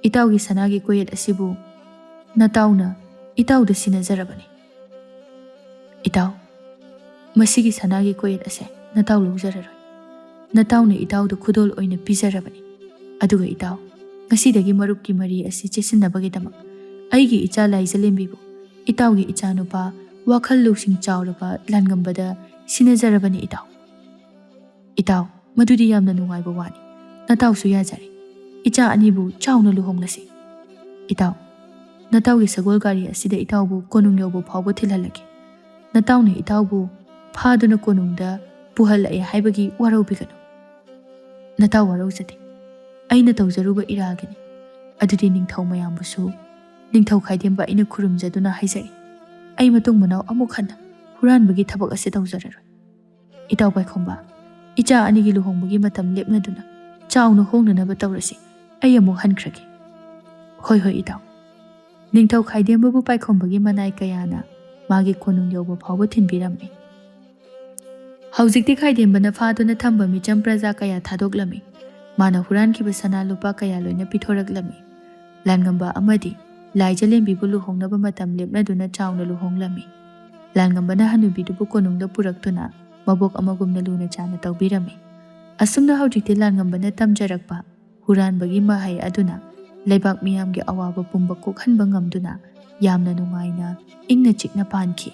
ꯏꯇꯥꯎꯒꯤ ꯁꯅꯥꯒꯤ ꯀꯣꯌꯦꯠ ꯑꯁꯤꯕꯨ ꯅꯇꯥꯎꯅ ꯏꯇꯥꯎꯗ ꯁꯤꯟꯅꯖꯔꯕꯅꯤ꯫ ꯏꯇꯥꯎ, ꯃꯁꯤꯒꯤ ꯁꯅꯥꯒꯤ ꯀꯣꯌꯦꯠ ꯑꯁꯦ ꯅꯇꯥꯎ ꯂꯧꯖꯔꯔꯣꯏ꯫ ꯅꯇꯥꯎꯅ ꯏꯇꯥꯎꯗ ꯈꯨꯗꯣꯜ ꯑꯣꯏꯅ ꯄꯤꯖꯔꯕꯅꯤ꯫ ꯑꯗꯨꯒ ꯏꯇꯥꯎ, ꯉꯁꯤꯗꯒꯤ ꯃꯔꯨꯞꯀꯤ ꯃꯔꯤ ꯑꯁꯤ ꯆꯦꯠꯁꯤꯟꯅꯕꯒꯤꯗꯃꯛ ꯑꯩꯒꯤ ꯏꯆꯥ ꯂꯥꯏꯖꯂꯦꯝꯕꯤꯕꯨ ꯏꯇꯥꯎꯒꯤ ꯏꯆꯥꯅꯨꯄꯥ ꯋꯥꯈꯜ ꯂꯧꯁꯤꯡ ꯆꯥꯎꯔꯕ ꯂꯥꯟꯉꯝꯕꯗ ꯁꯤꯟꯅꯖꯔꯕꯅꯤ ꯏꯇꯥꯎ꯫ ꯏꯇꯥꯎ, ꯃꯗꯨꯗꯤ ꯌꯥꯝꯅ ꯅꯨꯡꯉꯥꯏꯕ ꯋꯥꯅꯤ꯫ ꯅꯇꯥꯎꯁꯨ ꯌꯥꯖꯔꯦ꯫ ꯏꯆꯥ ꯑꯅꯤꯕꯨ ꯆꯥꯎꯅ ꯂꯨꯍꯣꯡꯂꯁꯤ꯫ ꯏꯇꯥꯎ, ꯅꯇꯥꯎꯒꯤ ꯁꯒꯣꯜ ꯒꯥꯔꯤ ꯑꯁꯤꯗ ꯏꯇꯥꯎꯕꯨ ꯀꯣꯅꯨꯡ ꯌꯧꯕ ꯐꯥꯎꯕ ꯊꯤꯜꯍꯜꯂꯒꯦ꯫ ꯅꯇꯥꯎꯅ ꯏꯇꯥꯎꯕꯨ ꯐꯥꯗꯨꯅ ꯀꯣꯅꯨꯡꯗ ꯄꯨꯍꯜꯂꯛꯑꯦ ꯍꯥꯏꯕꯒꯤ ꯋꯥꯔꯧꯕꯤꯒꯅꯨ꯫ ꯅꯇꯥꯎ ꯋꯥꯔꯧꯖꯗꯦ꯫ ꯑꯩꯅ ꯇꯧꯖꯔꯨꯕ ꯏꯔꯥꯜꯒꯤꯅꯤ꯫ ꯑꯗꯨꯗꯤ ꯅꯤꯡꯊꯧ ꯃꯌꯥꯝꯕꯨꯁꯨ, ꯅꯤꯡꯊꯧ ꯈꯥꯏꯗꯦꯝꯕ ꯑꯩꯅ ꯈꯨꯔꯨꯝꯖꯗꯨꯅ ꯍꯥꯏꯖꯔꯤ, ꯑꯩ ꯃꯇꯨꯡ ꯃꯅꯥꯎ ꯑꯃꯨꯛ ꯍꯟꯅ ꯍꯨꯔꯥꯟꯕꯒꯤ ꯊꯕꯛ ꯑꯁꯤ ꯇꯧꯖꯔꯔꯣꯏ꯫ ꯏꯇꯥꯎ ꯄꯥꯏꯈꯣꯝꯕ, "ꯏꯆꯥ ꯑꯅꯤꯒꯤ ꯂꯨꯍꯣꯡꯕꯒꯤ ꯃꯇꯝ ꯂꯦꯞꯅꯗꯨꯅ ꯆꯥꯎꯅ ꯍꯣꯡꯅꯅꯕ ꯇꯧꯔꯁꯤ꯫ ꯑꯩ ꯑꯃꯨꯛ ꯍꯟꯈ꯭ꯔꯒꯦ꯫" "ꯍꯣꯏ, ꯍꯣꯏ, ꯏꯇꯥꯎ꯫" ꯅꯤꯡꯊꯧ ꯈꯥꯏꯗꯦꯝꯕꯕꯨ ꯄꯥꯏꯈꯣꯝꯕꯒꯤ ꯃꯅꯥꯏ ꯀꯌꯥꯅ ꯃꯥꯒꯤ ꯀꯣꯅꯨꯡ ꯌꯧꯕ ꯐꯥꯎꯕ ꯊꯤꯟꯕꯤꯔꯝꯃꯤ꯫ ꯍꯧꯖꯤꯛꯇꯤ ꯈꯥꯏꯗꯦꯝꯕꯅ ꯐꯥꯗꯨꯅ ꯊꯝꯕ ꯃꯤꯆꯝ ꯄ꯭ꯔꯖꯥ ꯀꯌꯥ ꯊꯥꯗꯣꯛꯂꯝꯃꯤ꯫ ꯃꯥꯅ ꯍꯨꯔꯥꯟꯈꯤꯕ ꯁꯅꯥ ꯂꯨꯄꯥ ꯀꯌꯥ ꯂꯣꯏꯅ ꯄꯤꯊꯣꯔꯛꯂꯝꯃꯤ꯫ ꯂꯥꯟꯉꯝꯕ ꯑꯃꯗꯤ ꯂꯥꯏꯖꯂꯦꯝꯕꯤꯕꯨ ꯂꯨꯍꯣꯡꯅꯕ ꯃꯇꯝ ꯂꯦꯞꯅꯗꯨꯅ ꯆꯥꯎꯅ ꯂꯨꯍꯣꯡꯂꯝꯃꯤ꯫ ꯂꯥꯟꯉꯝꯕꯅ ꯍꯅꯨꯕꯤꯗꯨꯕꯨ ꯀꯣꯅꯨꯡꯗ ꯄꯨꯔꯛꯇꯨꯅ ꯃꯕꯣꯛ ꯑꯃꯒꯨꯝꯅ ꯂꯨꯅ ꯆꯥꯅ ꯇꯧꯕꯤꯔꯝꯃꯤ꯫ ꯑꯁꯨꯝꯅ ꯍꯧꯖꯤꯛꯇꯤ ꯂꯥꯟꯉꯝꯕꯅ ꯇꯝꯖꯔꯛꯄ ꯍꯨꯔꯥꯟꯕꯒꯤ ꯃꯍꯩ ꯑꯗꯨꯅ ꯂꯩꯕꯥꯛ ꯃꯤꯌꯥꯝꯒꯤ ꯑꯋꯥꯕ ꯄꯨꯝꯕ ꯀꯣꯛꯍꯟꯕ ꯉꯝꯗꯨꯅ ꯌꯥꯝꯅ ꯅꯨꯡꯉꯥꯏꯅ ꯏꯪꯅ ꯆꯤꯛꯅ ꯄꯥꯟꯈꯤ꯫